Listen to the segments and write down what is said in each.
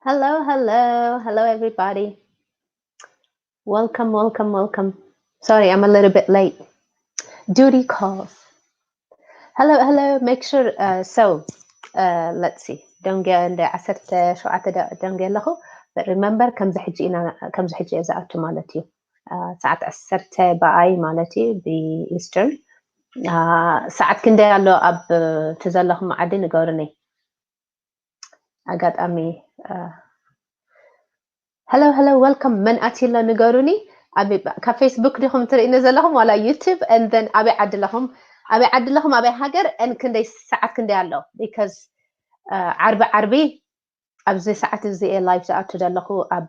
Hello, hello, hello, everybody. Welcome, welcome, welcome. Sorry, I'm a little bit late. Duty calls. Hello, hello. Make sure. Uh, so, uh, let's see. ደንገ እንደ ዓሰርተ ሸውዓተ ደንገ ኣለኹ። But remember, ከምዚ ሕጂ ኢና ከምዚ ሕጂ እየ ዝኣቱ ማለት እዩ። ሰዓት ዓሰርተ ብኣይ ማለት እዩ፣ ብ Eastern። ሰዓት ክንደይ ኣሎ ኣብ እቲ ዘለኹም ዓዲ ንገሩኒ። ኣጋጣሚ hello, hello, welcome። መን ኣትዩ ኣሎ ንገሩኒ። ካብ Facebook ዲኹም ትርእይኒ ዘለኹም ዋላ YouTube? And then ኣበይ ዓዲ ኣለኹም? ኣበይ ዓዲ ኣለኹም? ኣበይ ሃገር? And ክንደይ ሰዓት ክንደይ ኣሎ? Because ዓርቢ ዓርቢ ኣብዚ ሰዓት እዚ እየ live ዝኣቱ ዘለኹ ኣብ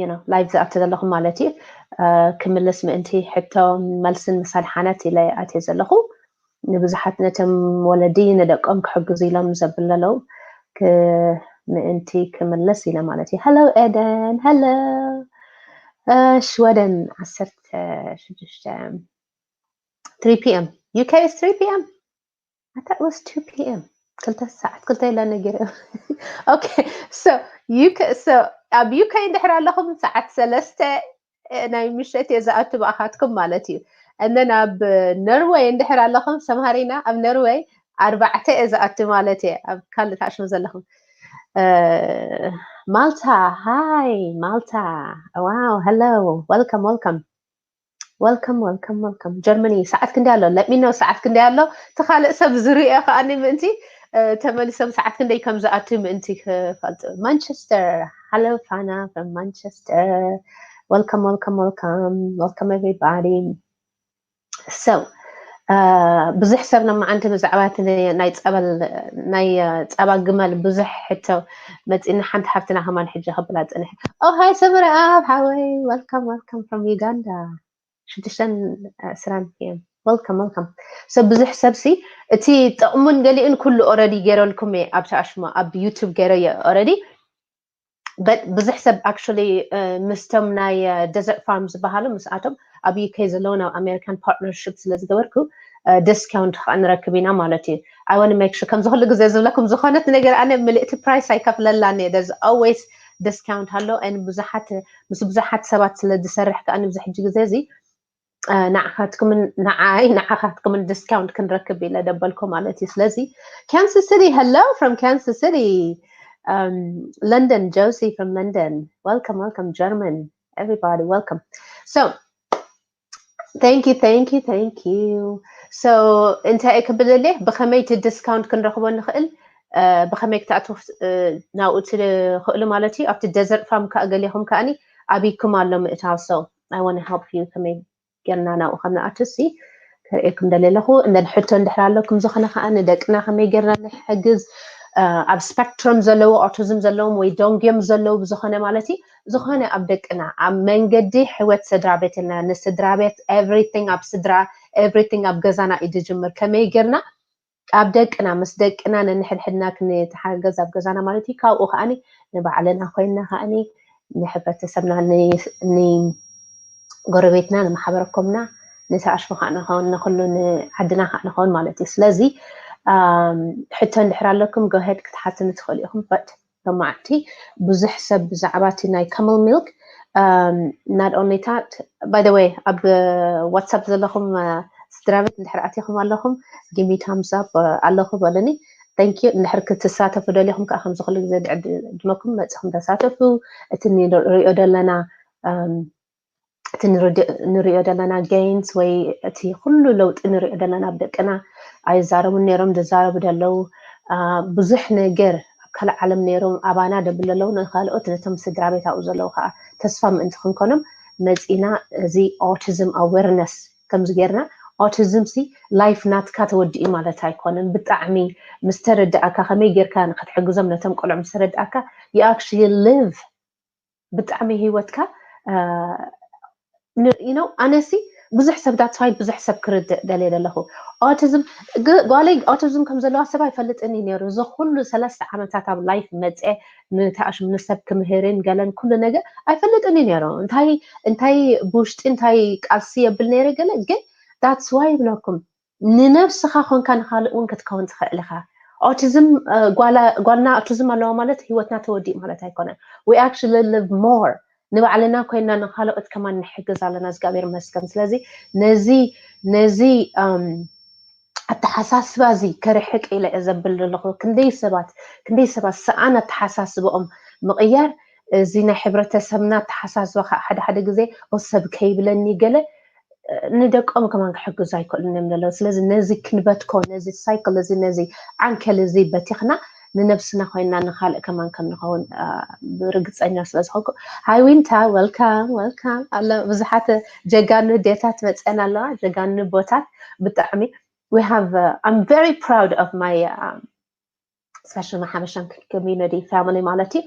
you know live ዝኣቱ ዘለኹ ማለት እዩ። ክምልስ ምእንቲ ሕቶ መልስን ምሳል ሓነት ኢለ ኣትየ ዘለኹ። ንብዙሓት ነቶም ወለዲ ንደቆም ክሕግዙ ኢሎም ዘብለለው ምእንቲ ክምልስ ኢለ ማለት እዩ። Hello ኤደን፣ hello። ሽወደን ዓሰርተ ሽዱሽተ፣ three p.m. UK is three p.m. I thought it was two p.m. ክልተ ሰዓት ክልተ ኢላ ነጊረ። Okay, so UK, so ኣብ UK እንድሕር ኣለኹም ሰዓት ሰለስተ ናይ ምሸት እየ ዝኣቱ ብኣኻትኩም ማለት እዩ። And then ኣብ ኖርወይ እንድሕር ኣለኹም ሰምሃሪና ኣብ ኖርወይ ኣርባዕተ እየ ዝኣቱ ማለት እየ። ኣብ ካልእ ታሽሙ ዘለኹም ማልታ፣ hi ማልታ። Wow, hello, welcome, welcome. Welcome, welcome, welcome. Germany ሰዓት ክንደይ ኣሎ? Let me know ሰዓት ክንደይ ኣሎ? እቲ ካልእ ሰብ ዝርእዮ ከኣኒ ምእንቲ ተመሊሶም ሰዓት ክንደይ ከም ዝኣትው ምእንቲ ክፈልጡ። Manchester, hello ፋና from Manchester. Welcome, welcome, welcome. Welcome everybody. So ብዙሕ ሰብ ነማዓንቲ ብዛዕባ ናይ ጸበል ናይ ጸባ ግመል ብዙሕ ሕቶ መጺና ሓንቲ ሓፍትና ከማን ሕጂ ከብላ ጽንሐ። Oh hi ሰመረ ኣብ ሓወይ፣ welcome, welcome from Uganda. ሽዱሽተን ዕስራን p.m. Welcome, welcome. So ብዙሕ ሰብ ሲ እቲ ጥቕሙን ገሊኡን ኩሉ already ገይረልኩም እየ ኣብቲ ኣሽሞ ኣብ YouTube ገይረ እየ already። But ብዙሕ ሰብ actually ምስቶም ናይ desert farm ዝበሃሉ ምስኣቶም ኣብ UK ዘለውን ኣብ American partnership ስለ ዝገበርኩ discount ከዓ ንረክብ ኢና ማለት እዩ። I want to make sure ከምዚ ኩሉ ግዜ ዝብለኩም ዝኾነት ነገር ኣነ ምልእቲ price ኣይከፍለላን እየ። There's always discount ኣሎ and ብዙሓት ምስ ብዙሓት ሰባት ስለ ዝሰርሕ ከዓ ኣብዚ ሕጂ ግዜ እዚ ንዓኻትኩምን ንዓይ ንዓኻትኩምን discount ክንረክብ ኢለ ደበልኩ ማለት እዩ። ስለዚ Kansas City, hello from Kansas City. London, Josie from London, welcome, welcome. German, everybody, welcome. So thank you, thank you, thank you. So እንታይ ክብል እየ፣ ብኸመይ እቲ discount ክንረኽቦ ንኽእል፣ ብኸመይ ክትኣትዉ ናብኡ ትኽእሉ ማለት እዩ። ኣብቲ desert farm ከዓ ገሊኹም ከኣኒ ኣብይኩም ኣሎ ምእታው። So I want to help you ከመይ ጌርና ናብኡ ከም ንኣቱ ሲ ከርእየኩም ደልየ ኣለኹ። እንደን ሕቶ እንድሕር ኣለኩም ዝኾነ ከዓ ንደቅና ከመይ ጌርና ንሕግዝ፣ ኣብ spectrum ዘለዎ፣ autism ዘለዎም ወይ ዶንግዮም ዘለዉ ብዝኾነ ማለት እዩ፣ ዝኾነ ኣብ ደቅና ኣብ መንገዲ ሕይወት ስድራ ቤትና ንስድራ ቤት everything ኣብ ስድራ everything ኣብ ገዛና እዩ ዝጅምር። ከመይ ጌርና ኣብ ደቅና ምስ ደቅና ነንሕድሕድና ክንተሓገዝ ኣብ ገዛና ማለት እዩ። ካብኡ ከዓኒ ንባዕልና ኮይንና ከዓኒ ንሕብረተሰብና ንጎረቤትና ንማሕበረኮምና ንተኣሽሙ ከዓ ንኸውን ንኩሉ ንዓድና ከዓ ንኸውን ማለት እዩ። ስለዚ ሕቶ እንድሕር ኣለኩም go ahead ክትሓትኒ ትኽእሉ ኢኹም። But ሎማዓንቲ ብዙሕ ሰብ ብዛዕባ እቲ ናይ camel milk not only that, by the way ኣብ WhatsApp ዘለኹም ስድራ ቤት እንድሕር ኣቲኹም ኣለኹም give me thumbs up ኣለኹ በሉኒ። Thank you። እንድሕር ክትሳተፉ ደሊኹም ከዓ ከምዚ ኩሉ ግዜ ድዕድመኩም መፅኹም ተሳተፉ። እቲ ንሪኦ ዘለና እቲ ንሪኦ ዘለና gains ወይ እቲ ኩሉ ለውጢ ንሪኦ ዘለና ኣብ ደቅና ኣይዛረቡን ነይሮም ዝዛረቡ ደለዉ ብዙሕ ነገር ኣብ ካልእ ዓለም ነይሮም ኣባና ደብል ኣለዉ ንካልኦት ነቶም ስድራ ቤት ኣብኡ ዘለዉ ከዓ ተስፋ ምእንቲ ክንኮኖም መፂና እዚ autism awareness ከምዚ ጌርና autism ሲ life ናትካ ተወዲኡ ማለት ኣይኮነን። ብጣዕሚ ምስ ተረዳእካ ከመይ ጌርካ ንክትሕግዞም ነቶም ቆልዑ ምስ ተረዳእካ you actually live ብጣዕሚ ህይወትካ you know ኣነሲ ብዙሕ ሰብ that's why ብዙሕ ሰብ ክርድእ ደልየ ዘለኹ autism ጓለይ autism ከም ዘለዋ ሰብ ኣይፈልጥን እዩ ነይሩ። እዚ ኩሉ ሰለስተ ዓመታት ኣብ life መፅአ ንተኣሽሙ ንሰብ ክምህርን ገለን ኩሉ ነገር ኣይፈልጥን እዩ ነይሩ። እንታይ እንታይ ብውሽጢ እንታይ ቃልሲ የብል ነይረ ገለ ግን that's why ይብለኩም ንነብስኻ ኮንካ ንኻልእ እውን ክትከውን ትኽእል ኢኻ። Autism ጓልና autism ኣለዋ ማለት ህይወትና ተወዲእ ማለት ኣይኮነን። We actually live more። ንባዕልና ኮይና ንካልኦት ከማን ንሕግዝ ኣለና እግዚኣብሔር ይመስገን። ስለዚ ነዚ ነዚ ኣተሓሳስባ እዚ ከርሕቅ ኢለ እየ ዘብል ዘለኹ። ክንደይ ሰባት ክንደይ ሰባት ሰኣን ኣተሓሳስባኦም ምቕያር እዚ ናይ ሕብረተሰብና ኣተሓሳስባ ከዓ ሓደ ሓደ ግዜ ኦ ሰብ ከይብለኒ ገለ ንደቆም ከማን ክሕግዙ ኣይክእሉን እዮም ዘለዉ። ስለዚ ነዚ ክንበትኮ ነዚ cycle እዚ ነዚ ዓንከል እዚ በቲኽና ንነብስና ኮይና ንካልእ ከማን ከም ንኸውን ብርግፀኛ ስለ ዝኾንኩ። Hi Winta, welcome, welcome ኣሎ ብዙሓት ጀጋኑ ዴታት መፅአን ኣለዋ ጀጋኑ ቦታት ብጣዕሚ we have uh, I'm very proud of my um, especially my Habeshan community family ማለት እዩ።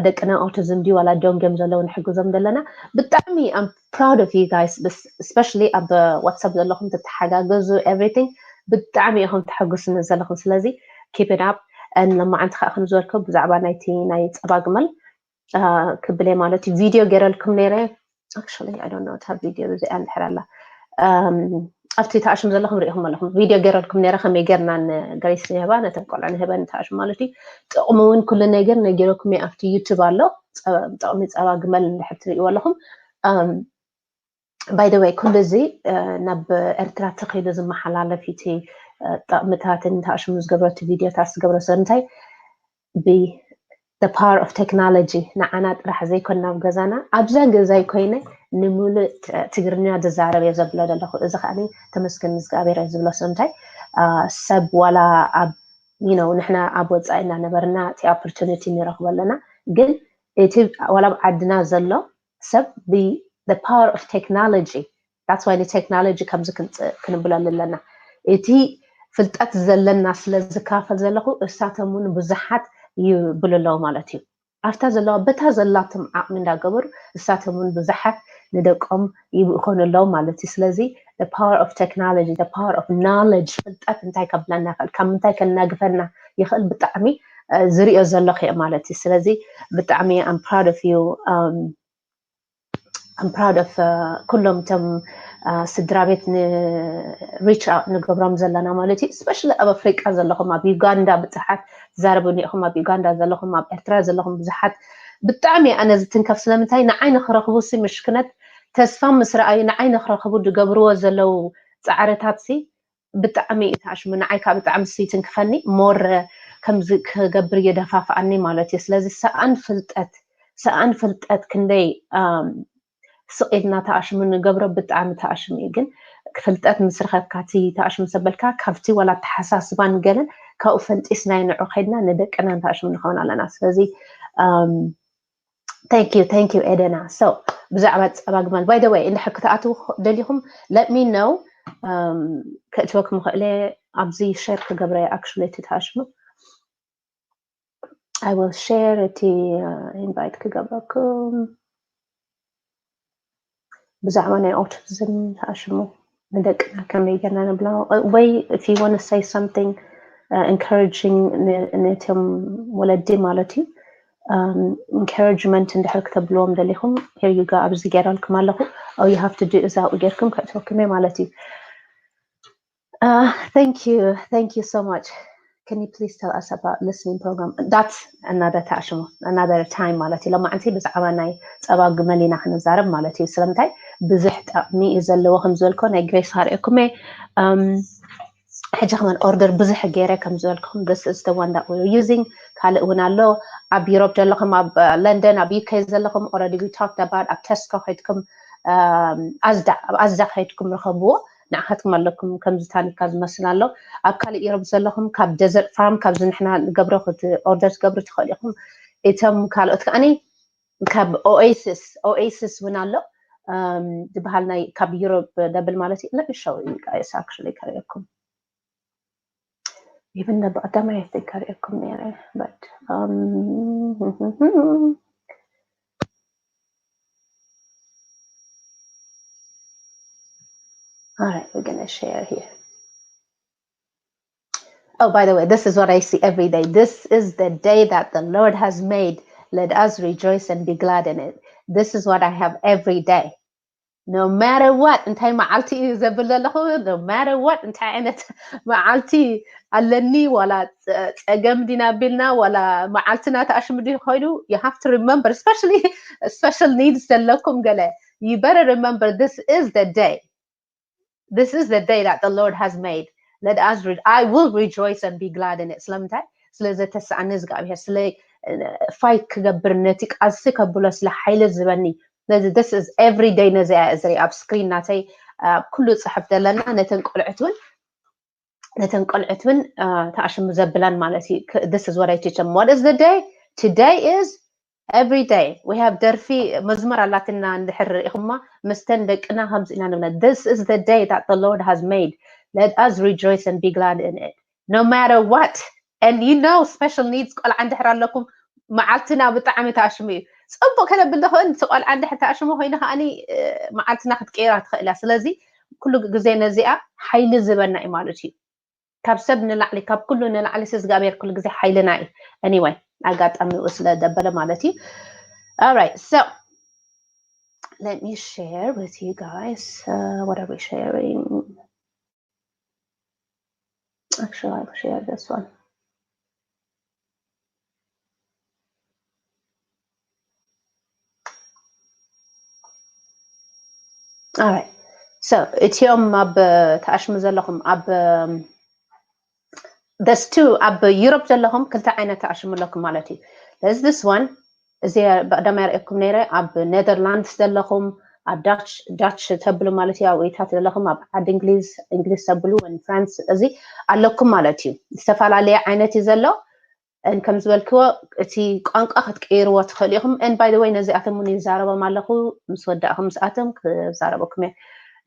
ደቅና autism ድዩ ዋላ ዶንጌም ዘለዉ ንሕግዞም ዘለና ብጣዕሚ I'm proud of you guys, especially ኣብ WhatsApp ዘለኹም ትተሓጋገዙ everything ብጣዕሚ ኢኹም ተሐጉስኒ ዘለኹም። ስለዚ keep it up። ን ለማዓንቲ ከዓ ከም ዝበልከ ብዛዕባ ናይቲ ናይ ፀባ ግመል ክብለ ማለት እዩ ቪድዮ ገይረልኩም ነይረ። Actually I don't know እታ ቪድዮ እዚኣ እንድሕር ኣላ ኣብቲ ተኣሽም ዘለኹም ሪኢኹም ኣለኹም ቪድዮ ገይረልኩም ነይረ ከመይ ገርና ንግሬስ ንህባ ነተን ቆልዑ ንህበን ተኣሽም ማለት እዩ። ጥቕሚ እውን ኩሉ ነገር ነጊረኩም ኣብቲ YouTube ኣሎ። ጥቕሚ ፀባ ግመል እንድሕር ትሪእዎ ኣለኹም። By the way ኩሉ እዚ ናብ ኤርትራ ተኺሉ ዝመሓላለፍ እቲ ጠቕምታትን ተኣሽሙ ዝገብሮ እቲ ቪድዮታት ዝገብሮ ስለምንታይ ብ the power of technology ንዓና ጥራሕ ዘይኮን ናብ ገዛና ኣብዛ ገዛይ ኮይነ ንምሉእ ትግርኛ ዝዛረብ እየ ዘብሎ ዘለኹ። እዚ ከዓ ተመስገን እግዚኣብሔር እየ ዝብሎ። ስለምንታይ ሰብ ዋላ ኣብ you know ንሕና ኣብ ወፃኢ እናነበርና እቲ opportunity ንረኽቦ ኣለና። ግን እቲ ዋላ ኣብ ዓድና ዘሎ ሰብ ብ the power of technology that's why ንቴክኖሎጂ ከምዚ ክንብለሉ ኣለና። እቲ ፍልጠት ዘለና ስለ ዝካፈል ዘለኹ እሳቶም እውን ብዙሓት ይብሉ ኣለዉ ማለት እዩ። ኣብታ ዘለዋ በታ ዘላቶም ዓቕሚ እንዳገበሩ እሳቶም እውን ብዙሓት ንደቆም ይኾኑ ኣለዉ ማለት እዩ። ስለዚ the power of technology the power of knowledge ፍልጠት እንታይ ከብለና ይኽእል ካብ ምንታይ ከናግፈና ይኽእል ብጣዕሚ ዝሪኦ ዘለኹ እየ ማለት እዩ። ስለዚ ብጣዕሚ I'm proud of you. I'm proud of ኩሎም እቶም ስድራ ቤት ን reach out ንገብሮም ዘለና ማለት እዩ። Especially ኣብ ኣፍሪቃ ዘለኹም ኣብ ዩጋንዳ ብዙሓት ትዛረቡ እኒኢኹም ኣብ ዩጋንዳ ዘለኹም ኣብ ኤርትራ ዘለኹም ብዙሓት ብጣዕሚ ኣነ ዝትንከፍ ስለምንታይ ንዓይ ንክረኽቡ ሲ ምሽክነት ተስፋ ምስ ረኣዩ ንዓይ ንክረኽቡ ዝገብርዎ ዘለዉ ፃዕርታት ሲ ብጣዕሚ እዩ ተኣሽሙ ንዓይ ከዓ ብጣዕሚ ሲ ይትንክፈኒ more ከምዚ ክገብር የደፋፍኣኒ ማለት እዩ። ስለዚ ሰኣን ፍልጠት ሰኣን ፍልጠት ክንደይ ስቕ ኢልና ተኣሽሙ ንገብሮ ብጣዕሚ ተኣሽሙ እዩ። ግን ፍልጠት ምስ ረኸብካ እቲ ተኣሽሙ ሰበልካ ካብቲ ዋላ ኣተሓሳስባን ገለን ካብኡ ፈንጢስናዮ ንዑ ከይድና ንደቅና ንተኣሽሙ ንኸውን ኣለና። ስለዚ thank you thank you ኤደና። So ብዛዕባ ፀባ ግመል by the way እንድሕር ክትኣትዉ ደሊኹም let me know። ከእትወኩም ኽእለ ኣብዚ share ክገብረ actually እቲ ተኣሽሙ I will share እቲ invite ክገብረኩም ብዛዕባ ናይ autism ተኣሽሙ ንደቅና ከመይ ጌርና ንብላ ወይ if you want to say something encouraging ነቶም ወለዲ ማለት እዩ encouragement እንድሕር ክተብልዎም ደሊኹም here you go ኣብዚ ጌረልኩም ኣለኹ። All you have to do is ኣብኡ ጌርኩም ከእትወኩም እየ ማለት እዩ። Thank you, thank you so much. Can you please tell us about listening program? That's another ተኣሽሙ another time ማለት እዩ። ሎማዓንቲ ብዛዕባ ናይ ፀባ ግመል ኢና ክንዛረብ ማለት እዩ። ስለምንታይ ብዙሕ ጠቕሚ እዩ ዘለዎ ከም ዝበልኮ ናይ ግሬስ ሃርእየኩም እየ። ሕጂ ከማን order ብዙሕ ገይረ ከም ዝበልኩም this is the one that we're using። ካልእ እውን ኣሎ ኣብ ዩሮፕ ዘለኹም ኣብ ለንደን ኣብ UK ዘለኹም already we talked about ኣብ Tesco ከይድኩም ኣዝዳ ኣብ ኣዝዳ ከይድኩም ርኸብዎ። ንዓኻትኩም ኣለኩም ከምዚ ታኒካ ዝመስል ኣሎ። ኣብ ካልእ ዩሮፕ ዘለኹም ካብ Desert Farm ካብዚ ንሕና ንገብሮ order ትገብሩ ትኽእሉ ኢኹም። እቶም ካልኦት ከዓኒ ካብ Oasis Oasis እውን ኣሎ ዝበሃል ናይ ካብ ዩሮፕ ደብል ማለት እዩ። Let me show you guys actually ከርእየኩም። Even the ቀዳማይ I think ከርእየኩም ነይረ but um, all right we're gonna share here. Oh, by the way, this is what I see every day. This is the day that the Lord has made. Let us rejoice and be glad in it. This is what I have every day. no matter what እንታይ መዓልቲ እዩ ዘብል ዘለኹ no matter what እንታይ ዓይነት መዓልቲ ኣለኒ ዋላ ጸገም ዲና ቢልና ዋላ መዓልትና ተኣሽሙ ዲ ኮይኑ you have to remember especially special needs ዘለኩም ገለ you better remember this is the day this is the day that the Lord has made let us I will rejoice and be glad in it ስለምንታይ ስለ ዘተስኣኒ እግዚኣብሔር ስለ fight ክገብር ነቲ ቃልሲ ከብሎ ስለ ሓይሊ ዝበኒ ነዚ this is every day ነዚ እያ ዝርኢ ኣብ screen ናተይ ኣብ ኩሉ ፅሕፍ ዘለና ነተን ቆልዑት እውን ነተን ቆልዑት እውን ተኣሽሙ ዘብለን ማለት እዩ this is what I teach them what is the day today is every day we have ደርፊ መዝሙር ኣላትና እንድሕር ርኢኹማ ምስተን ደቅና ከምዚ ኢና ንብለን this is the day that the Lord has made let us rejoice and be glad in it no matter what and you know special needs ቆልዓ እንድሕር ኣለኩም መዓልትና ብጣዕሚ ተኣሽሙ እዩ ፅቡቅ ከነብል ዶ ክእል እቲ ቆልዓ እንድሕር ተኣሽሙ ኮይኑ ከዓኒ መዓልትና ክትቀይራ ትኽእል እያ ስለዚ ኩሉ ግዜ ነዚኣ ሓይሊ ዝበና እዩ ማለት እዩ ካብ ሰብ ንላዕሊ ካብ ኩሉ ንላዕሊ ሲ እግዚኣብሔር ኩሉ ግዜ ሓይልና እዩ anyway ኣጋጣሚ ኡ ስለ ደበለ ማለት እዩ alright so let me share with you guys uh, what are we sharing actually I'll share this one Alright. So እቲኦም ኣብ ተኣሽሙ ዘለኹም ኣብ there's two ኣብ ዩሮፕ ዘለኹም ክልተ ዓይነት ተኣሽሙ ኣለኩም ማለት እዩ there's this one እዚ ብቀዳማይ ርእየኩም ነይረ ኣብ ኔዘርላንድስ ዘለኹም ኣብ ዳች ዳች ተብሉ ማለት እዩ ኣብ ኢታት ዘለኹም ኣብ ዓዲ እንግሊዝ እንግሊዝ ተብሉ ወን ፍራንስ እዚ ኣለኩም ማለት እዩ ዝተፈላለየ ዓይነት እዩ ዘሎ and ከም ዝበልክዎ እቲ ቋንቋ ክትቀይርዎ ትኽእሉ ኢኹም and by the way ነዚኣቶም እውን ይዛረቦም ኣለኹ ምስ ወዳእኹም ምስኣቶም ክዛረበኩም እየ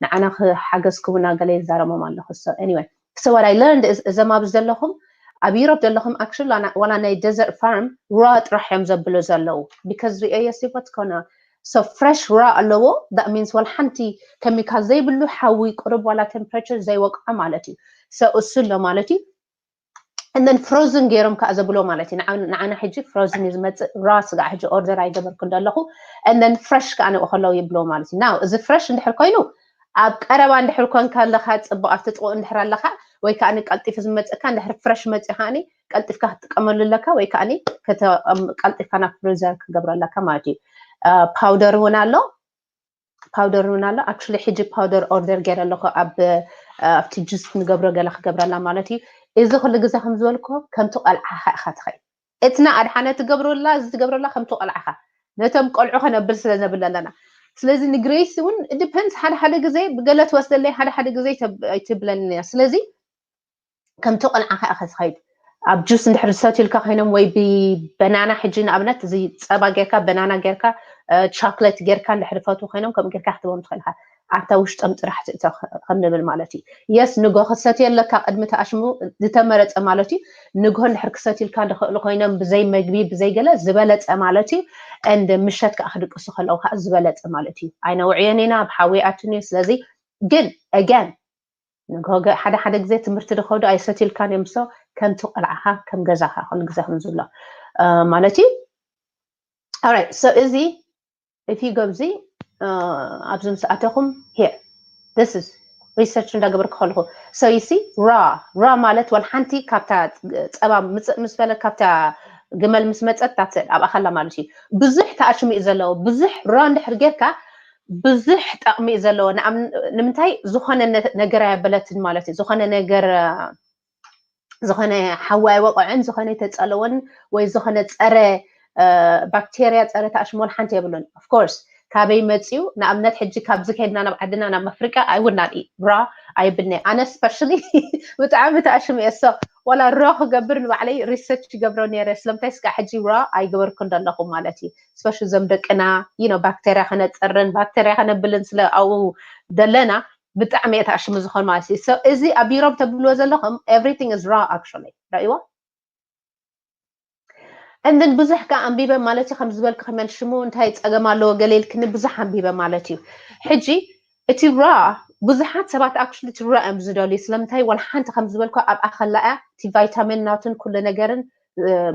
ንዓና ክሓገዝኩምና ገለ ይዛረቦም ኣለኹ so anyway so what I learned is እዞም ኣብዚ ዘለኹም ኣብ ዩሮፕ ዘለኹም actually ዋላ ናይ desert farm raw ጥራሕ እዮም ዘብሉ ዘለዉ because ሪኦዮ ሲቦት ኮነ so fresh raw ኣለዎ that means ዋላ ሓንቲ chemical ዘይብሉ ሓዊ ቁሩብ ዋላ temperature ዘይወቅዖ ማለት እዩ so እሱ ኣሎ ማለት እዩ and then frozen ገይሮም ከዓ ዘብሎ ማለት እዩ ንዓና ሕጂ frozen እዩ ዝመፅእ raw ስጋ ሕጂ order ኣይገበርኩ እንደለኹ and then fresh ከዓ ንኡ ከለዉ ይብሎ ማለት እዩ now እዚ fresh እንድሕር ኮይኑ ኣብ ቀረባ እንድሕር ኮንካ ኣለካ ፅቡቅ ኣብቲ ጥቁ እንድሕር ኣለካ ወይ ከዓ ቀልጢፉ ዝመፅእካ እንድሕር fresh መፅኡ ከዓ ቀልጢፍካ ክትጥቀመሉ ኣለካ ወይ ከዓ ቀልጢፍካ ናብ freezer ክገብሮ ኣለካ ማለት እዩ powder እውን ኣሎ powder እውን ኣሎ actually ሕጂ powder order ገይረ ኣለኹ ኣብ ኣብቲ juice ንገብሮ ገለ ክገብረላ ማለት እዩ እዚ ኩሉ ግዜ ከም ዝበልኩ ከምቲ ቆልዓኻ ኢኻ ትኸይ እትና ኣድሓነ ትገብረላ እዚ ትገብረላ ከምቲ ቆልዓኻ ነቶም ቆልዑ ከነብል ስለ ነብል ኣለና ስለዚ ንግሬስ እውን depends ሓደ ሓደ ግዜ ብገለ ትወስደለይ ሓደ ሓደ ግዜ ኣይትብለኒ እያ ስለዚ ከምቲ ቆልዓኻ ኢኻ ትኸይድ ኣብ ጁስ እንድሕር ዝሰትዩልካ ኮይኖም ወይ ብበናና ሕጂ ንኣብነት እዚ ፀባ ጌርካ በናና ጌርካ ቻክለት ጌርካ እንድሕር ፈትዉ ኮይኖም ከምኡ ጌርካ ክትቦም ትኽእል ኢኻ ኣብታ ውሽጦም ጥራሕ ትእቶ ከም ንብል ማለት እዩ የስ ንጎ ክትሰትዮ ኣለካ ቅድሚ ተኣሽሙ ዝተመረፀ ማለት እዩ ንጎ እንድሕር ክሰትዩልካ ዝኽእሉ ኮይኖም ብዘይ መግቢ ብዘይ ገለ ዝበለፀ ማለት እዩ and ምሸት ከዓ ክድቅሱ ከለዉ ከዓ ዝበለፀ ማለት እዩ ኣይነውዕዮን ኢና ኣብ ሓዊ ኣትን እዩ ስለዚ ግን again ንጎ ሓደ ሓደ ግዜ ትምህርቲ ዝኸዱ ኣይሰትዩልካን እዮም so ከምቲ ቆልዓኻ ከም ገዛኻ ኩሉ ግዜ ከም ዝብሎ ማለት እዩ alright so እዚ እቲ ገብዚ ኣብዚ ምስ ኣተኹም here this is research እንዳገበርኩ ከለኹ so you see raw raw ማለት ዋላ ሓንቲ ካብታ ፀባ ምፅእ ምስ በለ ካብታ ግመል ምስ መፀት that's it ኣብኣ ከላ ማለት እዩ ብዙሕ ተኣሽሙ እዩ ዘለዎ ብዙሕ raw እንድሕር ጌርካ ብዙሕ ጠቕሚ እዩ ዘለዎ ንምንታይ ዝኾነ ነገር ኣየበለትን ማለት እዩ ዝኾነ ነገር ዝኾነ ሓዊ ኣይወቕዕን ዝኾነ ኣይተፀለወን ወይ ዝኾነ ፀረ ባክቴርያ ፀረ ተኣሽሞ ሓንቲ የብሉን of course ካበይ መፅዩ ንኣብነት ሕጂ ካብዚ ከድና ናብ ዓድና ናብ ኣፍሪቃ ኣይውናን ራ ኣይብልኒ ኣነ specially ብጣዕሚ ተኣሽሙ እየ so ዋላ ራ ክገብር ንባዕለይ research ይገብሮ ነይረ ስለምንታይ ስጋ ሕጂ ራ ኣይገበርኩን ዘለኹ ማለት እዩ specially እዞም ደቅና you know ባክቴርያ ከነፅርን ባክቴርያ ከነብልን ስለ ኣብኡ ዘለና ብጣዕሚ እየ ተኣሽሙ ዝኾን ማለት እዩ so እዚ ኣብ ዩሮብ ተብልዎ ዘለኹም everything is raw actually ራእይዎ and then ብዙሕ ከዓ ኣንቢበ ማለት እዩ ከም ዝበልኩ ከመን ሽሙ እንታይ ፀገም ኣለዎ ገለ ኢልክኒ ብዙሕ ኣንቢበ ማለት እዩ ሕጂ እቲ ራ ብዙሓት ሰባት actually እቲ ራ እዮም ዝደልዩ ስለምንታይ ዋላ ሓንቲ ከም ዝበልኩ ኣብኣ ከላ እያ እቲ ቫይታሚን ናቱን ኩሉ ነገርን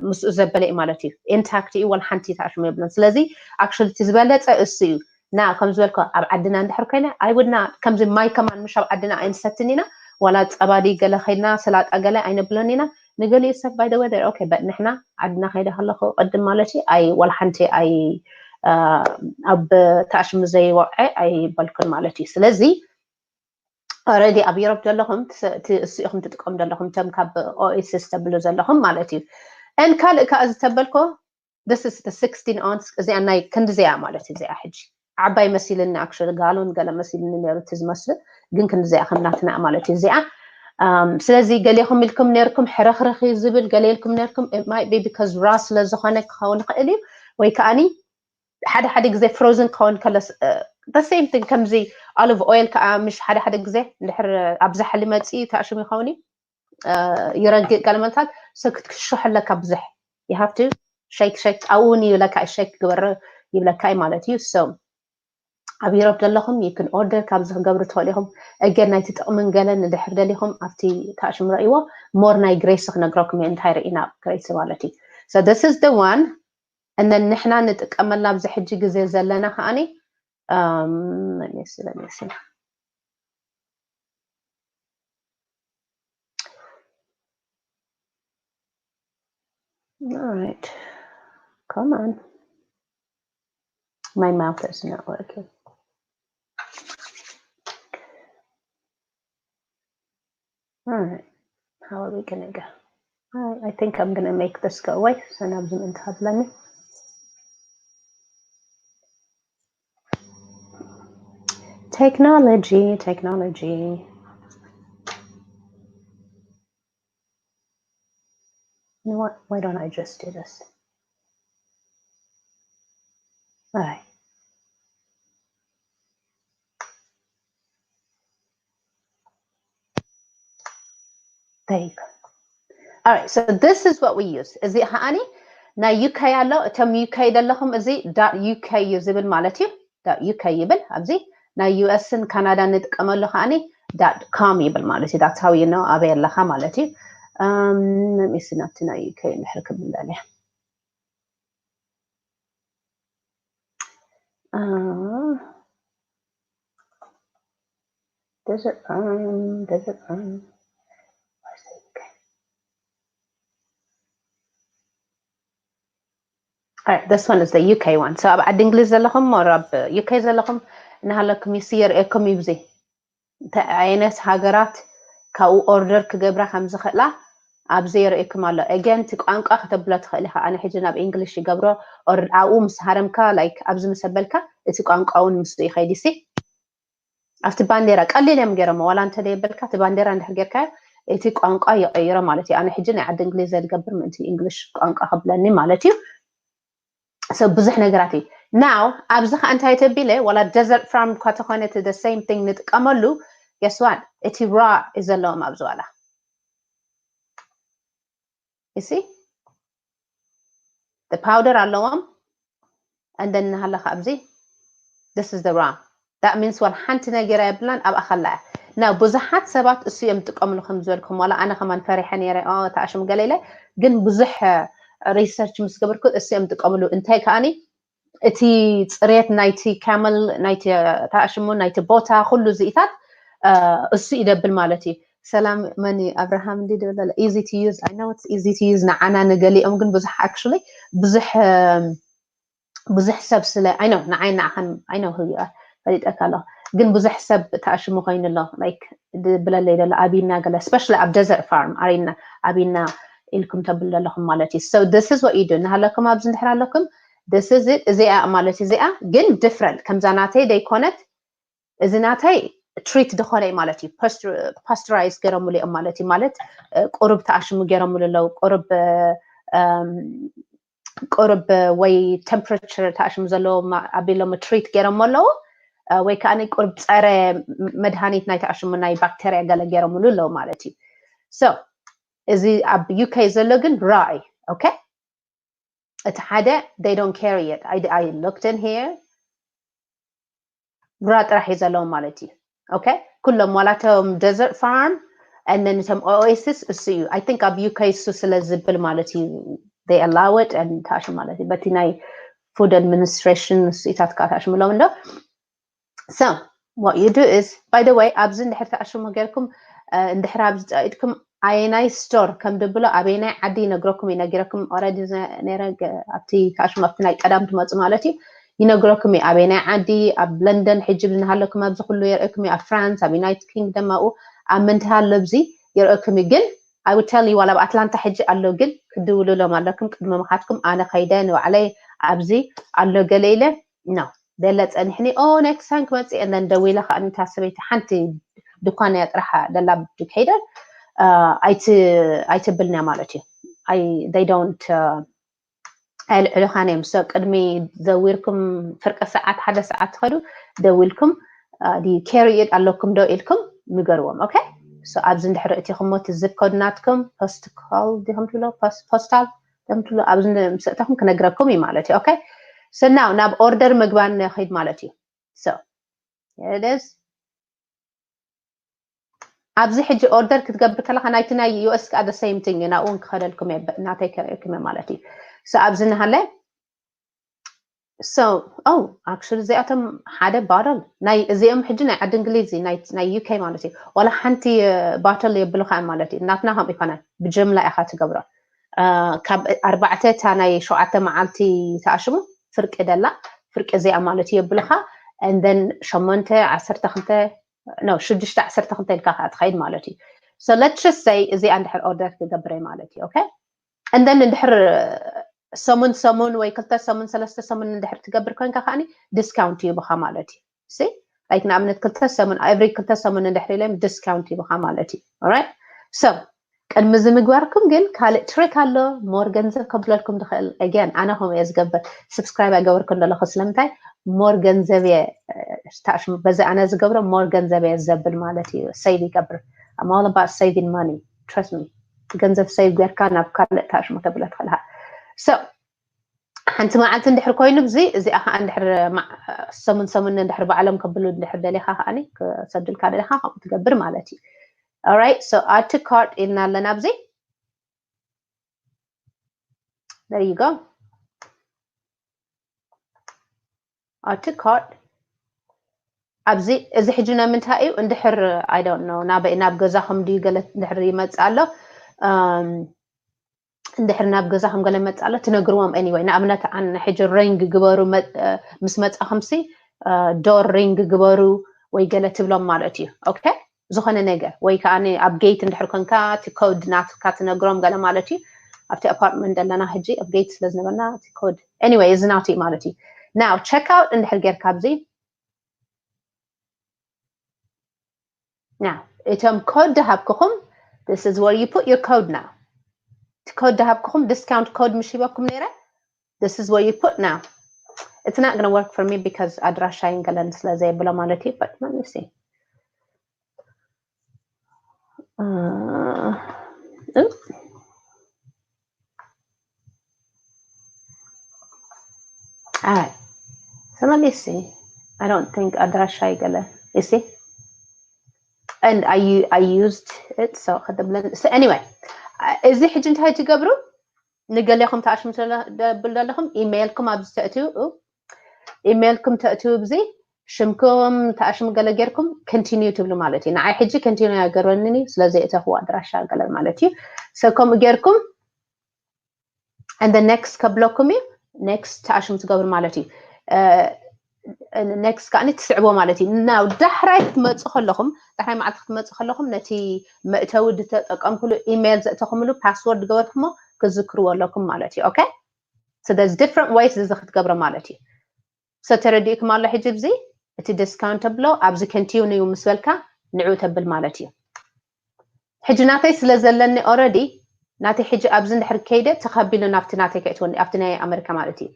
ምስኡ ዘበለ እዩ ማለት እዩ intact እዩ ዋላ ሓንቲ ተኣሽሙ የብሉን ስለዚ actually እቲ ዝበለፀ እሱ እዩ ና ከም ዝበልኮ ኣብ ዓድና እንድሕር ኮይነ ኣይውድና ከምዚ ማይ ከማን ምሽ ኣብ ዓድና ኣይንሰትን ኢና። ዋላ ጸባዲ ገለ ከይድና ሰላጣ ገለ ኣይነብሎን ኢና። ንገሊኡ ሰብ ባይ ደወደ ኦኬ በት ንሕና ዓድና ከይደ ከለኹ ቅድም ማለት እዩ ኣይ ዋላ ሓንቲ ኣይ ኣብ ታሽሙ ዘይወቕዐ ኣይበልኩን ማለት እዩ። ስለዚ ኦረዲ ኣብ ዩሮፕ ዘለኹም እሱ ኢኹም ትጥቀሙ ዘለኹም ቶም ካብ ኦኤስስ ተብሉ ዘለኹም ማለት እዩ። ን ካልእ ከዓ ዝተበልኮ this is the sixteen ounce እዚኣ ናይ ክንዲ እዚኣ ማለት እዩ። እዚኣ ሕጂ ዓባይ መሲልኒ actually ጋሎን ገለ መሲልኒ ነሩ እቲ ዝመስል ግን ክንዲ እዚኣ ከምናትና ማለት እዩ። እዚኣ ስለዚ ገሌኹም ኢልኩም ነርኩም ሕርኽርኽ እዩ ዝብል ገሌ ኢልኩም ነርኩም ማይ ቢ because ራ ስለ ዝኾነ ክኸውን ይኽእል እዩ ወይ ከዓኒ ሓደ ሓደ ግዜ ፍሮዝን ክኸውን ከሎ same thing ከምዚ olive oil ከዓ ምሽ ሓደ ሓደ ግዜ እንድሕር ኣብዝሓ ሊመፂ ተኣሽሙ ይኸውን እዩ ይረግእ ገለመልታት ሰክት ክሽሕ ኣለካ ብዙሕ you have to shake shake ኣብኡ እውን ይብለካ shake ግበር ይብለካ እዩ ማለት እዩ። So ኣብ ዩሮፕ ዘለኹም you can order ካብዚ ክገብሩ ትኽእሉ ኢኹም። Again ናይቲ ጥቕምን ገለን ንድሕር ደሊኹም ኣብቲ ታሽም ረእይዎ more ናይ ግሬስ ክነግረኩም እየ እንታይ ርኢና ግሬስ ማለት እዩ። So this is the one and then ንሕና ንጥቀመላ ኣብዚ ሕጂ ግዜ ዘለና ከዓኒ um, let me see, let me see. All right, come on. My mouth is not working. All right, how are we gonna go? I, I think I'm gonna make this go away. So now I'm gonna have let me. Technology, technology. You know what? Why don't I just do this? All right. There you go. All right, so this is what we use. እዚ ከዓኒ ናይ UK ኣሎ። እቶም UK ዘለኹም እዚ ዳት UK እዩ ዝብል ማለት እዩ። ዳት UK ይብል ኣብዚ ናይ US ን ካናዳ ንጥቀመሉ ከዓኒ ዳት ኮም ይብል ማለት እዩ። That's how you know ኣበይ ኣለኻ ማለት እዩ። Um, let me see ናብቲ ናይ UK እንድሕር ክብል ደልየ። Uh, does it run? Does it run? Where's the UK? All right, this one is the UK one. So ኣብ ዓዲ እንግሊዝ ዘለኹም or ኣብ UK ዘለኹም እናሃለኩም ይሲ የርእየኩም እዩ ብዚ እንታይ ዓይነት ሃገራት ካብኡ ኦርደር ክገብራ ከም ዝኽእላ ኣብዚ የርእየኩም ኣሎ። Again እቲ ቋንቋ ከተብሎ ትኽእል ኢኻ። ኣነ ሕጂ ናብ English ይገብሮ or ኣብኡ ምስ ሃረምካ like ኣብዚ ምስ ኣበልካ እቲ ቋንቋ እውን ምስኡ ይኸይድ ይሲ ኣብቲ ባንዴራ ቀሊል እዮም ገይሮሞ ዋላ እንተ ደየበልካ እቲ ባንዴራ እንድሕር ጌርካዮ እቲ ቋንቋ ይቐይሮ ማለት እዩ። ኣነ ሕጂ ናይ ዓዲ እንግሊዝ ዝገብር ምእንቲ English ቋንቋ ከብለኒ ማለት እዩ። So ብዙሕ ነገራት እዩ። Now ኣብዚ ከዓ እንታይ ተቢለ ዋላ desert farm እኳ ተኾነ እቲ the same thing ንጥቀመሉ guess what እቲ ራ እዩ ዘለዎም ኣብዚ ዋላ you see the powder ኣለዎም and then እናሃለካ ኣብዚ this is the raw that means ዋላ ሓንቲ ነገር የብላን ኣብኣ ከላ እያ። Now ብዙሓት ሰባት እሱ እዮም ዝጥቀምሉ ከም ዝበልኩም ዋላ ኣነ ከማን ፈሪሐ ነይረ ተኣሽም ገለ ኢለ ግን ብዙሕ research ምስ ገበርኩ እሱ እዮም ዝጥቀምሉ እንታይ ከዓኒ እቲ ፅሬት ናይቲ camel ናይቲ ተኣሽሙ ናይቲ ቦታ ኩሉ እዚኢታት እሱ ይደብል ማለት እዩ። ሰላም መን ኣብርሃም እንዲ ደበለ easy to use I know it's easy to use ንዓና ንገሊኦም ግን ብዙሕ actually ብዙሕ ብዙሕ ሰብ ስለ I know ንዓይ ንዓኸን I know who you are ፈሊጠካ ኣለኹ ግን ብዙሕ ሰብ ተኣሽሙ ኮይኑ ኣሎ like ብለለይ ደሎ ኣብና ገለ especially ኣብ desert farm ኣሪና ኣብና ኢልኩም ተብል ዘለኹም ማለት እዩ። So this is what you do እናሃለኩም ኣብዚ እንድሕር ኣለኩም this is it እዚኣ ማለት እዚኣ ግን different ከምዛ ናተይ ደይኮነት እዚ ናተይ treat ዝኾነ ማለት እዩ። Pasteurize ገይሮምሉ እዮም ማለት እዩ። ማለት ቁሩብ ተኣሽሙ ገይሮምሉ ኣለዉ ቁሩብ ቁሩብ ወይ temperature ተኣሽሙ ዘለዎም ኣቢሎም treat ገይሮሞ ኣለዉ ወይ ከዓ ቁሩብ ፀረ መድሃኒት ናይ ተኣሽሙ ናይ ባክተርያ ገለ ገይሮምሉ ኣለዉ ማለት እዩ። So እዚ ኣብ UK ዘሎ ግን raw እዩ። Okay እቲ ሓደ they don't carry it I, I looked in here raw ጥራሕ እዩ ዘለዎም ማለት እዩ። Okay ኩሎም ዋላቶም desert farm and then እቶም oasis እሱ እዩ። I think ኣብ UK እሱ ስለ ዝብል ማለት እዩ they allow it and ተኣሽሙ ማለት እዩ። በቲ ናይ food administration ንስኢታት ከዓ ተኣሽምሎም እንዶ So what you do is, by the way, ኣብዚ እንድሕር ተኣሽሙ ጌርኩም እንድሕር ኣብዚ ጸቂጥኩም ኣየናይ store ከም ድብሎ ኣበየናይ ዓዲ ይነግረኩም እዩ። ነጊረኩም already ነረ፣ ኣብቲ ተኣሽሙ ኣብቲ ናይ ቀዳም ትመፁ ማለት እዩ። ይነግረኩም እዩ ኣበየናይ ዓዲ። ኣብ ለንደን ሕጂ ብዝናሃለኩም ኣብዚ ኩሉ የርእኩም እዩ። ኣብ ፍራንስ፣ ኣብ ዩናይትድ ኪንግደም ኣብኡ ኣብ ምንታይ ኣሎ ኣብዚ የርእኩም እዩ። ግን I would tell you ዋላ ኣብ ኣትላንታ ሕጂ ኣሎ፣ ግን ክድውሉሎም ኣለኩም ቅድሚ ምኻድኩም። ኣነ ከይደ ንባዕለይ ኣብዚ ኣሎ ገለ ኢለ no ደለ ጸኒሕኒ። ኦ next time ክመጽእ and then ደዊለ ከኣ ንታ ሰበይቲ ሓንቲ ድኳን እያ ጥራሕ ደላ ከይደ ኣይትብልና ማለት እዩ። They don't ኣይልዕሉኻን እዮም። So ቅድሚ ዘዊርኩም ፍርቂ ሰዓት ሓደ ሰዓት ትኸዱ ደዊልኩም carry it ኣለኩም ዶ ኢልኩም ንገርዎም። Okay so ኣብዚ እንድሕር እቲኹሞ እቲ zip code ናትኩም postal ዲኹም ትብሎ postal ዲኹም ትብሎ ኣብዚ ምስ እተኹም ክነግረኩም እዩ ማለት እዩ። Okay so now ናብ order ምግባር ንኸይድ ማለት እዩ። So here it is ኣብዚ ሕጂ order ክትገብር ከለኻ ናይቲ ናይ US ከኣ the same thing እዩ። ናብኡ እውን ክኸደልኩም እየ ናተይ ከርእየኩም እየ ማለት እዩ። So ኣብዚ ናሃለ so oh actually እዚኣቶም ሓደ bottle ናይ እዚኦም ሕጂ ናይ ዓዲ እንግሊዝ ናይ UK ማለት እዩ። ዋላ ሓንቲ bottle የብሉኻ ማለት እዩ። ናትና ከምኡ ይኮነ ብጅምላ ኢኻ ትገብሮ። ካብ ኣርባዕተ እታ ናይ ሸውዓተ መዓልቲ ተኣሽሙ ፍርቂ ደላ ፍርቂ እዚኣ ማለት እዩ የብሉኻ። And then ሸሞንተ ዓሰርተ ክልተ no ሽዱሽተ ዓሰርተ ክልተ ኢልካ ከዓ ትኸይድ ማለት እዩ። So let's just say እዚኣ እንድሕር order ክገብረ ማለት እዩ። Okay and then እንድሕር ሰሙን ሰሙን ወይ ክልተ ሰሙን ሰለስተ ሰሙን እንድሕር ትገብር ኮንካ ከዓኒ discount ይብኻ ማለት እዩ። See like ንኣብነት ክልተ ሰሙን every ክልተ ሰሙን እንድሕር ኢሎም discount ይብኻ ማለት እዩ። Alright so ቅድሚ እዚ ምግባርኩም ግን ካልእ trick ኣሎ። More ገንዘብ ከብለልኩም ትኽእል። Again ኣነ ከምኡ እየ ዝገብር። Subscribe ኣይገበርኩን ዘለኹ ስለምንታይ more ገንዘብ እየ በዚ ኣነ ዝገብሮ more ገንዘብ እየ ዘብል ማለት እዩ። Save ይገብር። I'm all about saving money, trust me። ገንዘብ save ጌርካ ናብ ካልእ ተኣሽሙ ተብለ ትኽእልካ። So ሓንቲ መዓልቲ እንድሕር ኮይኑ እዚ እዚኣ ከዓ እንድሕር ሰሙን ሰሙን እንድሕር ባዕሎም ከብሉ እንድሕር ደሊኻ ከዓኒ ክሰዱልካ ደሊኻ ከምኡ ትገብር ማለት እዩ። Alright so add to cart ኢልና ኣለና ኣብዚ። There you go. Add to cart ኣብዚ እዚ ሕጂ ናይ ምንታይ እዩ? እንድሕር I don't know ናበይ ናብ ገዛኹም ድዩ ገለ እንድሕር ይመጽእ ኣሎ እንድሕር ናብ ገዛኹም ገለ መጽእ ኣሎ ትነግርዎም። Anyway ንኣብነት ኣነ ሕጂ ring ግበሩ ምስ መጻኹምሲ door ring ግበሩ ወይ ገለ ትብሎም ማለት እዩ። Okay ዝኾነ ነገር ወይ ከዓ ኣብ gate እንድሕር ኮንካ እቲ code ናትካ ትነግሮም ገለ ማለት እዩ። ኣብቲ apartment ዘለና ሕጂ ኣብ gate ስለ ዝነበርና እቲ code anyway እዚ ናቱ እዩ ማለት እዩ። Now check out እንድሕር ጌርካ ኣብዚ Now እቶም code ድሃብክኹም this is where you put your code now እቲ code ድሃብክኹም discount code ምሽ ሂበኩም ነይረ this is where you put now it's not gonna work for me because ኣድራሻይን ገለን ስለ ዘየብሎ ማለት እዩ። But let me see Alright. So let me see. I don't think ኣድራሻይ ገለ you see and I I used it so so anyway እዚ ሕጂ እንታይ ትገብሩ ንገሌኹም ተኣሽሙ ደብል ዘለኹም ኢሜይልኩም ኣብዚ ተእትዩ ኢሜይልኩም ተእትዩ ብዚ ሽምኩም ተኣሽሙ ገለ ጌርኩም continue ትብሉ ማለት እዩ። ንዓይ ሕጂ continue ኣይገርበንን እዩ ስለዚ እተኽዎ ኣድራሻ ገለ ማለት እዩ። So ከምኡ ጌርኩም and next ከብለኩም እዩ። Next ተኣሽሙ ትገብሩ ማለት እዩ። Next ከዓኒ ትስዕቦ ማለት እዩ። Now ዳሕራይ ክትመፁ ከለኹም ዳሕራይ መዓልቲ ክትመፁ ከለኹም ነቲ መእተዊ ዝተጠቀምኩሉ ኢሜይል ዘእተኹምሉ password ገበርኩሞ ክዝክርዎ ኣለኩም ማለት እዩ። Okay so there's different ways እዚ ክትገብሮ ማለት እዩ። So ተረዲእኩም ኣሎ ሕጂ እዚ እቲ discount ተብሎ ኣብዚ continue ምስ በልካ ንዑ ተብል ማለት እዩ። ሕጂ ናተይ ስለ ዘለኒ already ናተይ ሕጂ ኣብዚ እንድሕር ከይደ ተኸቢሉ ናብቲ ናተይ ከእትወኒ ኣብቲ ናይ ኣመሪካ ማለት እዩ።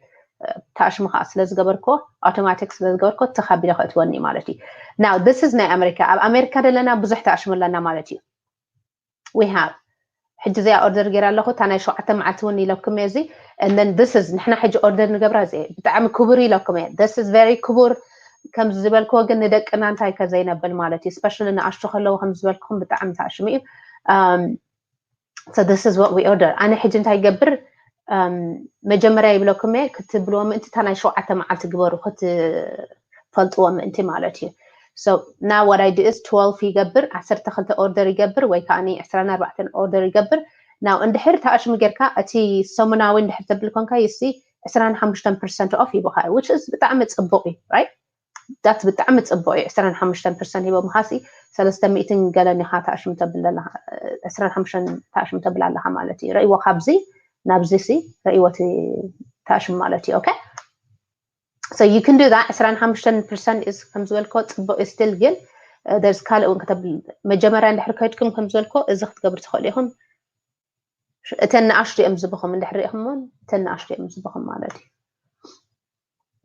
ተኣሽሙ ከዓ ስለ ዝገበርኮ automatic ስለ ዝገበርኮ ተኸቢሉ ከእትወኒ ማለት እዩ። Now this is ናይ ኣመሪካ ኣብ ኣመሪካ ዘለና ብዙሕ ተኣሽሙ ኣለና ማለት እዩ። We have ሕጂ እዚኣ order ገይረ ኣለኹ እታ ናይ ሸውዓተ መዓልቲ እውን ኢለኩም እየ እዚ and then this is ንሕና ሕጂ order ንገብራ እዚ ብጣዕሚ ክቡር ኢለኩም እየ። This is very ክቡር ከምዚ ዝበልክዎ ግን ንደቅና እንታይ ከዘይነብል ማለት እዩ። Especially ንኣሽቱ ከለዉ ከምዚ ዝበልክኹም ብጣዕሚ ተኣሽሙ እዩ። So this is what we order ኣነ ሕጂ እንታይ ይገብር መጀመርያ ይብለኩም እየ ክትብልዎ ምእንቲ እታ ናይ ሸውዓተ መዓልቲ ግበሩ ክት ክትፈልጥዎ ምእንቲ ማለት እዩ። So now what I do is twelve ይገብር፣ ዓሰርተ ክልተ order ይገብር ወይ ከዓ ዕስራን ኣርባዕተን order ይገብር። Now እንድሕር ተኣሽሙ ጌርካ እቲ ሰሙናዊ እንድሕር ተብል ኮንካ you see ዕስራን ሓሙሽተን percent off ሂቡካ እዩ, which is ብጣዕሚ ጽቡቕ እዩ, right? That's ብጣዕሚ ጽቡቕ እዩ። ዕስራን ሓሙሽተን percent ሂቦምካ ሲ ሰለስተ ሚእትን ገለን ኢኻ ተኣሽሙ ተብል ኣለኻ፣ ዕስራን ሓሙሽተን ተኣሽሙ ተብል ኣለኻ ማለት እዩ። ረእይዎ፣ ካብዚ ናብዚ ሲ ረእይዎ እቲ ተኣሽሙ ማለት እዩ። Okay? So you can do that. ዕስራን ሓሙሽተን percent is ከም ዝበልኮ ጽቡቕ እዩ still፣ ግን there's ካልእ እውን ከተብል፣ መጀመርያ እንድሕር ከድኩም ከም ዝበልኮ እዚ ክትገብሩ ትኽእሉ ኢኹም። እተን ንኣሽቱ እዮም ዝብኹም፣ እንድሕር ሪኢኹምዎን እተን ንኣሽቱ እዮም ዝብኹም ማለት እዩ።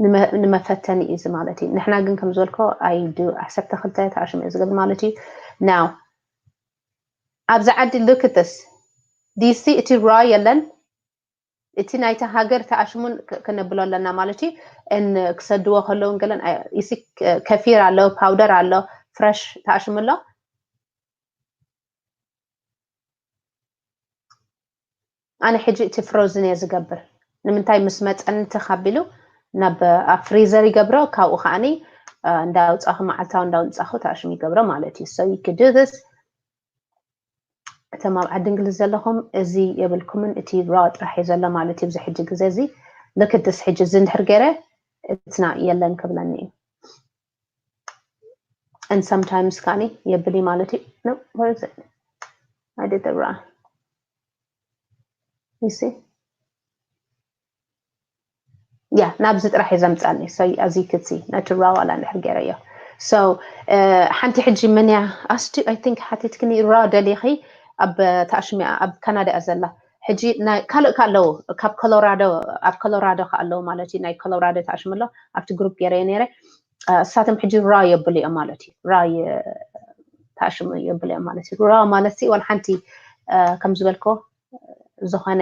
ንመ- ንመፈተኒ እዩ እዚ ማለት እዩ። ንሕና ግን ከም ዝበልኮ I do ዓሰርተ ክልተ ተኣሽሙ እዩ ዝገብር ማለት እዩ። Now ኣብዚ ዓዲ look at this, do you see? እቲ raw የለን፣ እቲ ናይታ ሃገር ተኣሽሙን ክ- ክነብሎ ኣለና ማለት እዩ። እን ክሰድዎ ከለውን ገለን ኣይ- you see፣ ከፊር ኣሎ፣ ፓውደር ኣሎ፣ ፍረሽ ተኣሽሙ ኣሎ። ኣነ ሕጂ እቲ ፍሮዝን እየ ዝገብር። ንምንታይ? ምስ መፀኒ ተኻቢሉ ናብ ኣብ ፍሪዘር ይገብሮ፣ ካብኡ ከዓኒ እንዳውፃኹ መዓልታዊ እንዳውፃኹ ተኣሽሙ ይገብሮ ማለት እዩ። So you could do this። እቶም ኣብ ዓዲ እንግሊዝ ዘለኹም እዚ የብልኩምን፣ እቲ raw ጥራሕ እዩ ዘሎ ማለት እዩ። ኣብዚ ሕጂ ግዜ እዚ look at this፣ ሕጂ እዚ እንድሕር ገይረ እትና የለን ክብለኒ እዩ። And sometimes ከዓኒ የብል እዩ ማለት እዩ። No, where is it? I did the raw. You see? Yeah, ናብዚ ጥራሕ እዩ ዘምጻኒ። So as you could see ነቲ raw ዋላ እንድሕር ገይረዮ። So ሓንቲ ሕጂ መን እያ ኣስቱ I think ሓቲትክኒ፣ raw ደሊኺ ኣብ ተኣሽሚኣ ኣብ ካናዳ እያ ዘላ። ሕጂ ካልእ ከ ኣለዉ ካብ ኮሎራዶ፣ ኣብ ኮሎራዶ ከ ኣለዉ ማለት እዩ። ናይ ኮሎራዶ ተኣሽሙ ኣሎ፣ ኣብቲ ግሩፕ ገይረዮ ነይረ። እሳቶም ሕጂ raw የብሉ እዮም ማለት እዩ። Raw ተኣሽሙ የብሉ እዮም ማለት እዩ። Raw ማለት ዋላ ሓንቲ ከም ዝበልኮ ዝኾነ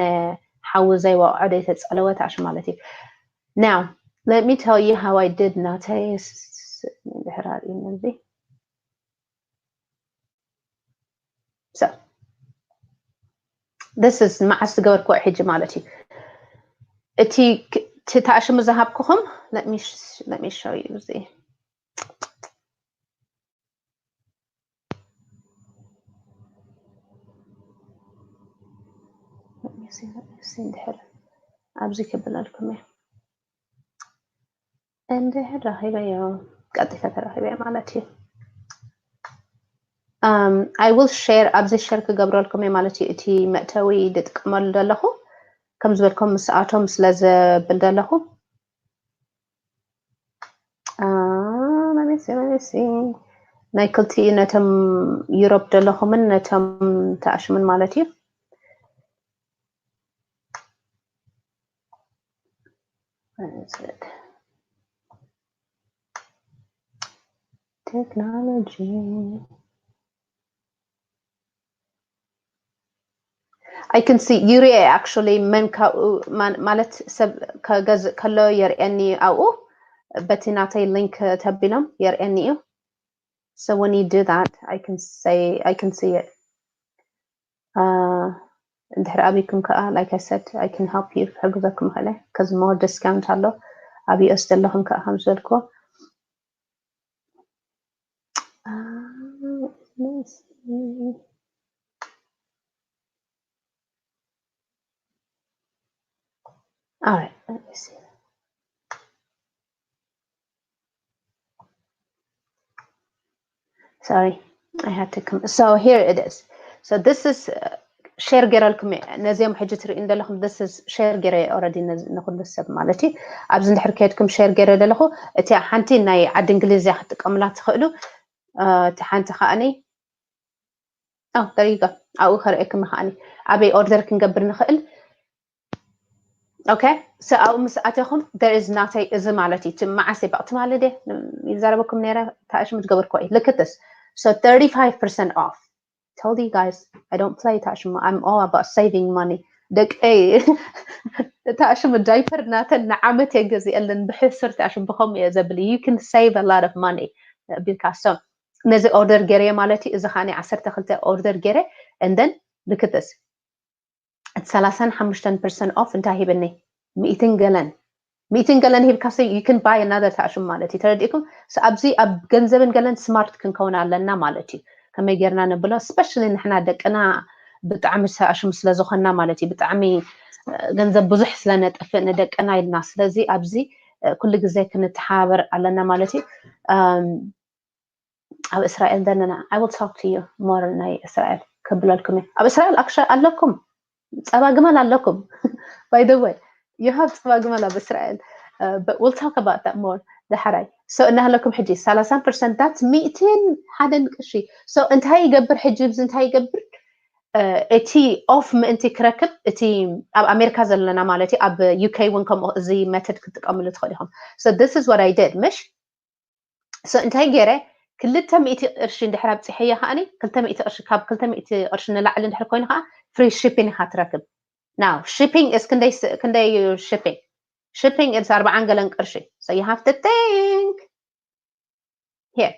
ሓዊ ዘይወቕዖ ዘይተፀለወ ተኣሽሙ ማለት እዩ። Now let me tell you how I did ናተይ ድሕር ኣርእዩኒ እዚ። So this is መዓስ ዝገበርክዎ ሕጂ ማለት እዩ። እቲ ተኣሽሙ ዝሃብኩኹም let me show you እዚ። እንድሕር ኣብዚ ክብለልኩም እየ። እንድሕር ረኺበዮ ቀልጢፈ ተረኺበ ማለት እዩ። I will share፣ ኣብዚ ሸር ክገብረልኩም እየ ማለት እዩ። እቲ መእተዊ ዝጥቀመሉ ዘለኹ ከም ዝበልኩም ምስኣቶም ስለ ዘብል ዘለኹ መሜሲ መሜሲ ናይ ክልቲኡ ነቶም ዩሮፕ ዘለኹምን ነቶም ተኣሽሙን ማለት እዩ። Technology. I can see ዩሪኤ actually መን ካብኡ ማለት ሰብ ከገዝእ ከሎ የርእየኒ ኣብኡ በቲ ናተይ ሊንክ ተቢሎም የርእየኒ እዩ። So when you do that I can say I can see it. እንድሕር ኣብይኩም ከዓ like I said I can help you ክሕግዘኩም ይኽእለ because more discount ኣሎ ኣብ ዩኤስ ዘለኹም ከዓ ከም ዝበልክዎ። All right, let me see. Sorry, I had to come. So here it is. So this is uh, share ገይረልኩም እየ ነዚኦም ሕጂ ትርእዩ እንደለኹም this is share ገይረ already ንኩሉ ሰብ ማለት እዩ። ኣብዚ እንድሕር ከድኩም share ገይረ ዘለኹ እቲ ሓንቲ ናይ ዓዲ እንግሊዝ እያ ክትጥቀሙላ ትኽእሉ። እቲ ሓንቲ ከዓኒ there you go ኣብኡ ከርእየኩም ከዓኒ ኣበይ order ክንገብር ንኽእል። Okay, so ኣብኡ ምስ ኣተኹም there is ናተይ እዚ ማለት እዩ። እቲ መዓስ በቕ ትማሊ ድየ ይዛረበኩም ነይረ ተኣሽሙ ዝገበርክዎ እዩ። Look at this. So thirty-five percent off. Told you guys I don't play ተኣሽሙ። I'm all about saving money. ደቀይ ተኣሽሙ ዳይፐር ናተን ንዓመት እየ ገዚአለን ብሕሱር ተኣሽሙ ብኸምኡ እየ ዘብል። You can save a lot of money ቢልካ። So ነዚ order ገይረዮ ማለት እዩ። እዚ ከዓ ዓሰርተ ክልተ order ገይረ and then look at this. እቲ ሰላሳን ሓሙሽተን percent off እንታይ ሂብኒ? ሚእትን ገለን ሚእትን ገለን ሂብካ you can buy another ተኣሽሙ ማለት እዩ። ተረዲእኩም? ኣብዚ ኣብ ገንዘብን ገለን smart ክንከውን ኣለና ማለት እዩ። ከመይ ጌርና ነብሎ? Especially ንሕና ደቅና ብጣዕሚ ተኣሽሙ ስለ ዝኾንና ማለት እዩ። ብጣዕሚ ገንዘብ ብዙሕ ስለ ነጥፍእ ንደቅና ኢልና። ስለዚ ኣብዚ ኩሉ ግዜ ክንተሓባበር ኣለና ማለት እዩ። ኣብ እስራኤል ዘለና I will talk to you more ናይ እስራኤል ክብለልኩም እየ። ኣብ እስራኤል ኣክሻ ኣለኩም፣ ጸባ ግመል ኣለኩም። By the way, you have ጸባ ግመል ኣብ እስራኤል። But we'll talk about that more ዳሕራይ። So እናሃለኩም ሕጂ ሰላሳ ፐርሰንት፣ that's ሚእትን ሓደን ቅርሺ። So እንታይ ይገብር ሕጂ? ብዚ እንታይ ይገብር? እቲ ኦፍ ምእንቲ ክረክብ፣ እቲ ኣብ ኣሜሪካ ዘለና ማለት እዩ፣ ኣብ UK እውን ከምኡ እዚ method ክትጥቀምሉ ትኽእሉ ኢኹም። So this is what I did, ምሽ? So እንታይ ገይረ? ክልተ ሚእቲ ቅርሺ እንድሕር ኣብፂሐዮ ከዓኒ፣ ክልተ ሚእቲ ቅርሺ፣ ካብ ክልተ ሚእቲ ቅርሺ ንላዕሊ እንድሕር ኮይኑ ከዓ free shipping ኢኻ ትረክብ። Now shipping is ክንደይ ስ- ክንደይ እዩ? Shipping shipping is ኣርባዓን ገለን ቅርሺ። So you have to think here.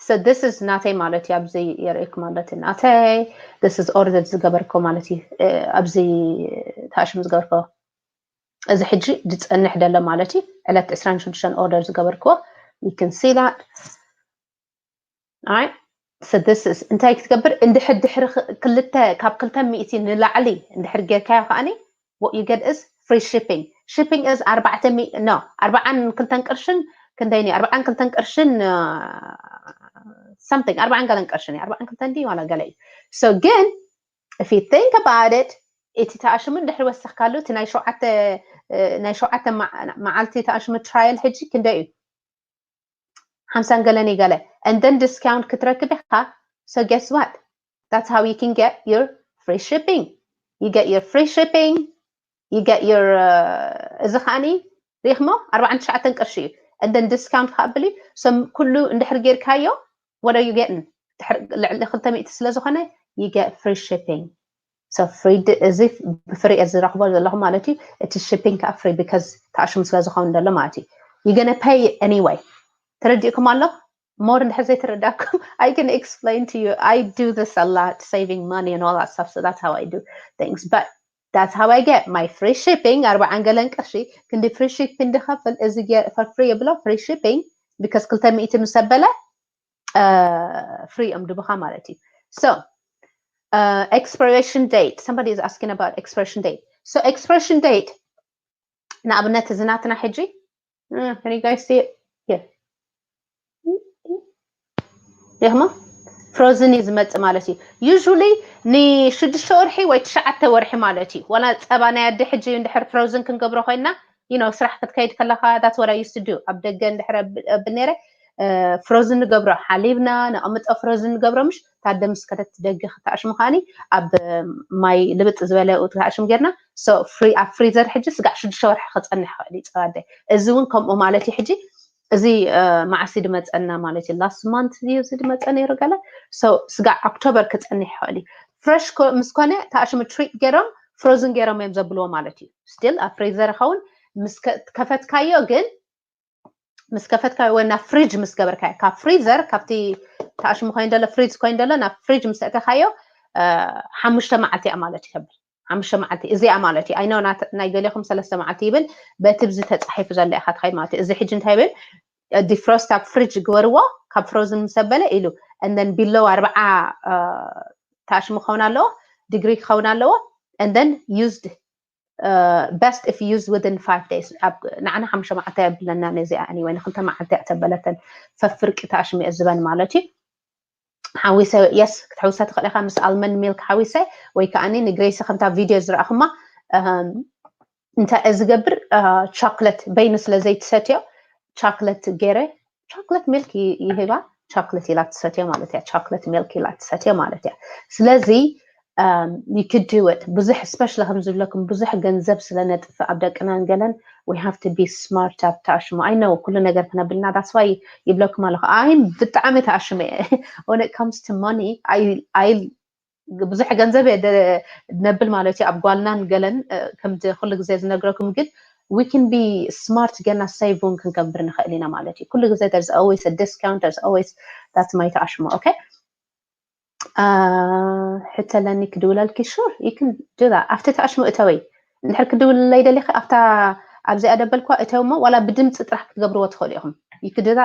So this is ናተይ ማለት እዩ። ኣብዚ የርእየኩም ማለት እዩ ናተይ። This is order ዝገበርኮ ማለት እዩ። ኣብዚ ተኣሽሙ ዝገበርኮ እዚ ሕጂ ዝጸንሕ ደሎ ማለት እዩ። ዕለት ዕስራን ሽዱሽተን order ዝገበርክዎ you can see that. Alright. So this is እንታይ ክትገብር? እንድሕር ድሕሪ ክልተ ካብ ክልተ ሚእቲ ንላዕሊ እንድሕር ጌርካዮ ከዓኒ what you get is free shipping. Shipping is ኣርባዕተ ሚእቲ no ኣርባዓን ክልተን ቅርሽን ክንደይ ነይ ኣርባዓን ክልተን ቅርሽን something ኣርባዓን ገለን ቅርሽን ኣርባዓን ክልተን ዲ ዋላ ገለ እዩ። So ግን if you think about it እቲ ተኣሽሙ እንድሕር ወሰኽካሉ እቲ ናይ ሸውዓተ ናይ ሸውዓተ መዓልቲ ተኣሽሙ trial ሕጂ ክንደይ እዩ? ሓምሳን ገለን ይገለ and then discount ክትረክብ ኢኻ። So guess what? That's how you can get your free shipping. You get your free shipping. You get your እዚ ከዓኒ ሪኢኽሞ ኣርባዓን ትሽዓተን ቅርሺ እዩ። And then discount ከብል እዩ። So ኩሉ እንድሕር ጌርካዮ what are you getting? ልዕሊ ክልተ ሚእቲ ስለ ዝኾነ you get free shipping. So free እዚ ብፍሪ እየ ዝረኽቦ ዘለኹ ማለት እዩ። እቲ shipping ከዓ free because ተኣሽሙ ስለ ዝኸውን ዘሎ ማለት እዩ። You gonna pay anyway. ተረዲእኩም ኣሎ? More እንድሕር ዘይተረዳኩም I can explain to you. I do this a lot, saving money and all that stuff. So that's how I do things. But that's how I get my free shipping. ኣርባዓን ገለን ቅርሺ ክንዲ free shipping ድኸፍል እዚ for free የብሎ free shipping because ክልተ ሚእቲ ምስ ኣበለ free እዮም ድብኻ ማለት እዩ። So expiration date, somebody is asking about expiration date. So expiration date ንኣብነት እዚ ናትና ሕጂ can you guys see it? Yeah. ይኽማ frozen እዩ ዝመጽእ ማለት እዩ። Usually ንሽዱሽተ ወርሒ ወይ ትሽዓተ ወርሒ ማለት እዩ። ወላ ጸባ ናይ ኣደ ሕጂ እንድሕር frozen ክንገብሮ ኮይና you know ስራሕ ክትከይድ ከለኻ that's what I used to do ኣብ ደገ እንድሕር ብል ነይረ frozen ንገብሮ ሓሊብና ነቐምጦ frozen ንገብሮ ምሽ ታደ ምስ ከደት ደገ ክተኣሽሙ ከዓኒ ኣብ ማይ ልብጥ ዝበለ ተኣሽሙ ጌርና so free ኣብ freezer ሕጂ ስጋዕ ሽዱሽተ ወርሒ ክጸንሕ ይኽእል እዩ ጸባ ኣደ እዚ እውን ከምኡ ማለት እዩ ሕጂ እዚ መዓሲ ድመጸና ማለት እዩ last month እዩ እዚ ድመጸ ነይሩ ገለ so ስጋዕ October ክጸንሕ ይኽእል እዩ fresh ምስ ኮነ ተኣሽሙ treat ገይሮም frozen ገይሮም እዮም ዘብልዎ ማለት እዩ still ኣብ freezer ይኸውን ምስ ከፈትካዮ ግን ምስ ከፈትካዮ ወይ ናብ fridge ምስ ገበርካዮ ካብ freezer ካብቲ ተኣሽሙ ኮይኑ ዘሎ freeze ኮይኑ ዘሎ ናብ fridge ምስ ኣእተኻዮ ሓሙሽተ መዓልቲ እያ ማለት ይከብል ሓሙሽተ መዓልቲ እዚኣ ማለት እዩ I know ናይ ገሌኹም ሰለስተ መዓልቲ ይብል በቲ ብዚ ተፃሒፉ ዘሎ ኢኻ ትኸይድ ማለት እዩ እዚ ሕጂ እንታይ ይብል defrost ኣብ fridge ግበርዎ ካብ frozen ምስ ኣበለ ኢሉ and then below ኣርባዓ ተኣሽሙ ክኸውን ኣለዎ degree ክኸውን ኣለዎ and then used best if used within five days ንዓና ሓሙሽተ መዓልቲ የብለና ነዚኣ anyway ንክልተ መዓልቲ እያ ተበለተን ፈፍርቂ ተኣሽሙ እየ ዝበን ማለት እዩ ሓዊሰ yes ክትሕውሳ ትኽእል ኢኻ ምስ almond milk ሓዊሰ ወይ ከዓኒ ንግሬሲ ከምታ ቪድዮ ዝረኣኹማ እንታይ እየ ዝገብር chocolate በይኑ ስለ ዘይትሰትዮ chocolate ገይረ chocolate milk ይህባ chocolate ኢላ ትሰትዮ ማለት እያ chocolate milk ኢላ ትሰትዮ ማለት እያ ስለዚ you could do it ብዙሕ especially ከም ዝብለኩም ብዙሕ ገንዘብ ስለ ነጥፍእ ኣብ ደቅናን ገለን we have to be smart ኣብ ተኣሽሙ I know ኩሉ ነገር ክነብልና that's why ይብለኩም ኣለኹ ኣይ ብጣዕሚ ተኣሽመ እየ when it comes to money I ብዙሕ ገንዘብ እየ ነብል ማለት እዩ ኣብ ጓልናን ገለን ከምቲ ኩሉ ግዜ ዝነግረኩም ግን we can be smart ገና save እውን ክንገብር ንኽእል ኢና ማለት እዩ ኩሉ ግዜ there's always a discount there's always that's my ተኣሽሙ okay ሕተለኒ ክድውለልኪ sure you can do that ኣብቲ ተኣሽሙ እተወይ እንድሕር ክድውልለይ ደሊኺ ኣብታ ኣብዚኣ ደበልኳ እተውሞ ዋላ ብድምፂ ጥራሕ ክትገብርዎ ትኽእሉ ኢኹም። ይክድራ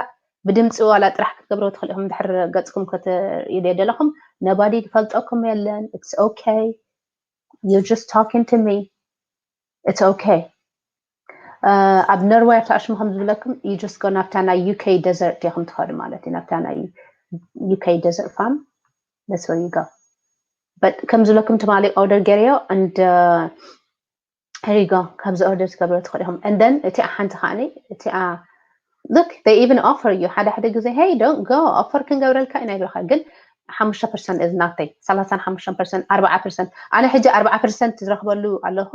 ብድምፂ ዋላ ጥራሕ ክትገብርዎ ትኽእሉ ኢኹም። ድሕር ገፅኩም ክትርእዩ ደለኹም ነባዲ ዝፈልጠኩም የለን። It's okay. You're just talking to me. It's okay. ኣብ ኖርወይ ኣብቲ ኣሽሙ ከም ዝብለኩም you just go ናብታ ናይ UK desert ኢኹም ትኸዱ ማለት እዩ። ናብታ ናይ UK desert farm, that's where you go. But ከም ዝብለኩም ትማሊ order ገይረዮ and here you go. ካብዚ order ትገብሮ ትኽእሉ ኢኹም። And then እቲኣ ሓንቲ ከዓኒ እቲኣ look, they even offer you ሓደ ሓደ ግዜ hey, don't go, offer ክንገብረልካ ኢና ይብለካ። ግን ሓሙሽተ percent is nothing. ሰላሳን ሓሙሽተን percent ኣርባዓ percent ኣነ ሕጂ ኣርባዓ percent ዝረኽበሉ ኣለኹ።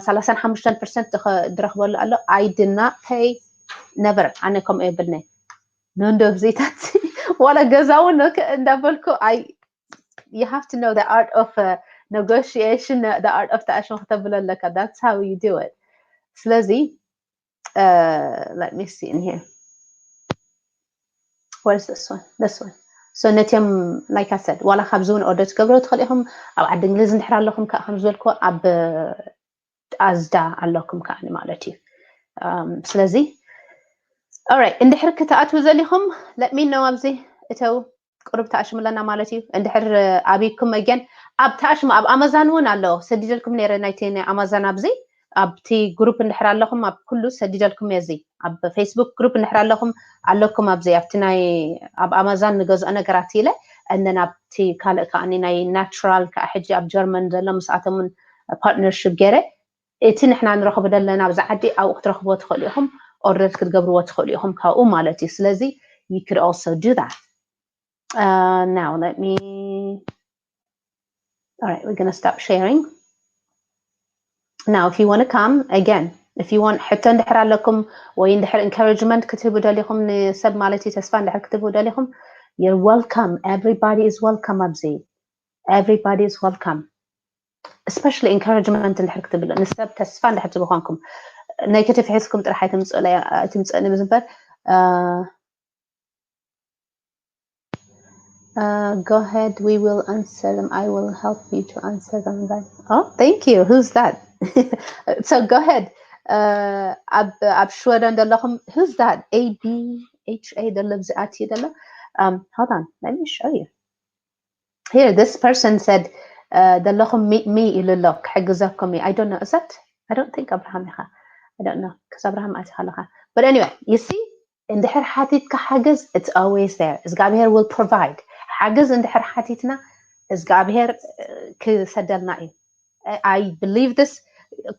ሰላሳን ሓሙሽተን percent ዝረኽበሉ ኣሎ። I did not pay, never. ኣነ ከምኡ የብልኒ። ንንዶ ብዘይታት ዋላ ገዛ እውን እንዳበልኩ I you have to know the art of negotiation, the art of ተኣሽሙ ክተብሎ ኣለካ። That's how you do it. ስለዚ let me see in here. Where's this one? This one. So ነቲኦም like I said ዋላ ካብዚ እውን order ትገብሩ ትኽእሉ ኢኹም። ኣብ ዓዲ እንግሊዝ እንድሕር ኣለኹም ከዓ ከም ዝበልኩ ኣብ ኣዝዳ ኣለኩም ከዓ ማለት እዩ። ስለዚ alright እንድሕር ክትኣትዉ ዘሊኹም let me know ኣብዚ እተው። ቁሩብ ተኣሽሙ ኣለና ማለት እዩ። እንድሕር ኣብይኩም መገን ኣብ ተኣሽሙ ኣብ ኣማዛን እውን ኣሎ። ሰዲደልኩም ነይረ ናይቲ ናይ ኣማዛን ኣብዚ ኣብቲ ግሩፕ እንድሕር ኣለኹም ኣብ ኩሉ ሰዲደልኩም እየ። እዚ ኣብ ፌስቡክ ግሩፕ እንድሕር ኣለኹም ኣለኩም ኣብዚ ኣብቲ ናይ ኣብ ኣማዛን ንገዝኦ ነገራት ኢለ እነን ኣብቲ ካልእ ከዓኒ ናይ ናቹራል ከዓ ሕጂ ኣብ ጀርመን ዘሎ ምስኣቶም እውን ፓርትነርሽፕ ገይረ እቲ ንሕና ንረኽቦ ዘለና ኣብዚ ዓዲ ኣብኡ ክትረኽብዎ ትኽእሉ ኢኹም። ኦርደር ክትገብርዎ ትኽእሉ ኢኹም ካብኡ ማለት እዩ። ስለዚ you could also do that. Uh, now let me, all right, we're gonna stop sharing. Now if you want to come again, if you want ሕቶ እንድሕር ኣለኩም ወይ እንድሕር encouragement ክትህቡ ደሊኹም ንሰብ ማለት እዩ ተስፋ እንድሕር ክትህቡ ደሊኹም you're welcome. Everybody is welcome ኣብዚ everybody is welcome. Especially encouragement እንድሕር ክትብሉ ንሰብ ተስፋ እንድሕር ትህቡ ኮንኩም ናይ ከተፍሒዝኩም ጥራሕ ኣይትምፅእኒ ምስ እምበር Uh, go ahead, we will answer them. I will help you to answer them. Right? Oh, thank you. Who's that? So go ahead. Uh, ኣብ ኣብ ሽወደን ዘለኹም who's that? A B H A ዘሎ ኣብዚ ኣትዩ ዘሎ. Um, hold on, let me show you. Here, this person said ዘለኹም meet me ኢሉ ኣሎ ክሕግዘኩም እዩ። I don't know, is that? I don't think ኣብርሃም ኢኻ። I don't know, because ኣብርሃም ኣትኻ ኣለኻ። But anyway, you see, እንድሕር ሓቲትካ ሓገዝ it's always there. እግዚኣብሔር will provide. ሓገዝ እንድሕር ሓቲትና እግዚኣብሔር ክሰደልና እዩ። I believe this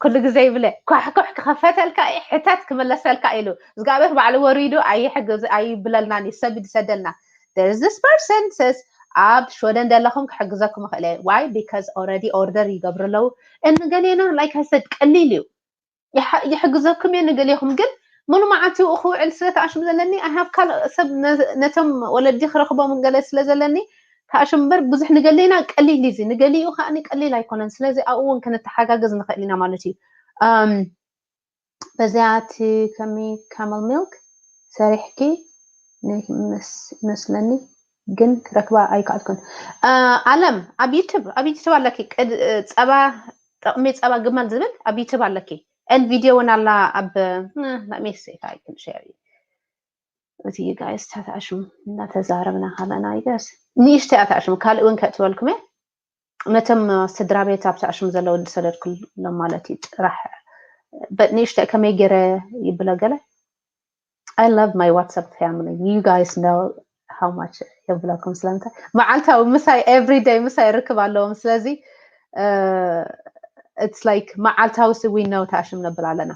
ኩሉ ግዜ ይብለ ኳሕኳሕ ክኸፈተልካ እዩ ሕተት ክመለሰልካ ኢሉ እግዚኣብሔር ባዕሉ ወሪዱ ኣይሕግዝ ኣይብለልናን እዩ ሰብ ዝሰደልና። There's this person says ኣብ ሽወደን ዘለኹም ክሕግዘኩም እኽእል እየ። Why? Because already order ይገብሩ ኣለዉ። እንገሌና like I said ቀሊል እዩ። ይሕግዘኩም እየ ንገሌኹም ግን ሙሉ መዓልቲ ክውዕል ስለ ተኣሽሙ ዘለኒ I have ካልእ ሰብ ነቶም ወለዲ ክረኽቦም ገለ ስለ ዘለኒ ተኣሽሙ እምበር ብዙሕ ንገሌና ቀሊል እዩ። ንገሊኡ ከዓ ቀሊል ኣይኮነን። ስለዚ ኣብኡ እውን ክንተሓጋገዝ ንኽእል ኢና ማለት እዩ። በዚኣ እቲ ከሚ camel milk ሰሪሕኪ መስለኒ ግን ክረክባ ኣይከኣልኩን። ኣለም ኣብ ዩቱብ ኣብ ዩቱብ ኣለኪ ጸባ ጥቕሚ ጸባ ግመል ዝብል ኣብ ዩቱብ ኣለኪ and ቪድዮ እውን ኣላ ኣብ let me see if I can share you with you guys. ተታሽሙ እናተዛረብና ካለና ይገስ ንእሽተይ ኣታሽሙ ካልእ እውን ከእትወልኩም እየ። ነቶም ስድራ ቤት ኣብቲ ኣሽሙ ዘለዉ ዝሰደድኩሎም ማለት እዩ ጥራሕ በት ንእሽተይ ከመይ ገይረ ይብሎ ገለ I love my WhatsApp family, you guys know how much የብለኩም ስለምንታይ መዓልታዊ ምሳይ everyday ምሳይ ርክብ ኣለዎም ስለዚ it's like መዓልታዊ ሲ we know ተኣሽም ነብል ኣለና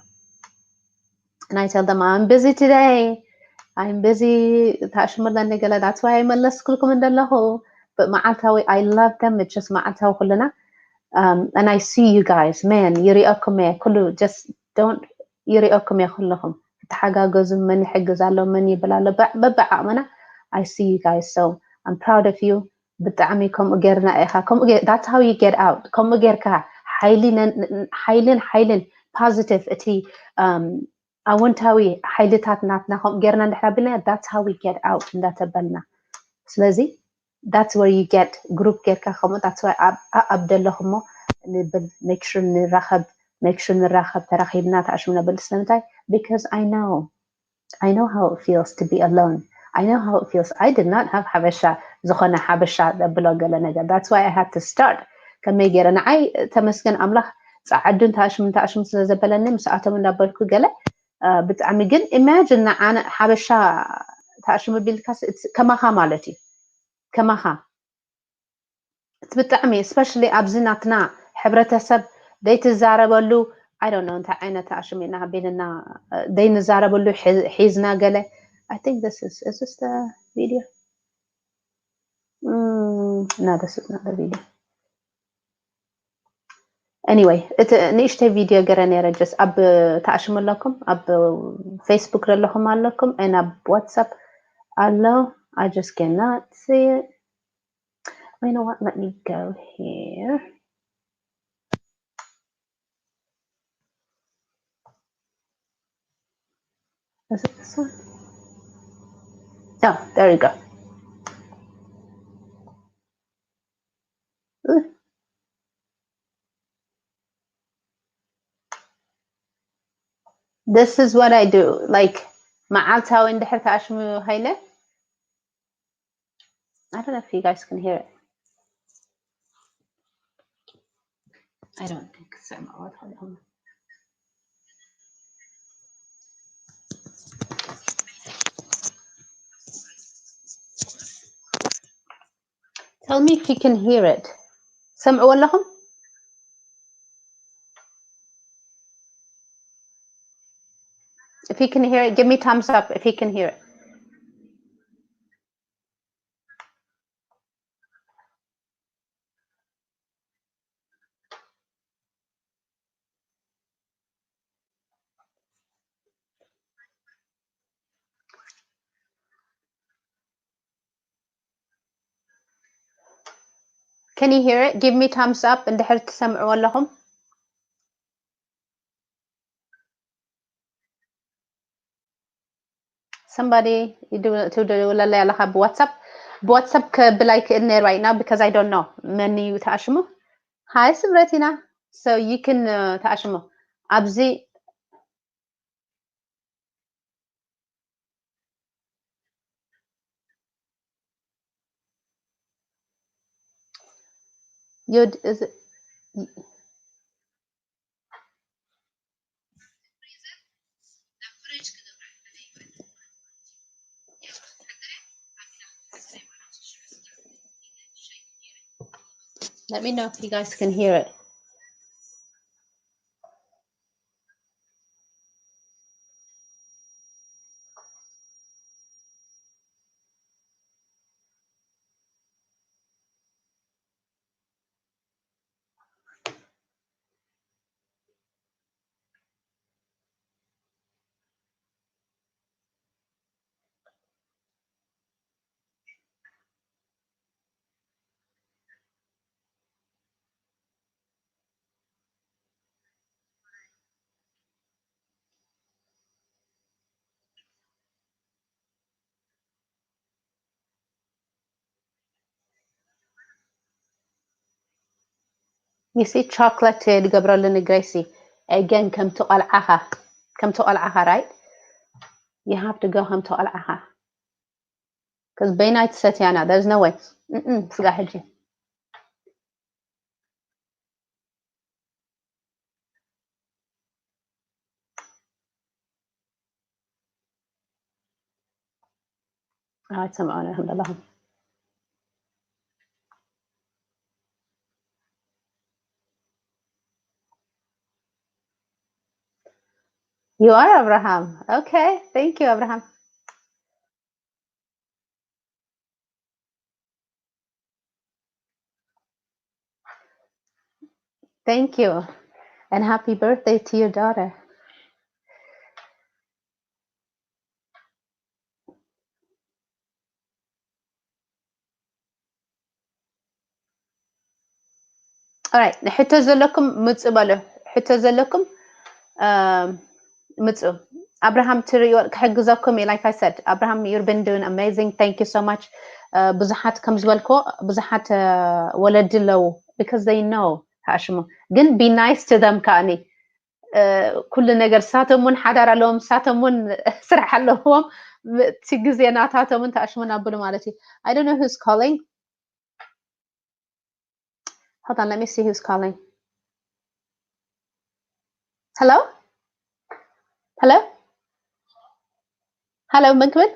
and I tell them I'm busy today, I'm busy ተኣሽሙ ኣለኒ ገለ that's why ኣይመለስኩልኩም እንደለኹ but መዓልታዊ I love them just መዓልታዊ ኩልና and I see you guys man ይሪኦኩም እየ ኩሉ just don't ይሪኦኩም እየ ኩልኹም ትተሓጋገዙ መን ይሕግዝ ኣሎ መን ይብል ኣሎ በብዓቕምና I see you guys so I'm proud of you ብጣዕሚ ከምኡ ጌርና ኢኻ ከምኡ that's how you get out ከምኡ ጌርካ ሓይልን ሓይልን positive እቲ ኣወንታዊ ሓይልታት ናትና ከምኡ ጌርና እንድሕር ኣቢልና that's how we get out እንዳተበልና ስለዚ that's where you get group ጌርካ ከምኡ that's why ኣብ ደለኹሞ ንብል make sure ንራኸብ make sure ንራኸብ፣ ተራኺብና ተኣሽሙ ነብል። ስለምንታይ? Because I know I know how it feels to be alone. I know how it feels. I did not have ሓበሻ፣ ዝኾነ ሓበሻ ዘብሎ ገለ ነገር። That's why I had to start. ከመይ ገይረ ንዓይ፣ ተመስገን ኣምላኽ፣ ጸዓዱን ተኣሽሙን ተኣሽሙ ስለ ዘበለኒ ምስኣቶም እንዳበልኩ ገለ፣ እ፣ ብጣዕሚ ግን imagine ንዓነ ሓበሻ ተኣሽሙ ቢልካ ስ-፣ it's ከማኻ ማለት እዩ። ከማኻ። እቲ ብጣዕሚ especially ኣብዚ ናትና ሕብረተሰብ ደይትዛረበሉ፣ I don't know እንታይ ዓይነት ኣሽሙ ኢና ቢልና፣ እ፣ ደይንዛረበሉ ሒ-፣ ሒዝና ገለ። I think this is, is this the video? Mm, no, this is not the video. Anyway፣ እቲ ንእሽተይ ቪድዮ ገረ ነይረ፣ just ኣብ ተኣሽሙ ኣለኩም፣ ኣብ Facebook ዘለኹም ኣለኩም፣ and ኣብ WhatsApp ኣሎ። I just cannot see it. You know what? Let me go here. Is it this one? Oh, there you go. Ooh. This is what I do. Like, መዓልታዊ እንድሕር ተኣሽሙ ሃይለ፣ I don't know if you guys can hear it. I don't think so. Hold on. Tell me if you can hear it. ሰምዕዎ ኣለኹም? If you can hear it, give me thumbs up if you can hear it. Can you hear it? Give me thumbs up እንድሕር ትሰምዕዎ ኣለኹም። Somebody ትደውለለይ ኣለኻ ብዋትሳፕ። ብዋትሳፕ ከብል ኣይክእል ነይሩ right now because I don't know መን እዩ ተኣሽሙ። Hi ስምረቲና። So you can, uh, ተኣሽሙ ኣብዚ You'd, is it? Let me know if you guys can hear it. You see, chocolate ድገብረሉ ንግሬሲ። Again፣ ከምቲ ቆልዓኻ፣ ከምቲ ቆልዓኻ፣ right? You have to go ከምቲ ቆልዓኻ። Because በይናይ ትሰትያና፣ there's no way. Mm-mm፣ ስጋ ሕጂ። ኣይትሰምዑን ኢኹም ዘለኹም። You are Abraham. Okay, thank you, Abraham. Thank you. And happy birthday to your daughter. Alright፣ ሕቶ ዘለኩም ምጹ በሉ። ሕቶ ዘለኩም፣ um, ምጹ። ኣብርሃም ትርእይዎ ክሕግዘኩም እዩ። Like I said, Abraham, you've been doing amazing. Thank you so much. Uh, ብዙሓት ከም ዝበልኮ፣ ብዙሓት፣ uh, ወለዲ ኣለዉ። Because they know፣ ተኣሽሙ። ግን be nice to them ከኣኒ። ኩሉ ነገር ሳቶም እውን ሓዳር ኣለዎም፣ ሳቶም እውን ስራሕ ኣለዎም። እቲ ግዜ ናታቶም እውን ተኣሽሙን ኣብሉ ማለት እዩ። I don't know who's calling. Hold on, let me see who's calling. Hello? Hello? Hello, መን ክብል?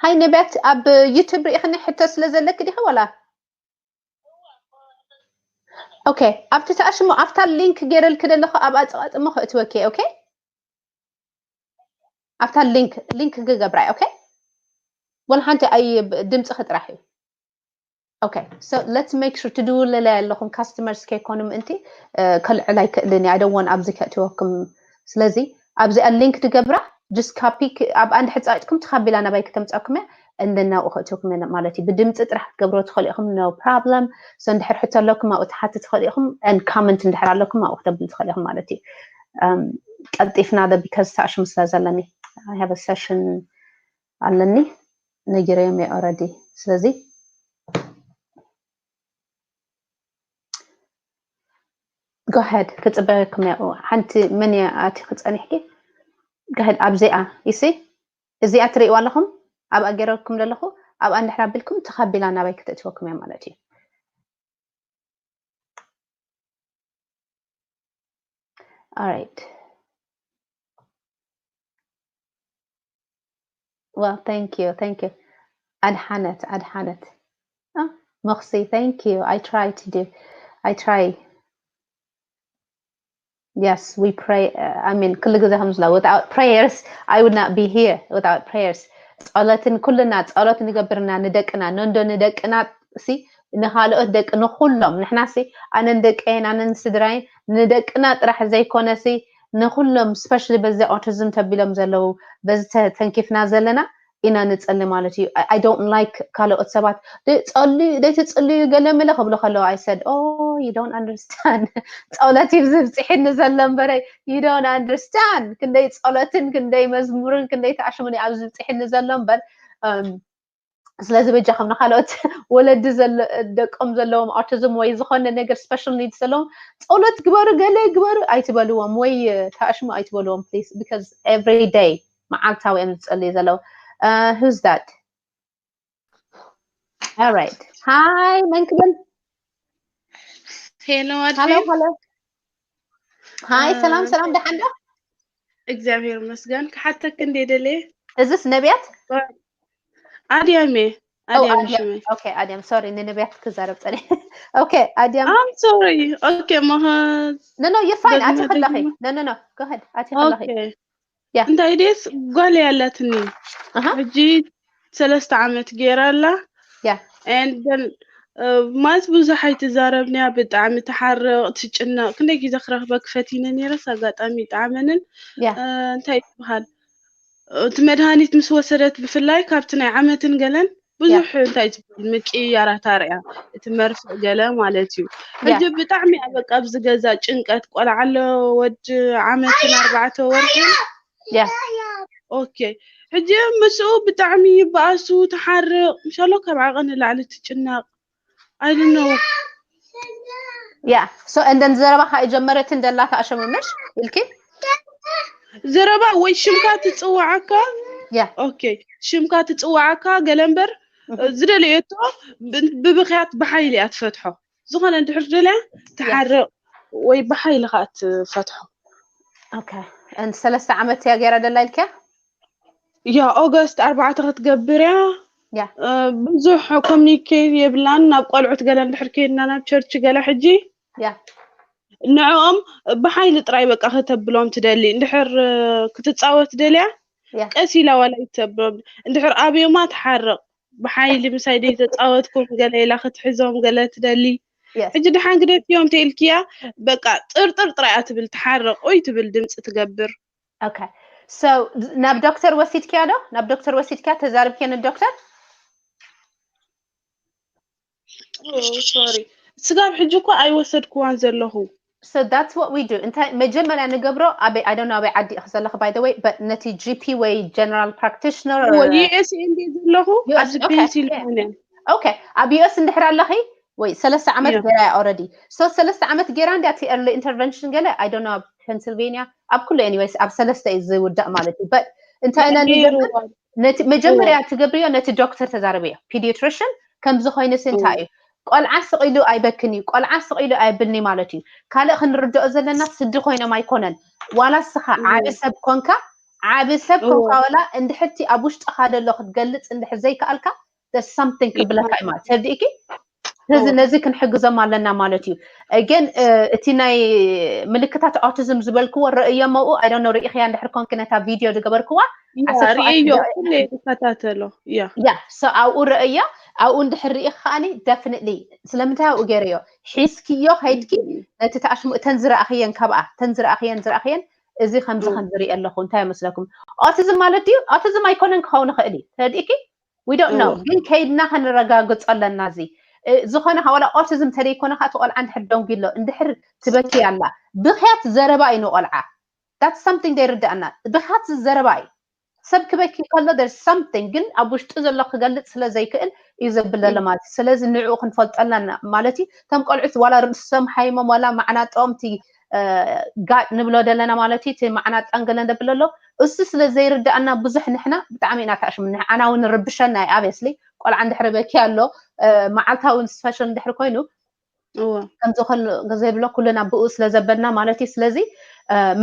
ሃይ ነቢያት፣ ኣብ ዩቱብ ርኢኽኒ ሕቶ ስለ ዘለኪ ዲኺ ዋላ? ኦኬ፣ ኣብቲ ተኣሽሞ ኣብታ ሊንክ ገይረልኪ ዘለኹ ኣብ ኣጸቓጽሞ ከእትወኪ። ኦኬ፣ ኣብታ ሊንክ ሊንክ ክገብራ። ኦኬ፣ ወላ ሓንቲ ኣይ ድምጽኺ ጥራሕ እዩ። Okay, so let's make sure ትድውለለይ ኣለኹም ካስተመርስ ከይኮኑ ምእንቲ ከልዕል ኣይክእልን እየ። I don't want ኣብዚ ከእትወኩም። ስለዚ ኣብዚኣ ሊንክ ትገብራ just copy ኣብ ኣንድ ሕጻጽኩም ተኻቢላ ናባይ ክተምጻኩም እያ። እንደ ናብኡ ከእትወኩም እየ ማለት እዩ። ብድምፂ ጥራሕ ክትገብሮ ትኽእሉ ኢኹም፣ no problem። So እንድሕር ሕቶ ኣለኩም ኣብኡ ትሓት ትኽእሉ ኢኹም፣ and comment እንድሕር ኣለኩም ኣብኡ ክተብሉ ትኽእሉ ኢኹም ማለት እዩ። ቀልጢፍና ደ because ተኣሽሙ ስለ ዘለኒ I have a session ኣለኒ፣ ነጊረዮም እየ already። ስለዚ go ahead ክጽበየኩም እየ። ሓንቲ መን እያ ኣቲ ክጸኒሕኪ? Go ahead ኣብዚኣ ይሲ እዚኣ ትርእይዋ ኣለኹም፣ ኣብኣ ገይረኩም ዘለኹ ኣብኣ እንድሕር ኣቢልኩም ተኻቢላ ናባይ ክተእትወኩም እያ ማለት እዩ። All right. Well, thank you, thank you. ኣድሓነት ኣድሓነት መኽሲ፣ thank you. I try to do, I try. Yes, we pray. I mean, ኩሉ ግዜ ከም ዝብላ, without prayers I would not be here. Without prayers, ጸሎትን ኩልና ጸሎት ንገብርና ንደቅና፣ ነንዶ ንደቅና ሲ ንኻልኦት ደቂ ንኹሎም ንሕና ሲ ኣነን ደቀይን ኣነን ስድራይን ንደቅና ጥራሕ ዘይኮነ ሲ ንኹሎም especially በዚ autism ተቢሎም ዘለዉ በዚ ተንኪፍና ዘለና ኢና ንጸሊ ማለት እዩ። I don't like ካልኦት ሰባት ጸልዩ ደይትጽልዩ ገለ መለ ክብሉ ከለዉ I said, oh, you don't understand. ጸሎት እዩ ዝብጽሒኒ ዘሎ እምበረ you don't understand። ክንደይ ጸሎትን ክንደይ መዝሙርን ክንደይ ተኣሽሙን እዩ ኣብ ዝብጽሒኒ ዘሎ እምበር ስለዚ በጃኹም ንካልኦት ወለዲ ደቆም ዘለዎም autism ወይ ዝኾነ ነገር special needs ዘለዎም ጸሎት ግበሩ ገለ ግበሩ ኣይትበልዎም ወይ ተኣሽሙ ኣይትበልዎም please, because every day መዓልታዊ እዮም ዝጸልዩ ዘለዉ። Who's that? All right, hi መን ክብል? Hello. Hi ሰላም ሰላም ደሓን ዶ? እግዚኣብሔር ይመስገን። ክሓተክ እንዴ ደለ? እዚስ ነቢያት? ኣድያም እየ። ኣድያም ሽመይ። Okay ኣድያም፣ sorry ንነቢያት ክዛረብ ጸኒሐ። Okay ኣድያም። I'm sorry. Okay መኸ No no, you're fine. ኣቲ ከለኺ። No no no, go ahead ኣቲ ከለኺ። Okay እንታይ ደስ ጓል ያላትኒ ሕጂ ሰለስተ ዓመት ገይራ ኣላ። Yeah. And then ማለት ብዙሕ ኣይትዛረብንያ፣ ብጣዕሚ ትሓርቕ ትጭነቕ። ክንደይ ግዜ ክረኽበ ክፈቲነ ነይረስ ኣጋጣሚ ይጣዕመንን እንታይ ትበሃል እቲ መድሃኒት ምስ ወሰደት ብፍላይ ካብቲ ናይ ዓመትን ገለን ብዙሕ እንታይ ዝበል ምቅያራት ኣርያ እቲ መርፍእ ገለ ማለት እዩ። ሕጂ ብጣዕሚ እያ በቃ ኣብዚ ገዛ ጭንቀት፣ ቆልዓ ኣሎ ወዲ ዓመትን ኣርባዕተ ወርሕን። ኦኬ ሕጂ ምስኡ ብጣዕሚ ይበኣሱ፣ ትሓርቕ፣ ምሻሎ ካብ ዓቐን ንላዕሊ ትጭነቕ። I don't know. Yeah, so and then ዘረባ ከኣ ጀመረትን ደላ ተኣሸሙ ምሽ ኢልኪ ዘረባ ወይ ሽምካ ትጽዋዓካ። Yeah. ኦኬ ሽምካ ትጽዋዓካ ገለ እምበር ዝደለየቶ ብብኽያት ብሓይሊ እያ ትፈትሖ። ዝኾነ እንድሕር ደልያ ትሓርቕ ወይ ብሓይሊ ከኣ ትፈትሖ። Okay, and ሰለስተ ዓመት እያ ገይራ ደላ ኢልኪያ? ያ ኦገስት ኣርባዕተ ክትገብር እያ። Yeah. ብዙሕ ኮሚኒኬት የብላን። ናብ ቆልዑት ገለ እንድሕር ከይድና ናብ ቸርች ገለ ሕጂ Yeah. ንዕኦም ብሓይሊ ጥራይ በቃ ከተብሎም ትደሊ። እንድሕር ክትጻወት ደልያ Yeah. ቀስ ኢላ ዋላ ይተብሎም። እንድሕር ኣብዮማ ትሓርቕ። ብሓይሊ ምሳይ ደይ ተጻወትኩም ገለ ኢላ ክትሕዞም ገለ ትደሊ። Yes. ሕጂ ድሓን ግደፍ እዮም ተኢልክያ በቃ ጥርጥር ጥራይ እያ ትብል፣ ትሓርቕ ወይ ትብል ድምፂ ትገብር። Okay, so ናብ ዶክተር ወሲድክያ ዶ? ናብ ዶክተር ወሲድክያ ተዛርብክያ ንዶክተር? ሶሪ ስጋብ ሕጂ እኮ ኣይወሰድክዋን ዘለኹ። So that's what we do. እንታይ መጀመርያ ንገብሮ ኣበይ I don't know ኣበይ ዓዲ ኢኺ ዘለኺ by the way, but ነቲ GP ወይ general practitioner USA እንደ ዘለኹ ኣብዚ ፔንሲልቫኒያ። Okay, ኣብ US እንድሕር ኣለኺ ወይ ሰለስተ ዓመት ገይራ እያ already። So ሰለስተ ዓመት ገይራ እንዲያ እቲ early intervention ገለ I don't know ኣብ ፔንስልቬንያ ኣብ ኩሉ anyways ኣብ ሰለስተ እዩ ዝውዳእ ማለት እዩ። But እንታይ ኢና ንገብር ነቲ መጀመርያ ትገብርዮ ነቲ ዶክተር ተዛረብዮ pediatrician ከምዚ ኮይኑስ እንታይ እዩ ቆልዓ ስቕ ኢሉ ኣይበክን እዩ ቆልዓ ስቕ ኢሉ ኣየብልኒ ማለት እዩ። ካልእ ክንርድኦ ዘለና ስዲ ኮይኖም ኣይኮነን ዋላ እስኻ ዓቢ ሰብ ኮንካ ዓቢ ሰብ ኮንካ ዋላ እንድሕርቲ ኣብ ውሽጥኻ ደሎ ክትገልጽ እንድሕር ዘይከኣልካ there's something ክብለካ እዩ ማለት ተርዲእኪ ነዚ ነዚ ክንሕግዞም ኣለና ማለት እዩ። ግን እቲ ናይ ምልክታት autism ዝበልክዎ ርእዮመኡ I don't know ርእኽያ እንድሕር ኮንክ ነታ ቪድዮ ዝገበርክዋ ርእዮ ኩለ ይከታተሎ ያ ያ so ኣብኡ ርእዮ ኣብኡ እንድሕር ርእኽ ከዓኒ definitely ስለምንታይ ኣብኡ ገይረዮ ሒዝክዮ ከይድኪ ነቲ ተኣሽሙ እተን ዝረኣኽየን ካብኣ እተን ዝረኣኽየን ዝረኣኽየን እዚ ከምዚ ከም ዝርኢ ኣለኹ እንታይ ይመስለኩም? Autism ማለት ድዩ? Autism ኣይኮነን ክኸውን ይኽእል እዩ ተረዲእኪ? We don't know ግን ከይድና ከነረጋግጾ ኣለና እዚ ዝኾነ ዋላ autism ተደይኮነ ከዓ እቲ ቆልዓ እንድሕር ደንጉሎ እንድሕር ትበኪ ኣላ ብኽያት ዘረባ እዩ ንቆልዓ that's something ዘይርዳእና ብኽያት ዘረባ እዩ ሰብ ክበኪ ከሎ there's something ግን ኣብ ውሽጡ ዘሎ ክገልፅ ስለ ዘይክእል እዩ ዘብል ዘሎ ማለት እዩ ስለዚ ንዕኡ ክንፈልጦ ኣለና ማለት እዩ እቶም ቆልዑት ዋላ ርእሶም ሓይሞም ዋላ ማዕናጦም እቲ ጋጥ ንብሎ ዘለና ማለት እዩ እቲ ማዕናጣን ገለን ደብል ኣሎ እሱ ስለ ዘይርዳእና ብዙሕ ንሕና ብጣዕሚ ኢና ተኣሽሙ ንዓና እውን ርብሸና እዩ obviously ቆልዓ እንድሕር በኪ ኣሎ መዓልታዊ special እንድሕር ኮይኑ ከምዚ ከሎ ዘይብሎ ኩልና ብኡ ስለ ዘበልና ማለት እዩ ስለዚ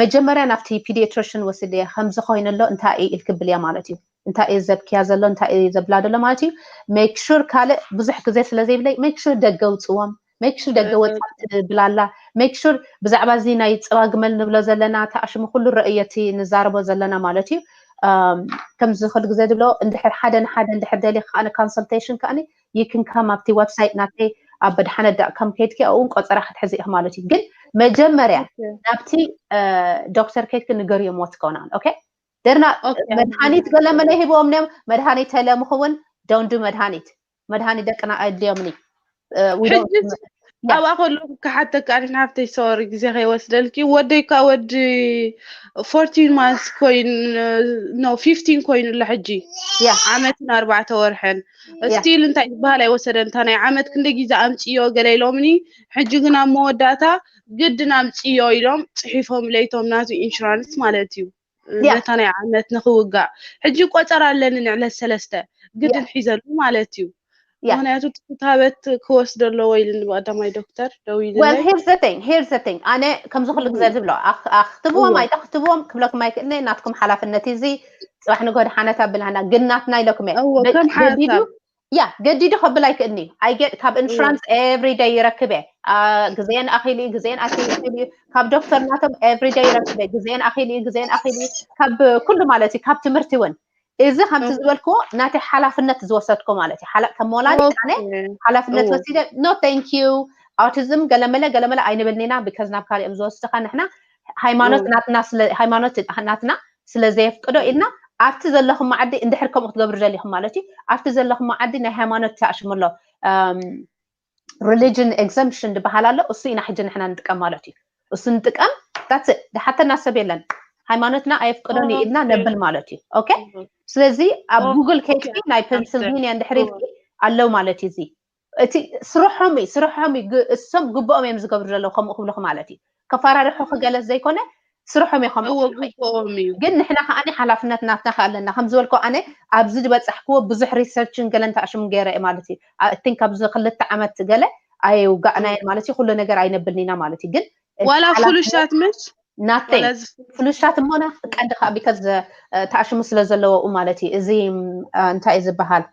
መጀመርያ ናብቲ pediatrician ወስድየ ከምዚ ኮይኑሎ እንታይ እዩ ኢልክብልያ ማለት እዩ እንታይ እዩ ዘብክያ ዘሎ እንታይ እዩ ዘብላ ዘሎ ማለት እዩ make sure ካልእ ብዙሕ ግዜ ስለ ዘይብለይ make sure ደገ ውፅዎም make sure ደገ ወፃ ትብላላ make sure ብዛዕባ እዚ ናይ ፀባ ግመል ንብሎ ዘለና ተኣሽሙ ኩሉ ረእየቲ ንዛረቦ ዘለና ማለት እዩ ከምዚ ክል ግዜ ዝብሎ እንድሕር ሓደ ንሓደ እንድሕር ደሊ ከዓነ consultation ከዓኒ you can come ኣብቲ website ናተይ ኣብ በድሓነ ዳት ኮም ከይድኪ ኣብኡን ቆፀራ ክትሕዚ ኢኽ ማለት እዩ ግን መጀመርያ ናብቲ ዶክተር ከይድኪ ንገርዮም what's going on okay ደርና መድሃኒት ገለመለ ሂብዎም ነም መድሃኒት ተለምኽውን don't do መድሃኒት መድሃኒት ደቅና ኣድልዮምኒ ሕጂ ኣብኣ ከለኩ ክሓተካ ኣነ ሓፍተይ sorry ግዜ ከይወስደልኪ ወደይካ ወዲ fourteen months ኮይኑ no fifteen ኮይኑ ኣሎ ሕጂ ዓመትን ኣርባዕተ ወርሕን still እንታይ ዝበሃል ኣይወሰደን እታ ናይ ዓመት ክንደ ግዜ ኣምፅዮ ገለ ኢሎምኒ ሕጂ ግን ኣብ መወዳእታ ግድን ኣምፅዮ ኢሎም ፅሒፎም ለይቶም ናቱ insurance ማለት እዩ ነታ ናይ ዓመት ንክውጋእ ሕጂ ቆፀር ኣለኒ ንዕለት ሰለስተ ግድን ሒዘሉ ማለት እዩ ምክንያቱ ትታበት ክወስዶ ኣለዎ ኢልኒ ብቀዳማይ ዶክተር ደው ኢልለይ here's the thing ኣነ ከምዚ ኩሉ ግዜ ዝብሎ ክትብዎም ኣይተክትብዎም ክብለኩም ኣይክእልኒ ናትኩም ሓላፍነት እዚ ፅባሕ ንጎ ድሓነት ኣብልሃና ግን ናትና ኢለኩም እየ ከም ሓሳብ ያ ገዲዱ ከብል ኣይክእልኒ ኣይገድ ካብ insurance every day ይረክብ እየ ግዜን ኣኺሉ እዩ ግዜን ኣኪሉ እዩ ካብ ዶክተር ናቶም every day ይረክብ እየ ግዜን ኣኺሉ እዩ ግዜን ኣኺሉ እዩ ካብ ኩሉ ማለት እዩ ካብ ትምህርቲ እውን እዚ ከምቲ ዝበልክዎ ናተይ ሓላፍነት ዝወሰድኩ ማለት እዩ ከም ወላዲት ኣነ ሓላፍነት ወሲደ no thank you autism ገለመለ ገለመለ ኣይንብልኒና because ናብ ካሊኦም ዝወስድካ ንሕና ሃይማኖት ናትና ስለ ሃይማኖት ናትና ስለ ዘየፍቅዶ ኢልና ኣብቲ ዘለኹም ዓዲ እንድሕር ከምኡ ክትገብሩ ደሊኹም ማለት እዩ ኣብቲ ዘለኹም ዓዲ ናይ ሃይማኖት ተኣሽሙ ኣሎ religion exemption ዝበሃል ኣሎ እሱ ኢና ሕጂ ንሕና ንጥቀም ማለት እዩ እሱ ንጥቀም that's it ዝሓተና ሰብ የለን ሃይማኖትና ኣየፍቅዶን እዩ ኢልና ነብል ማለት እዩ okay ስለዚ ኣብ ጉግል ከይድኪ ናይ ፔንስልቬንያ እንድሕር ኢልኪ ኣለው ማለት እዩ እዚ እቲ ስርሖም እዩ ስርሖም እዩ እሶም ግብኦም እዮም ዝገብሩ ዘለዉ ከምኡ ክብልኹ ማለት እዩ ከፈራርሑ ክገለጽ ዘይኮነ ስርሖም እዮም ከምኡ ግን ንሕና ከዓ ሓላፍነት ናትና ከ ኣለና ከም ዝበልኮ ኣነ ኣብዚ ዝበፃሕክዎ ብዙሕ research ን ገለን ተኣሽሙ ገይረ ማለት እዩ think ኣብዚ ክልተ ዓመት ገለ ኣይውጋእናየን ማለት እዩ ኩሉ ነገር ኣይነብልን ኢና ማለት እዩ ግን ዋላ ፍሉሻት ምስ ናተይ ፍሉሻት እሞና ቀንዲ ከዓ because ተኣሽሙ ስለ ዘለዎኡ ማለት እዩ እዚ እንታይ እዩ ዝበሃል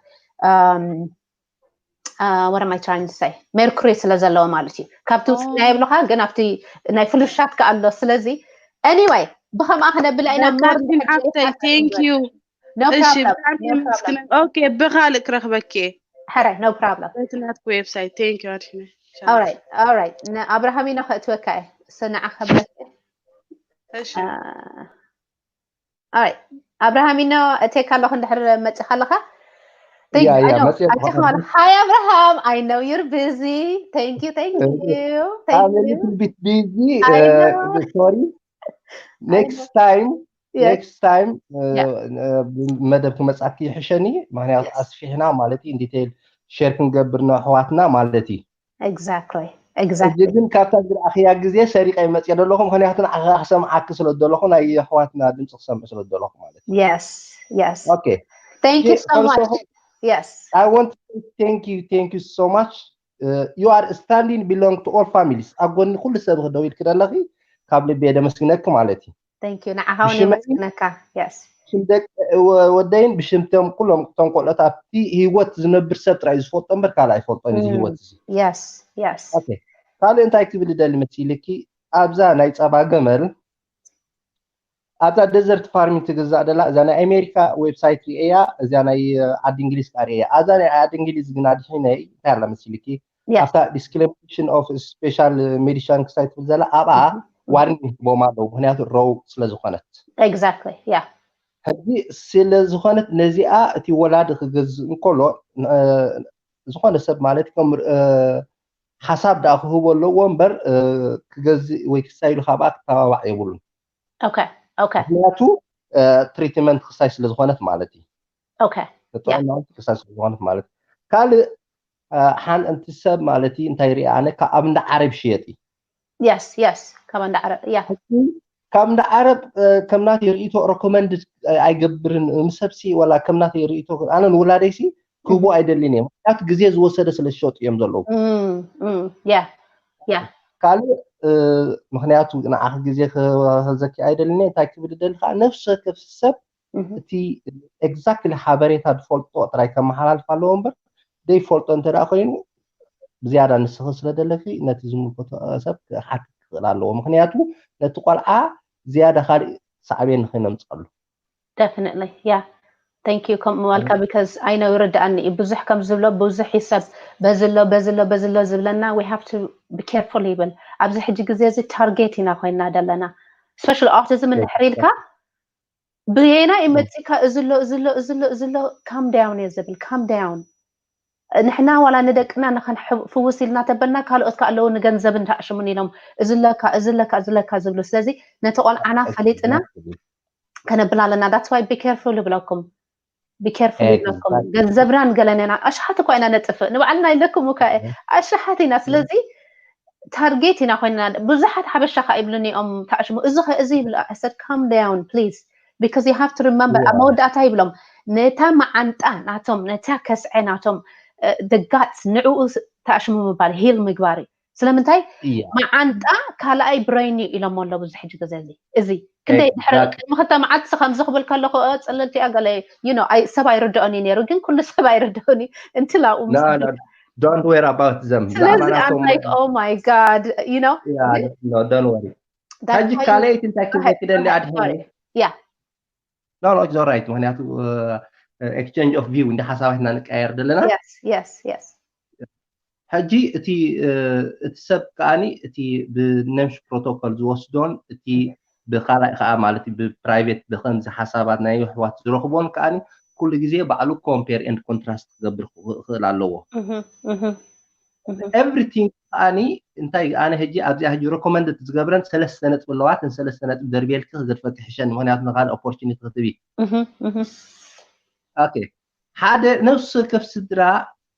what am I trying to say mercury ስለ ዘለዎ ማለት እዩ ካብቲ ውፅና የብልካ ግን ኣብቲ ናይ ፍሉሻት ከ ኣሎ ስለዚ anyway ብከምኣ ክነብላ ኢና ሓፍተይ thank you ብካልእ ክረክበኪ ሕራይ no problem ናትኩ website thank you ኣድሕነ ንኣብርሃም ኢና ከእትወካ እየ ሰናዓ ከብለክ ኣብርሃሚኖ እቴካ ኣለኹ እንድሕር መፂኻ ኣለኻ ሃይ ኣብርሃም I know you're busy thank you thank you bit busy sorry next time next time መደብ ክመፃኪ ይሕሸኒ ምክንያቱ ኣስፊሕና ማለት እዩ detail share ክንገብር ንኣሕዋትና ማለት እዩ Exactly. ሕጂ ግን ካብታ ዝረኣኽያ ግዜ ሰሪቐ ይመፅእ ዘለኹ፣ ምክንያቱ ንዓኻ ክሰምዓኪ ስለ ዘለኹ፣ ናይ ኣሕዋትና ድምፂ ክሰምዕ ስለ ዘለኹ ማለት እዩ። Yes, yes. Okay. Thank you so much. Yes. I want to say thank you, thank you so much. Uh, you are standing belong to all families. ኣብ ጎኒ ኩሉ ሰብ ክደው ኢልክ ዘለኺ ካብ ልቢ እየ ደመስግነኪ ማለት እዩ። Thank you. ንዓኻ እውን ብሽመይ- የመስግነካ። Yes. ሽም ደቂ ወደይን ብሽምቶም ኩሎም እቶም ቆልዑት ኣብቲ ህይወት ዝነብር ሰብ ጥራይ ዝፈልጦ እምበር ካልእ ኣይፈልጦን እዚ ህይወት እዚ። Yes. Yes. Okay. ካልእ እንታይ ክብል ይደሊ መሲልኪ ኣብዛ ናይ ጸባ ገመል ኣብዛ ደዘርት ፋርሚንግ ትግዛእ ደላ እዛ ናይ ኣሜሪካ ዌብሳይት ርእያ እዚኣ ናይ ዓዲ እንግሊዝ ከዓ ርእያ ኣብዛ ናይ ዓዲ እንግሊዝ ግን ኣድሒነይ እንታይ ኣላ መሲልኪ Yes. ኣብታ discrimination of special medication ክሳይ ትብል ዘላ ኣብኣ ዋርኒንግ ሂቦም ኣለዉ ምክንያቱ ረው ስለ ዝኾነት Exactly. Yeah. ሕጂ ስለ ዝኾነት ነዚኣ እቲ ወላዲ ክገዝእ እንከሎ ን- ዝኾነ ሰብ ማለት ከም እ፣ ሓሳብ ደኣ ክህቦ ኣለዎ እምበር እ፣ ክገዝእ ወይ ክሳይሉ ካብኣ ክተባባዕ የብሉን Okay. Okay. ምክንያቱ ትሪትመንት ክሳይ ስለ ዝኾነት ማለት እዩ Okay. ጥዕና ክሳይ ስለ ዝኾነት ማለት እዩ ካልእ እ፣ ሓንቲ ሰብ ማለት እዩ እንታይ ርኢ ኣነ ካብ ኣብ እንዳ ዓረብ ሽየጥ እዩ Yes. Yes. ካብ እንዳ ዓረብ። Yeah. ካብ እንዳ ዓረብ እ፣ ከም ናተይ ርእይቶ ረኮመንድ ኣይገብርን ንሰብሲ ወላ ከም ናተይ ርእይቶ ኣነ ንውላደይሲ ክህቦ ኣይደልን እዮም ምክንያቱ ግዜ ዝወሰደ ስለ ዝሸጡ እዮም ዘለዉ Mm, mm, yeah. Yeah. ካልእ እ፣ ምክንያቱ ንዓኺ ግዜ ክህዘኪ ኣይደልን እየ እንታይ ክብል ደሊ ከዓ ነፍሲ ወከፍ ሰብ Mhm. እቲ ኤግዛክትሊ ሓበሬታ ዝፈልጦ ጥራይ ከመሓላልፍ ኣለዎ እምበር ዘይፈልጦ እንተ ደኣ ኮይኑ ብዝያዳ ንስኺ ስለ ዘለኺ ነቲ ዝምልከቶ ሰብ ክሓትት ክኽእል ኣለዎ ምክንያቱ ነቲ ቆልዓ ዝያዳ ካልእ ሳዕቤን ንኸይነምፅኣሉ Definitely. Yeah. Thank you. ከም ምባልካ because I know ይርድኣኒ እዩ ብዙሕ ከም ዝብሎ ብዙሕ ይሰብ በዝሎ በዝሎ በዝሎ ዝብለና we have to be careful ይብል ኣብዚ ሕጂ ግዜ እዚ ታርጌት ኢና ኮይና ዘለና especially autism እንድሕር ኢልካ ብየና ይመፅካ እዝሎ እዝሎ እዝሎ እዝሎ calm down እየ ዝብል calm down ንሕና ዋላ ንደቅና ንኸንፍውስ ኢልና ተበልና ካልኦት ከ ኣለዉ ንገንዘብ እንተኣሽሙን ኢሎም እዝለካ እዝለካ እዝለካ ዝብሉ ስለዚ ነቲ ቆልዓና ፈሊጥና ከነብላ ኣለና that's why be careful ይብለኩም be careful ይብለኩም ገንዘብና ንገለነና ኣሽሓት እኳ ኢና ነጥፍእ ንባዕልና ኢለኩም እኳ ኣሽሓት ኢና ስለዚ ታርጌት ኢና ኮይና ብዙሓት ሓበሻ ከ ይብሉኒ እዮም ተኣሽሙ እዚ ከ እዚ ይብሉ I said calm down please because you have to remember ኣብ መወዳእታ ይብሎም ነታ መዓንጣ ናቶም ነታ ከስዐ ናቶም the guts ንዕኡ ተኣሽሙ ምባል ሂል ምግባር እዩ ስለምንታይ መዓንጣ ካልኣይ ብረይን እዩ ኢሎሞ ኣለዉ እዚ ሕጂ ግዜ እዚ እዚ ክንደይ ድሕሪ ቅድሚ ክልተ መዓልቲ ከምዚ ክብል ከለኹ ፅልልቲ እያ ገለ ሰብ ኣይርድኦን እዩ ነይሩ ግን ኩሉ ሰብ ኣይርድኦን እዩ እንትላኡ don't worry about them ስለዚ I'm like oh my god you know don't worry ሕጂ ካልኣይቲ እንታይ ክብለኪ ደሊ ኣድሕኒ yeah no no it's alright ምክንያቱ exchange of view እንዲ ሓሳባትና ንቀያየር ዘለና yes yes ሕጂ እቲ እቲ ሰብ ከዓኒ እቲ ብነምሽ ፕሮቶኮል ዝወስዶን እቲ ብካልኣይ ከዓ ማለት ብፕራይቬት ብከምዚ ሓሳባት ናይ ኣሕዋት ዝረኽቦን ከዓኒ ኩሉ ግዜ ባዕሉ compare and contrast ክገብር ክኽእል ኣለዎ everything ከዓኒ እንታይ ኣነ ሕጂ ኣብዚኣ ሕጂ recommend ዝገብረን ሰለስተ ነጥቢ ኣለዋት ንሰለስተ ነጥቢ ደርብየልኪ ክገድፈኪ ሕሸኒ ምክንያቱ ንካልእ opportunity ክትቢ ሓደ ነፍሲ ወከፍ ስድራ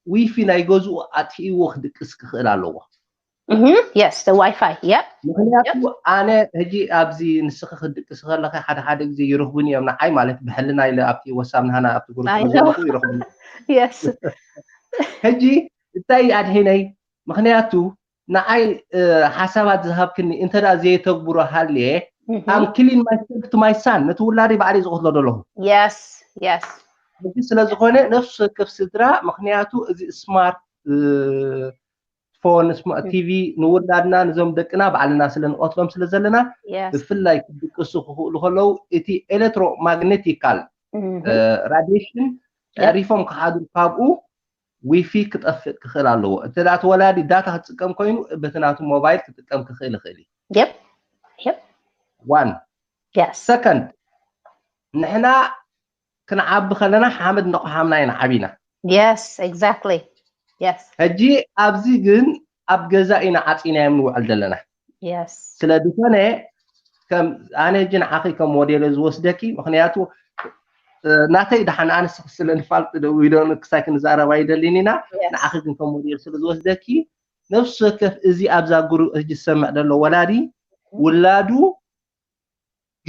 ዊፊ ናይ ገዝኡ ኣጥፊእዎ ክድቅስ ክኽእል ኣለዎ yes the wifi yep ምክንያቱ ኣነ ሕጂ ኣብዚ ንስኺ ክድቅስ ከለኸ ሓደ ሓደ ግዜ ይረኽቡኒ እዮም ንዓይ ማለት ብሕልና ኢለ ኣብቲ ወሳብ ንሃና ኣብቲ ግሩፕ ዘለኹ ይረኽቡኒ yes ሕጂ እንታይ ኣድሒነይ ምክንያቱ ንዓይ ሓሳባት ዝሃብክኒ እንተ ደኣ ዘየተግብሮ ሃልየ I'm killing myself to my son ነቲ ውላደይ ባዕለይ ዝቐትሎ ዘለኹ yes yes ሕጂ ስለ ዝኾነ ነፍሲ ወከፍ ስድራ ምክንያቱ እዚ ስማርት ፎን ቲቪ ንውላድና ንዞም ደቅና ባዕልና ስለ ንቐትሎም ስለ ዘለና ብፍላይ ክድቅሱ ክኽእሉ ከለዉ እቲ ኤሌክትሮማግኔቲካል ራዲሽን ተሪፎም ክሓድሩ ካብኡ ዊፊ ክጠፍእ ክኽእል ኣለዎ እንተ እቲ ወላዲ ዳታ ክጥቀም ኮይኑ በቲ ናቱ ሞባይል ክጥቀም ክኽእል ይኽእል እዩ one ሰከንድ ንሕና ክንዓቢ ከለና ሓመድ እናቆሓምና ኢና ዓቢና yes exactly yes ሕጂ ኣብዚ ግን ኣብ ገዛ ኢና ዓፂናዮም ንውዕል ዘለና yes ስለ ዝኾነ ከም ኣነ ሕጂ ንዓኺ ከም ሞዴል ዝወስደኪ ምክንያቱ ናተይ ደሓን ኣንስ ስለ ንፋልጥ ደው ኢሎ ክሳይ ክንዛረብ ኣይደልን ኢና ንዓኺ ግን ከም ሞዴል ስለ ዝወስደኪ ነፍሲ ወከፍ እዚ ኣብዛ ግሩ ሕጂ ዝሰምዕ ዘሎ ወላዲ ውላዱ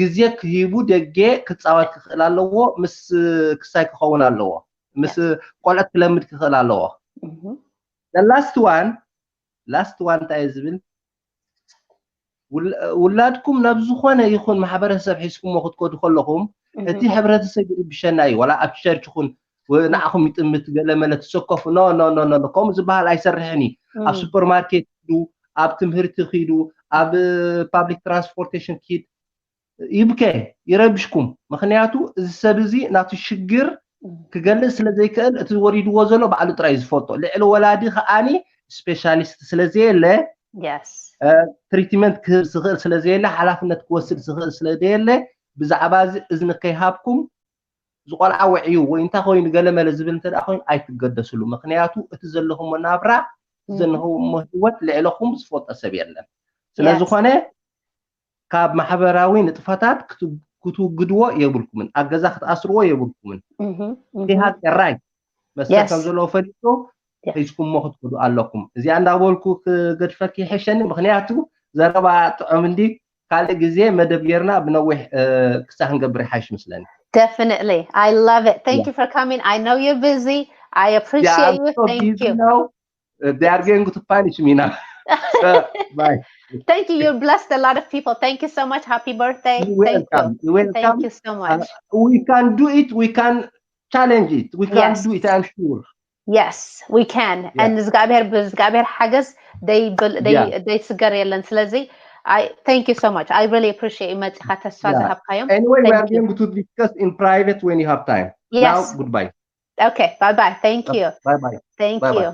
ግዜ ክሂቡ ደገ ክፃወት ክኽእል ኣለዎ። ምስ ክሳይ ክኸውን ኣለዎ። ምስ ቆልዑት ክለምድ ክኽእል ኣለዎ። Mhm. The last one last one እንታይ ዝብል ውላድኩም ናብ ዝኾነ ይኹን ማሕበረሰብ ሒዝኩሞ ክትከዱ ከለኹም እቲ ሕብረተሰብ ይርብሸና እዩ። ዋላ ኣብ ቸርች ይኹን ንዓኹም ይጥምት ገለ መለ ትሰከፉ no no no no ከምኡ ዝበሃል ኣይሰርሕን እዩ። ኣብ ሱፐርማርኬት ኪዱ፣ ኣብ ትምህርቲ ኪዱ፣ ኣብ ፓብሊክ ትራንስፖርቴሽን ኪድ ይብከ ይረብሽኩም። ምክንያቱ እዚ ሰብ እዚ ናቱ ሽግር ክገልጽ ስለ ዘይክእል እቲ ወሪድዎ ዘሎ ባዕሉ ጥራይ ዝፈልጦ ልዕሊ ወላዲ ከዓኒ ስፔሻሊስት ስለ ዘየለ Yes. ትሪትመንት ክህብ ዝኽእል ስለ ዘየለ ሓላፍነት ክወስድ ዝኽእል ስለ ዘየለ ብዛዕባ እዚ እዝኒ ከይሃብኩም ዝቆልዓ ወዕዩ ወይ እንታይ ኮይኑ ገለ መለ ዝብል እንተ ደኣ ኮይኑ ኣይትገደስሉ። ምክንያቱ እቲ ዘለኹሞ ናብራ እቲ ዘለኹሞ ህይወት ልዕለኹም ዝፈልጦ ሰብ የለን። ስለ ዝኾነ ካብ ማሕበራዊ ንጥፈታት ክትውግድዎ የብልኩምን። ኣብ ገዛ ክትኣስርዎ የብልኩምን። They have a right መስተ ከም ዘለዎ ፈሊጡ ሒዝኩሞ ክትከዱ ኣለኩም። እዚኣ እንዳበልኩ ክገድፈኪ ይሕሸኒ። ምክንያቱ ዘረባ ጥዑም እንዲ ካልእ ግዜ መደብ ጌርና ብነዊሕ ክሳ ክንገብር ይሓይሽ መስለኒ። Definitely. I love it. Thank you for coming. I know you're busy. I appreciate you. Thank you. They are going to punish me now. Bye. Thank you. You blessed a lot of people. Thank you so much. Happy birthday. You're welcome. You're welcome. Thank you so much. We can do it. We can challenge it. We can do it. I'm sure. Yes, we can. And እግዚኣብሔር ብእግዚኣብሔር ሓገዝ ደይስገር የለን። ስለዚ I thank you so much. I really appreciate you መጺኻ ተስፋ ዝሃብካዮም። Anyway, we are going to discuss in private when you have time. Now, goodbye. Okay, bye bye. Thank you. Bye bye. Thank you.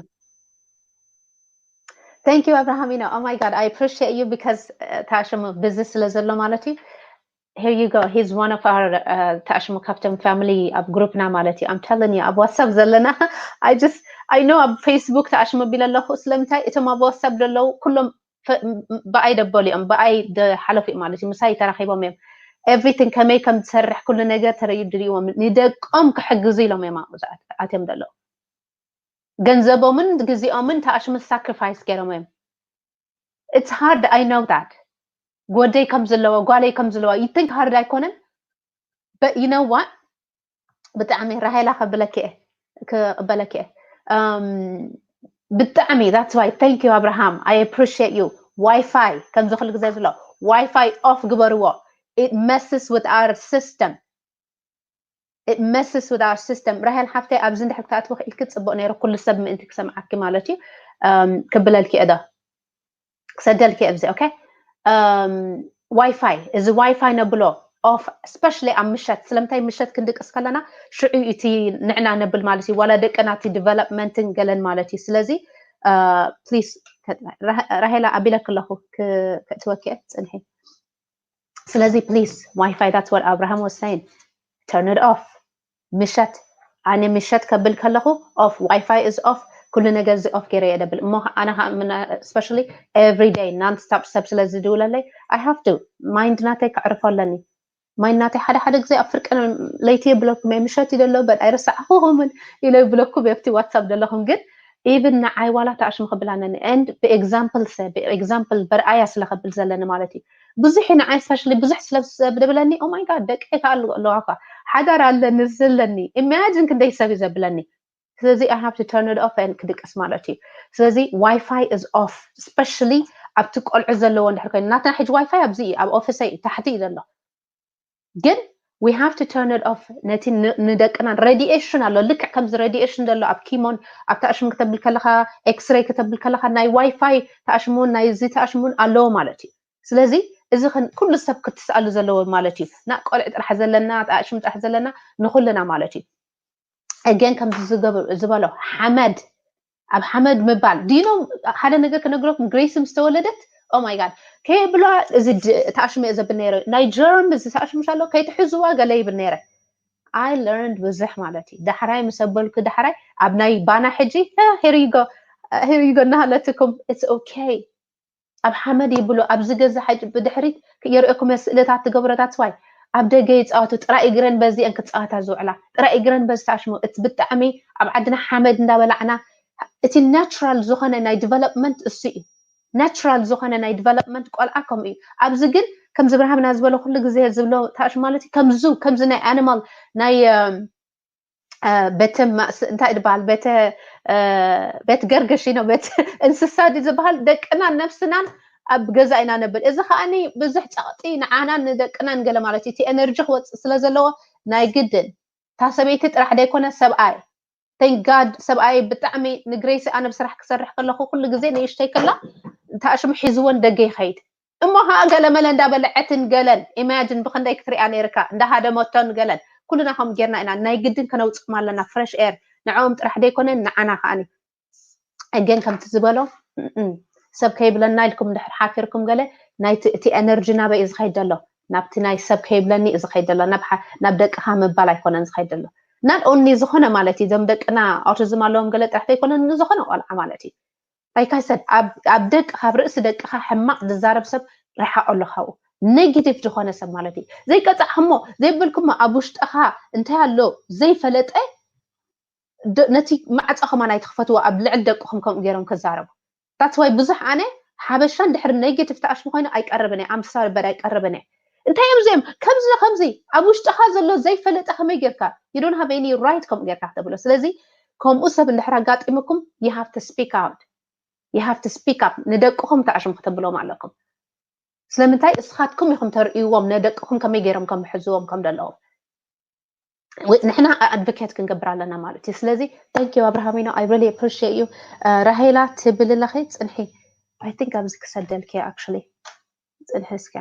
Thank you, Abraham. You know, oh my God, I appreciate you because ታሽሙ busy ስለ ዘሎ ማለት እዩ። Here you go. He's one of our ታሽሙ ካብቶም family ኣብ ግሩፕና ማለት እዩ። I'm telling you ኣብ ዋትሳፕ ዘለና I just I know ኣብ ፌስቡክ ታሽሙ ቢለ ኣለኹ። ስለምንታይ እቶም ኣብ ዋትሳፕ ዘለዉ ኩሎም ብኣይ ደበሉ እዮም፣ ብኣይ ሓለፉ እዩ ማለት እዩ። ምሳይ ተራኺቦም እዮም። Everything ከመይ ከም ዝሰርሕ ኩሉ ነገር ተረድእዎም ንደቆም ክሕግዙ ኢሎም እዮም ኣብኡ ኣትዮም ዘለዉ። ገንዘቦምን ግዜኦምን ታሽሙ sacrifice ገይሮም እዮም። It's hard, I know that. ጎደይ ከም ዘለዋ ጓለይ ከም ዘለዋ you think hard ኣይኮነን? But you know what? ብጣዕሚ ራሄላ ከብለኪ እየ ክቕበለኪ እየ ብጣዕሚ that's why thank you Abraham, I appreciate you. ዋይፋይ ከምዚ ኩሉ ግዜ ዝሎ ዋይፋይ ኦፍ ግበርዎ። It messes with our system. It messes with our system. ራሄል ሓፍተይ ኣብዚ እንድሕር ክትኣትዊ ክኢልኪ ጽቡቕ ነይሩ፣ ኩሉ ሰብ ምእንቲ ክሰምዓኪ ማለት እዩ። ክብለልኪ እየ ዶ ክሰደልኪ እየ ኣብዚ። Okay, ዋይፋይ እዚ ዋይፋይ ነብሎ ኦፍ especially ኣብ ምሸት። ስለምንታይ ምሸት ክንድቅስ ከለና ሽዑ እቲ ንዕና ነብል ማለት እዩ፣ ዋላ ደቅና እቲ development ን ገለን ማለት እዩ። ስለዚ please ራሄላ ኣቢለኪ ኣለኹ ክእትወኪ እየ፣ ጽንሒ። ስለዚ please ዋይፋይ that's what Abraham was saying, turn it off. ምሸት ኣነ ምሸት ከብል ከለኹ ኦፍ ዋይፋይ is off። ኩሉ ነገር እዚ ኦፍ ገይረ እየ ደብል እሞ ኣነ ከዓ especially every day non stop ሰብ ስለ ዝድውለለይ I have to mind ናተይ ከዕርፎ ኣለኒ። Mind ናተይ ሓደ ሓደ ግዜ ኣብ ፍርቂ ለይቲ የብለኩም እየ ምሸት እዩ ደሎ but ኣይረሳዕኹምን ኢለ ይብለኩም እየ ኣብቲ ዋትሳፕ ዘለኹም ግን even ንዓይ ዋላ ተኣሽሙ ክብል ኣለኒ and ብኤግዛምፕል ብኤግዛምፕል በርኣያ ስለ ከብል ዘለኒ ማለት እዩ። ብዙሕ ንዓይ especially ብዙሕ ስለ ዘብለኒ oh my God ደቂ ከኣሉ ኣለዋ እኳ ሓዳር ኣለኒ ዘለኒ imagine ክንደይ ሰብ እዩ ዘብለኒ። ስለዚ I have to turn it off and ክድቅስ ማለት እዩ። ስለዚ ዋይፋይ is off especially ኣብቲ ቆልዑ ዘለዎ እንድሕር ኮይኑ ናትና ሕጂ ዋይፋይ ኣብዚ እዩ ኣብ ኦፊሰይ እዩ ታሕቲ እዩ ዘሎ ግን we have to turn it off። ነቲ ንደቅና radiation ኣሎ ልክዕ ከምዚ radiation ዘሎ ኣብ ኪሞን ኣብ ተኣሽሙ ክተብል ከለካ ኤክስሬይ ክተብል ከለካ ናይ ዋይፋይ ተኣሽሙን ናይ እዚ ተኣሽሙን ኣለዎ ማለት እዩ። ስለዚ እዚ ኩሉ ሰብ ክትስኣሉ ዘለዎ ማለት እዩ። ና ቆልዕ ጥራሕ ዘለና ተኣሽሙ ጥራሕ ዘለና ንኩልና ማለት እዩ። Again ከምዚ ዝበሎ ሓመድ ኣብ ሓመድ ምባል do you know ሓደ ነገር ክነግረኩም ግሬስ ምስ ተወለደት oh my God ከየብላ እዚ ተኣሽሙ እየ ዘብል ነይረ ናይ ጀርም እዚ ተኣሽሙ ኣሎ ከይትሕዝዋ ገለ ይብል ነይረ። I learned ብዙሕ ማለት እዩ። ዳሕራይ ምስ ኣበልኩ ዳሕራይ ኣብ ናይ ባና ሕጂ here you go እናሃለትኩም it's okay ኣብ ሓመድ ይብሉ ኣብዚ ገዛ ሕጂ ብድሕሪት የርእኩም ስእልታት ትገብሮ that's why ኣብ ደገ ይፃወቱ ጥራይ እግረን በዚአን ክፃወታ ዝውዕላ ጥራይ እግረን በዚ ተኣሽሙ እቲ ብጣዕሚ ኣብ ዓድና ሓመድ እንዳበላዕና እቲ ናቹራል ዝኾነ ናይ ዲቨሎፕመንት እሱ እዩ። ናቹራል ዝኾነ ናይ ዲቨሎፕመንት ቆልዓ ከምኡ እዩ። ኣብዚ ግን ከምዚ ብርሃምና ዝበሎ ኩሉ ግዜ ዝብሎ ታሽ ማለት እዩ ከምዙ ከምዚ ናይ ኣኒማል ናይ ቤተ ማእስ እንታይ ዝበሃል ቤተ ቤት ገርገሽ ነው ቤት እንስሳ ዲ ዝበሃል ደቅና ነፍስናን ኣብ ገዛ ኢና ነብል። እዚ ከዓኒ ብዙሕ ጸቕጢ ንዓናን ንደቅናን ገለ ማለት እዩ። እቲ ኤነርጂ ክወፅእ ስለ ዘለዎ ናይ ግድን እታ ሰበይቲ ጥራሕ ደይኮነ ሰብኣይ thank God ሰብኣይ ብጣዕሚ ንግሬሲ ኣነ ብስራሕ ክሰርሕ ከለኹ ኩሉ ግዜ ንእሽተይ ከላ ተኣሽሙ ሒዝወን ደገ ይኸይድ እሞ ከዓ ገለመለ እንዳበለዐትን ገለን ኢማጅን ብክንደይ ክትሪኣ ነይርካ እንዳሃደመቶን ገለን ኩልና ከም ጌርና ኢና ናይ ግድን ከነውፅም ኣለና ፍረሽ ኤር ንዕኦም ጥራሕ ደይኮነ ንዓና ከዓኒ ኣገን ከምቲ ዝበሎ ሰብ ከይብለና ኢልኩም ድሕር ሓፊርኩም ገለ ናይቲ እቲ ኤነርጂ ናበይ እዩ ዝኸይድ ዘሎ ናብቲ ናይ ሰብ ከይብለኒ እዩ ዝኸይድ ዘሎ ናብ ደቅኻ ምባል ኣይኮነን ዝኸይድ ዘሎ not only ዝኾነ ማለት እዩ እዞም ደቅና ኣውቲዝም ኣለዎም ገለ ጥራሕ ዘይኮነ ንዝኾነ ቆልዓ ማለት እዩ like I said ኣብ ደቅ ካብ ርእሲ ደቅኻ ሕማቕ ዝዛረብ ሰብ ርሓቕ ኣሎ ካብኡ negative ዝኾነ ሰብ ማለት እዩ ዘይቀፃዕክሞ ዘይብልኩሞ ኣብ ውሽጥኻ እንታይ ኣሎ ዘይፈለጠ ነቲ ማዕፆ ከማን ኣይትኽፈትዎ ኣብ ልዕል ደቅኹም ከምኡ ገይሮም ክዛረቡ that's why ብዙሕ ኣነ ሓበሻ እንድሕር negative ተኣሽሙ ኮይኑ ኣይቀርብን እየ I'm sorry but ኣይቀርብን እየ እንታይ እዮም እዚኦም ከምዚ ከምዚ ኣብ ውሽጥኻ ዘሎ ዘይፈለጠ ከመይ ጌርካ you don't have any right ከምኡ ጌርካ ክትብሎ ስለዚ ከምኡ ሰብ እንድሕር ኣጋጢሙኩም you have to speak out you have to speak up ንደቅኹም ተኣሽሙ ክትብሎም ኣለኩም ስለምንታይ እስኻትኩም ኢኹም ተርእይዎም ነደቅኹም ከመይ ገይሮም ከምሕዝዎም ከም ዘለዎም ንሕና ኣድቮኬት ክንገብር ኣለና ማለት እዩ ስለዚ thank you ኣብርሃሚኖ I really appreciate you ራሄላ ትብል ኣለኺ ፅንሒ I think ኣብዚ ክሰደልኪ actually ፅንሒ እስከ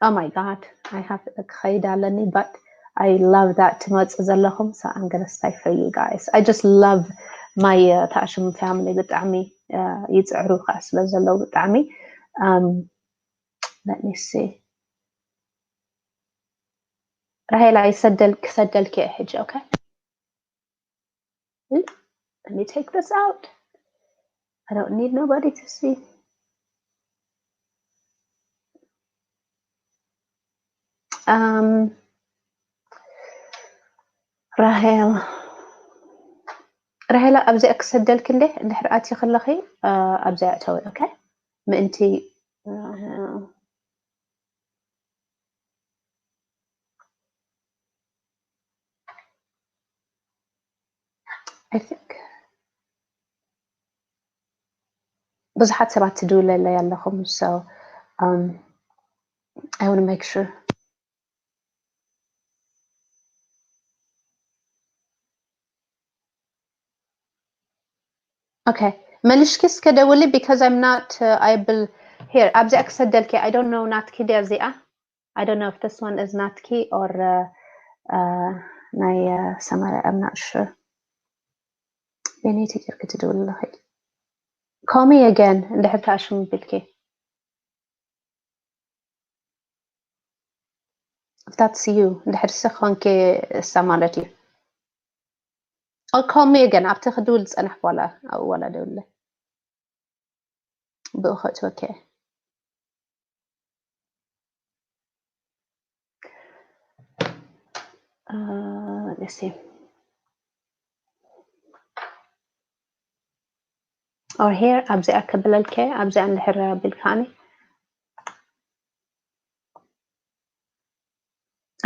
oh my god I have ክኸይድ ኣለኒ but I love that ትመፁ ዘለኹም so I'm gonna stay for you guys I just love my uh, ታሽም family ብጣዕሚ uh, ይፅዕሩ ከዓ ስለ ዘለዉ ብጣዕሚ um, let me see ራሄላ ይሰደል ክሰደልኪ ሕጂ okay let me take this out I don't need nobody to see um ራሄል ራሄላ ኣብዚኣ ክሰደልኪ እንደ እንድሕር ኣትኺ ኣለኺ ኣብዚኣ እተዊ okay ምእንቲ I think ብዙሓት ሰባት ትድውለለይ ኣለኹም so um, I want to make sure okay መልሽኪ እስከ ደውሊ because I'm not uh, able here ኣብዚኣ ክሰደልኪ I don't know ናትኪ ድያ እዚኣ I don't know if this one is ናትኪ or uh, uh, ናይ uh, ሰማርያ I'm not sure በነይቲ ጌርኪ ትድውሊ ኣለኺ call me again እንድሕር ተኣሽሙ ቢልኪ if that's you እንድሕር ንስኺ ኮንኪ እሳ ማለት እዩ or call me again ኣብቲ ክድውል ዝፀናሕኩ ዋላ ኣብኡ ዋላ ደውለ ብኡ ከእትወኪ እየ Uh, let's see. Or here ኣብዚኣ ክብለልከ ኣብዚኣ እንድሕር ቢልካኒ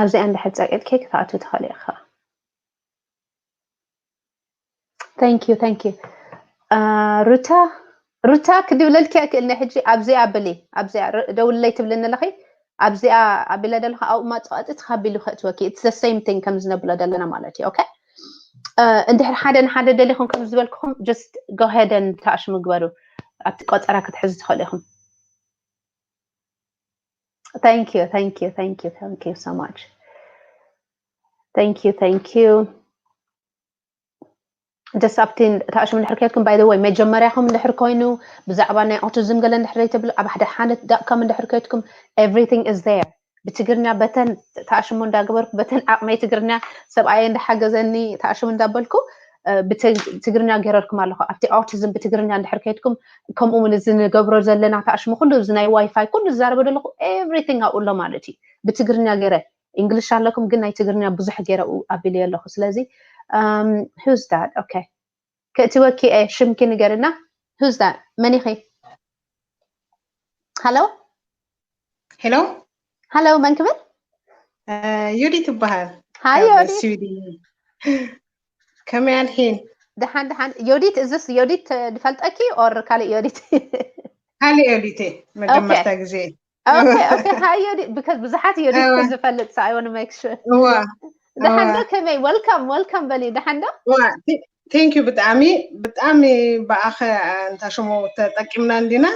ኣብዚኣ እንድሕር ፀቂጥከ ክትኣቱ ትኽእል ኢኻ thank you thank you uh, ሩታ ሩታ ክድብለልኪ ክእልኒ ሕጂ ኣብዚኣ ብሊ ኣብዚኣ ደውለይ ትብልኒ ኣለኺ ኣብዚኣ ኣቢለ ዘለኹ ኣብኡ ማፅቃጢ ተኻቢሉ ከእትወኪ it's the same thing ከም ዝነብሎ ዘለና ማለት እዩ okay እንድሕር ሓደ ንሓደ ደሊኹም ከም ዝበልኩኹም just go ahead and ተኣሽሙ ግበሩ ኣብቲ ቆፀራ ክትሕዙ ትኽእሉ ኢኹም thank you thank you thank you thank you so much thank you thank you ደስ ኣብቲ ተኣሽሙ እንድሕር ከድኩም by the way መጀመርያኹም እንድሕር ኮይኑ ብዛዕባ ናይ autism ገለ እንድሕር ዘይትብሉ ኣብ ሓደ ሓደ dot com እንድሕር ከድኩም everything is there ብትግርኛ በተን ተኣሽሙ እንዳገበርኩ በተን ዓቕመይ ትግርኛ ሰብኣየ እንዳሓገዘኒ ተኣሽሙ እንዳበልኩ ብትግርኛ ገይረልኩም ኣለኹ ኣብቲ autism ብትግርኛ እንድሕር ከድኩም ከምኡ እውን እዚ ንገብሮ ዘለና ተኣሽሙ ኩሉ እዚ ናይ ዋይፋይ ኩሉ ዝዛረበ ዘለኹ everything ኣብኡ ኣሎ ማለት እዩ ብትግርኛ ገይረ English ኣለኩም ግን ናይ ትግርኛ ብዙሕ ገይረ ኣብሉ ኣለኹ ስለዚ who's that okay ክእትወኪ እየ። ሽምኪ ንገርና። Who's that? መን ኢኺ? Hello? ሄሎ፣ Hello፣ መን ክብል? ዮዲት ይበሃል። Hi፣ ካብ ዮዲት። ስዊድን። ከመይ ኣልሒን? ደሓን ደሓን። ዮዲት፣ is this ዮዲት፣ እ፣ ድፈልጠኪ or ካልእ ዮዲት? ካልእ ዮዲት እየ፣ መጀመርታ ግዜ። Okay፣ okay። Hi ዮዲት፣ because ብዙሓት ዮዲት እወ። ዝፈልጥ፣ so I want to make sure። እዋ፣ ደሓን ዶ? እወ። ከመይ? Welcome፣ welcome በሊ። ደሓን ዶ? እዋ፣ ቴ- thank you ብጣዕሚ፣ ብጣዕሚ ብኣኸ እንታ ሽሙ ተጠቂምና እንዲና።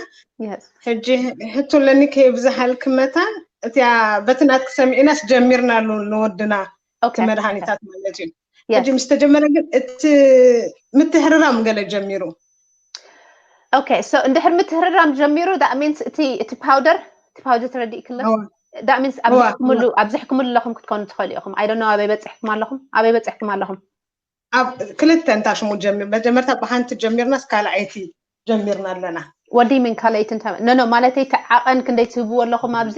Yes። ሕጂ ሕቶ ኣለኒ ከየብዝሓልኪ መታን፣ እቲያ በቲ ናትኪ ሰሚዕናስ ጀሚርናሉ ንወድና እቲ Okay፣ okay። መድሃኒታት ማለት እዩ። Yes። ሕጂ ምስ ተጀመረ ግን እቲ ምትሕርራም ገለ ጀሚሩ። Okay፣ so እንድሕር ምትሕርራም ጀሚሩ፣ that means እቲ፣ እቲ ፓውደር፣ እቲ ፓውደር ተረዲእክለ? እዋ፣ That means እዋ፣ ኣብዚሕኩምሉ፣ ኣብዚሕኩምሉ ኣለኹም ክትኮኑ ትኽእሉ ኢኹም። I don't know ኣበይ በፂሕኩም ኣለኹም፣ ኣበይ በፂሕኩም ኣለኹም? ኣብ ክልተ እንታ ሽሙ ጀሚር፣ መጀመርታ ብሓንቲ ጀሚርናስ ካልኣይቲ ጀሚርና ኣለና። What do you mean ካልኣይቲ እንታይ? No፣ no፣ ማለተይ እቲ ዓቐን ክንደይ ትህብዎ ኣለኹም ኣብዚ?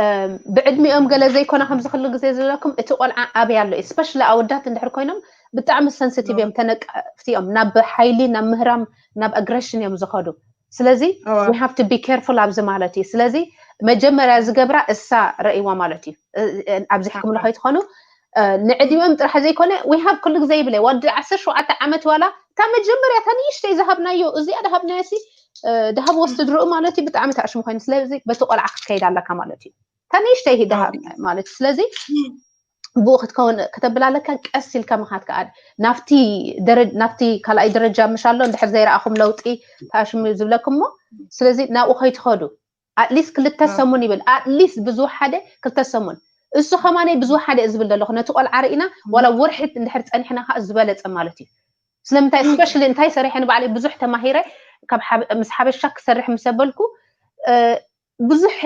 እም፣ ብዕድሚኦም ገለ ዘይኮነ ከምዚ ኩሉ ግዜ ዝብለኩም፣ እቲ ቆልዓ ኣበይ ኣሎ እዩ? Especially ኣወዳት እንድሕር ኮይኖም ብጣዕሚ ሰንሲቲቭ እዮም፣ ተነቃፍቲ እዮም። ናብ ሓይሊ፣ ናብ ምህራም፣ ናብ ኣግረሽን እዮም ዝኸዱ። ስለዚ እዋ፣ we have to be careful ኣብዚ ማለት እዩ። ስለዚ መጀመርያ ዝገብራ እሳ ረእይዋ ማለት እዩ። እ፣ እ፣ ኣብዚሕኩምሉ እዋ፣ ከይትኾኑ፣ እ፣ ንዕድሚኦም ጥራሕ ዘይኮነ፣ we have ኩሉ ግዜ ይብለ፣ ወዲ ዓሰርተ ሸውዓተ ዓመት ዋላ እታ መጀመርያ እታ ንእሽተይ ዝሃብናዮ፣ እዚኣ ዝሃብናዮ ሲ፣ እ፣ ድሃብ ወስድ ድርኡ ማለት እዩ። ብጣዕሚ ታሽሙ ኮይኑ፣ ስለዚ በቲ ቆልዓ ክትከይድ ኣለካ ማለት እዩ። እታ ንእሽተይ እዩ ድሃብ እዋ፣ ማለት እዩ። ስለዚ እም፣ ብኡ ክትከውን ከተብል ኣለካ። ቀስ ኢልካ ምኻድ ከኣ ናብቲ ደረ-፣ ናብቲ ካልኣይ ደረጃ ምሽ ኣሎ፣ እንድሕር ዘይረኣኹም ለውጢ ታሽሙ ዝብለኩም እሞ፣ ስለዚ ናብኡ ከይትኸዱ። At least ክልተ እዋ፣ ሰሙን ይብል፣ at least ብዝወሓደ ክልተ ሰሙን። እሱ ከማነይ ብዝወሓደ እየ ዝብል ዘለኹ፣ ነቲ ቆልዓ ርኢና እም፣ ዋላ ወርሒ እንድሕር ጸኒሕና ከኣ ዝበለጸ ማለት እዩ። ስለምንታይ? Especially እንታይ ሰሪሐ ንባዕለይ ብዙሕ ተማሂረ፣ ካብ ሓበ-፣ ምስ ሓበሻ ክሰርሕ ምስ ኣበልኩ፣ እ፣ ብዙሕ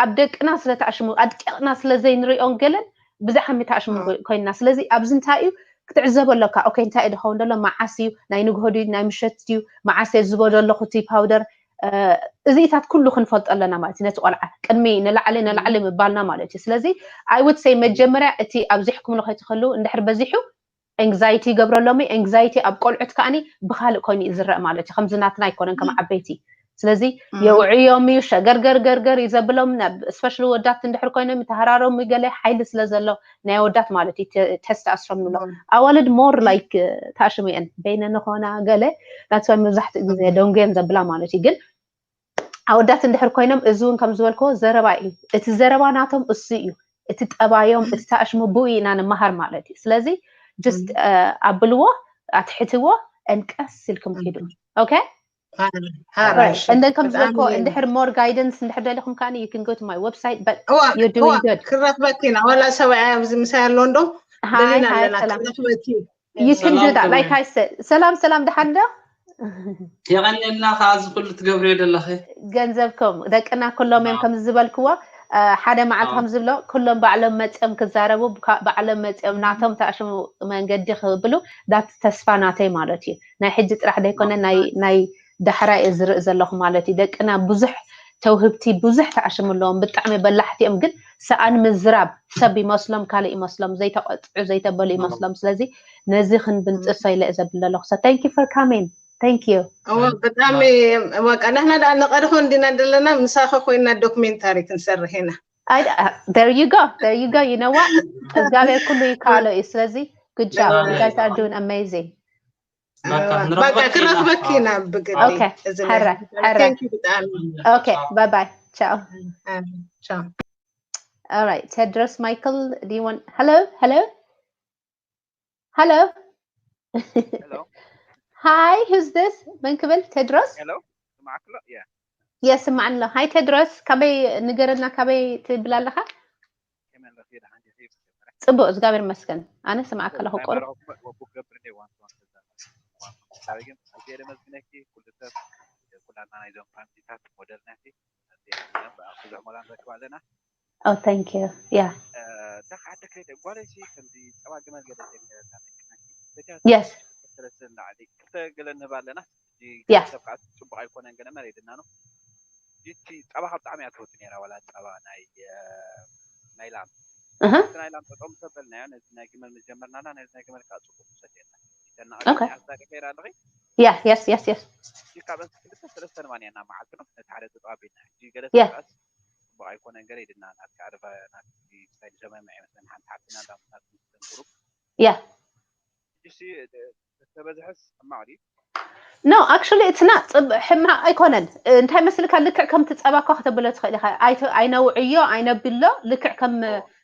ኣብ ደቅና ስለ ተኣሽሙ፣ ኣድቂቕና ስለ ዘይንሪኦን ገለን ብዛዕሚ ተኣሽሙ እዋ፣ ኮ-፣ ኮይንና። ስለዚ ኣብዚ እንታይ እዩ ክትዕዘቦ ኣለካ? ኦኬ፣ እንታይ እዩ ዝኸውን ዘሎ? መዓስ እዩ? ናይ ንግሆ ድዩ? ናይ ምሸት ድዩ? መዓስ እየ ዝህቦ ዘለኹ እቲ ፓውደር? እ፣ እዚታት ኩሉ ክንፈልጦ ኣለና ማለት እዩ። ነቲ ቆልዓ ቅድሚ ንላዕሊ፣ ንላዕሊ ምባልና ማለት እዩ። ስለዚ I would say መጀመርያ እቲ ኣብዚሕኩምሉ ከይትኽእሉ፣ እንድሕር በዚሑ ኤንግዛይቲ ይገብረሎም እዩ። ኤንግዛይቲ ኣብ ቆልዑት ከኣኒ ብኻልእ ኮይኑ እዩ ዝረአ ማለት እዩ። ከምዚ ናትና ኣይኮነን ከም እም፣ ዓበይቲ። ስለዚ እም፣ የውዕዮም እዩ፣ ሸገርገር ገርገር እዩ ዘብሎም። ናብ ስፔሻሊ ወዳት እንድሕር ኮይኖም ይተሃራረሙ፣ ገለ ሓይሊ ስለ ዘሎ ናይ ወዳት ማለት እዩ። ተ-፣ ቴስቶስትሮን ንብሎ። እም፣ ኣዋልድ ሞር እም፣ ላይክ ታሽሙ እየን፣ በይነ ንኾና ገለ ናትሰን መብዛሕትኡ ግዜ እም፣ ደንጉ እየን ዘብላ ማለት እዩ። ግን ኣወዳት እንድሕር ኮይኖም፣ እዚ እውን ከም ዝበልክዎ ዘረባ እዩ። እቲ ዘረባ ናቶም እሱ እዩ። እቲ ጠባዮም፣ እቲ ታሽሙ ብኡ ኢና ንመሃር ማለት እዩ። ስለዚ just እም፣ ኣብልዎ፣ ኣትሕትዎ፣ and ቀስ ኢልኩም ኪዱ። እም። Okay? ሓራይ፣ ሓራይ፣ Right። እሺ። And then ከም ብጣዕሚ ዝበልክዎ እንድሕር more guidance እንድሕር ደሊኹም ከኣኒ you can go to my website, but እዋ፣ you're እዋ፣ doing good። ክረኽበኪ ኢና። ዋላ ሰብኣይ ኣብዚ ምሳይ ኣሎ እንዶ ሃይ ደሊና ሃይ፣ ኣለና፣ ሰላም። ክረኽበኪ። You can do ሰላም that, like ከመይ? I said። ሰላም ሰላም፣ ደሓን ዶ? የቐንየልና፣ ከዓ እዚ ኩሉ ትገብርዮ ዘለኺ። ገንዘብኩም ደቅና ኩሎም እዮም ኣዎ። ከም ዝበልክዎ፣ እ፣ ሓደ መዓልቲ ኣዎ። ከም ዝብሎ ኩሎም ባዕሎም መፅኦም ክዛረቡ፣ ብካ-፣ ባዕሎም መፅኦም እም። ናቶም ታሽሙ መንገዲ ክብሉ፣ that's ተስፋ ናተይ ማለት እዩ። ናይ ሕጂ ጥራሕ ዘይኮነ ናይ፣ ናይ ዳሕራይ እየ ዝርኢ ዘለኹ ማለት እዩ። ደቅና ብዙሕ ተውህብቲ፣ ብዙሕ ታሽሙ ኣለዎም፣ ብጣዕሚ በላሕቲ እዮም። ግን ሰኣን ምዝራብ ሰብ ይመስሎም፣ ካልእ ይመስሎም፣ ዘይተቐጥዑ ዘይተበሉ ይመስሎም። ስለዚ ነዚ ክንብንጥሶ ኢለ እየ ዘብል ዘለኹ። So thank you for coming. Thank you። እወ፣ ብጣዕሚ፣ በቃ ንሕና ደኣ ንቐድሖ እንዲና ዘለና፣ ምሳኺ ኮይና ዶክሜንታሪ ክንሰርሕ ኢና። I, uh, there you go. There you go. You know what? እግዚኣብሔር ኩሉ ይከኣሎ እዩ። ስለዚ good job. You guys are doing amazing. በቃ በቃ ንረኽበኪ ኢና። ክረኽበኪ ኢና ብግዲ Okay. እዚ ላይ። ሕረ፣ ሕረ። Thank you ብጣዕሚ። Okay. Bye bye. Ciao. አ፣ ቻው። All right. Tedros Michael, do you want? Hello? Hello? Hello? Hello. Hi, who's this? መን ክብል? ቴድሮስ? Hello. ስማዕክሎ? Yeah. የስማዕን ኣሎ። ሃይ ቴድሮስ፣ ካበይ ንገረና፣ ካበይ ትብል ኣለኻ? ከመይ ኣለኺ? ደሓን ዲኺ? ጽቡቕ፣ እግዚኣብሔር ይመስገን። ኣነ ስማዕካ ኣለኹ። ቁር ወቡ ክገብር እንደ ዋን ዋን ከዛ ሳቢ ግን ኣዝየ ደመስግነኪ። ኩሉ ሰብ፣ ኩላትና ናይዞም ፋሚሊታት ሞዴል ናቲ። ኣዝየ ደመስግን። ብዙሕ ሞላ ንረክብ ኣለና። Oh, thank you. Yeah. እ፣ ደቂ ዓዲ ከይደ ጓለይ ሲ ከምዚ ጸባ ግመል ገለ ጀሚረና መኪና። በጃ Yes. ሰለስተ ንላዕሊ ክልተ ገለ ንህብ ኣለና። ሕጂ Yeah. ሰብ ከዓ ጽቡቕ ኣይኮነን ገለ መሬድና ነው። እቲ ጸባ ካብ ብጣዕሚ እያ ትፈቱ ነይራ፣ ዋላ ጸባ ናይ፣ እ፣ ናይ ላም። እህ። እቲ ናይ ላም ጠጠው ምስ ኣበልናዮ፣ ነዚ ናይ ግመል ምስ ጀመርናና፣ ነዚ ናይ ግመል ከዓ ጽቡቕ ምስ ሰትየና። ይተናቐ Okay. ኣስታቂ ከይራ ኣለኺ? Yeah, yes, yes, yes. ካብ እንስ ክልተ ሰለስተ ንማን ኢና መዓልቲ ነው ነቲ ሓደ ጥጥዋ ቤትና ሕጂ ገለ Yeah. ሰዓት ጽቡቅ ኣይኮነን ገለ ኢልና ናትካ ኣድቫ ናትካ ሳይድ ዘመመ ኣይመስለን ሓንቲ ሓፍትና ላ ናት ግሩፕ Yeah. ሕጂ ተበዝሐስ ሕማቅ ድዩ No, actually it's not. ሕማቅ ኣይኮነን። እንታይ መስልካ፣ ልክዕ ከምቲ ጸባ እኳ ከተብሎ ትኽእል ኢኻ። ኣይተ- ኣይነውዕዮ ኣይነብሎ፣ ልክዕ ከም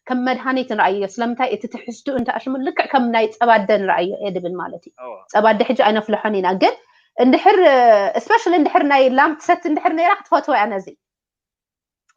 ከም መድሃኒት ንረኣዮ። ስለምንታይ እቲ ትሕዝቱ እንተ ኣሽሙ ልክዕ ከም ናይ ጸባ ኣደ ንረኣዮ እየ ድብል ማለት እዩ። ኦ ጸባ ኣደ ሕጂ ኣይነፍልሖን ኢና፣ ግን እንድሕር especially እንድሕር ናይ ላም ትሰቲ እንድሕር ነይራ ክትፈትዎ እያ ነዚ።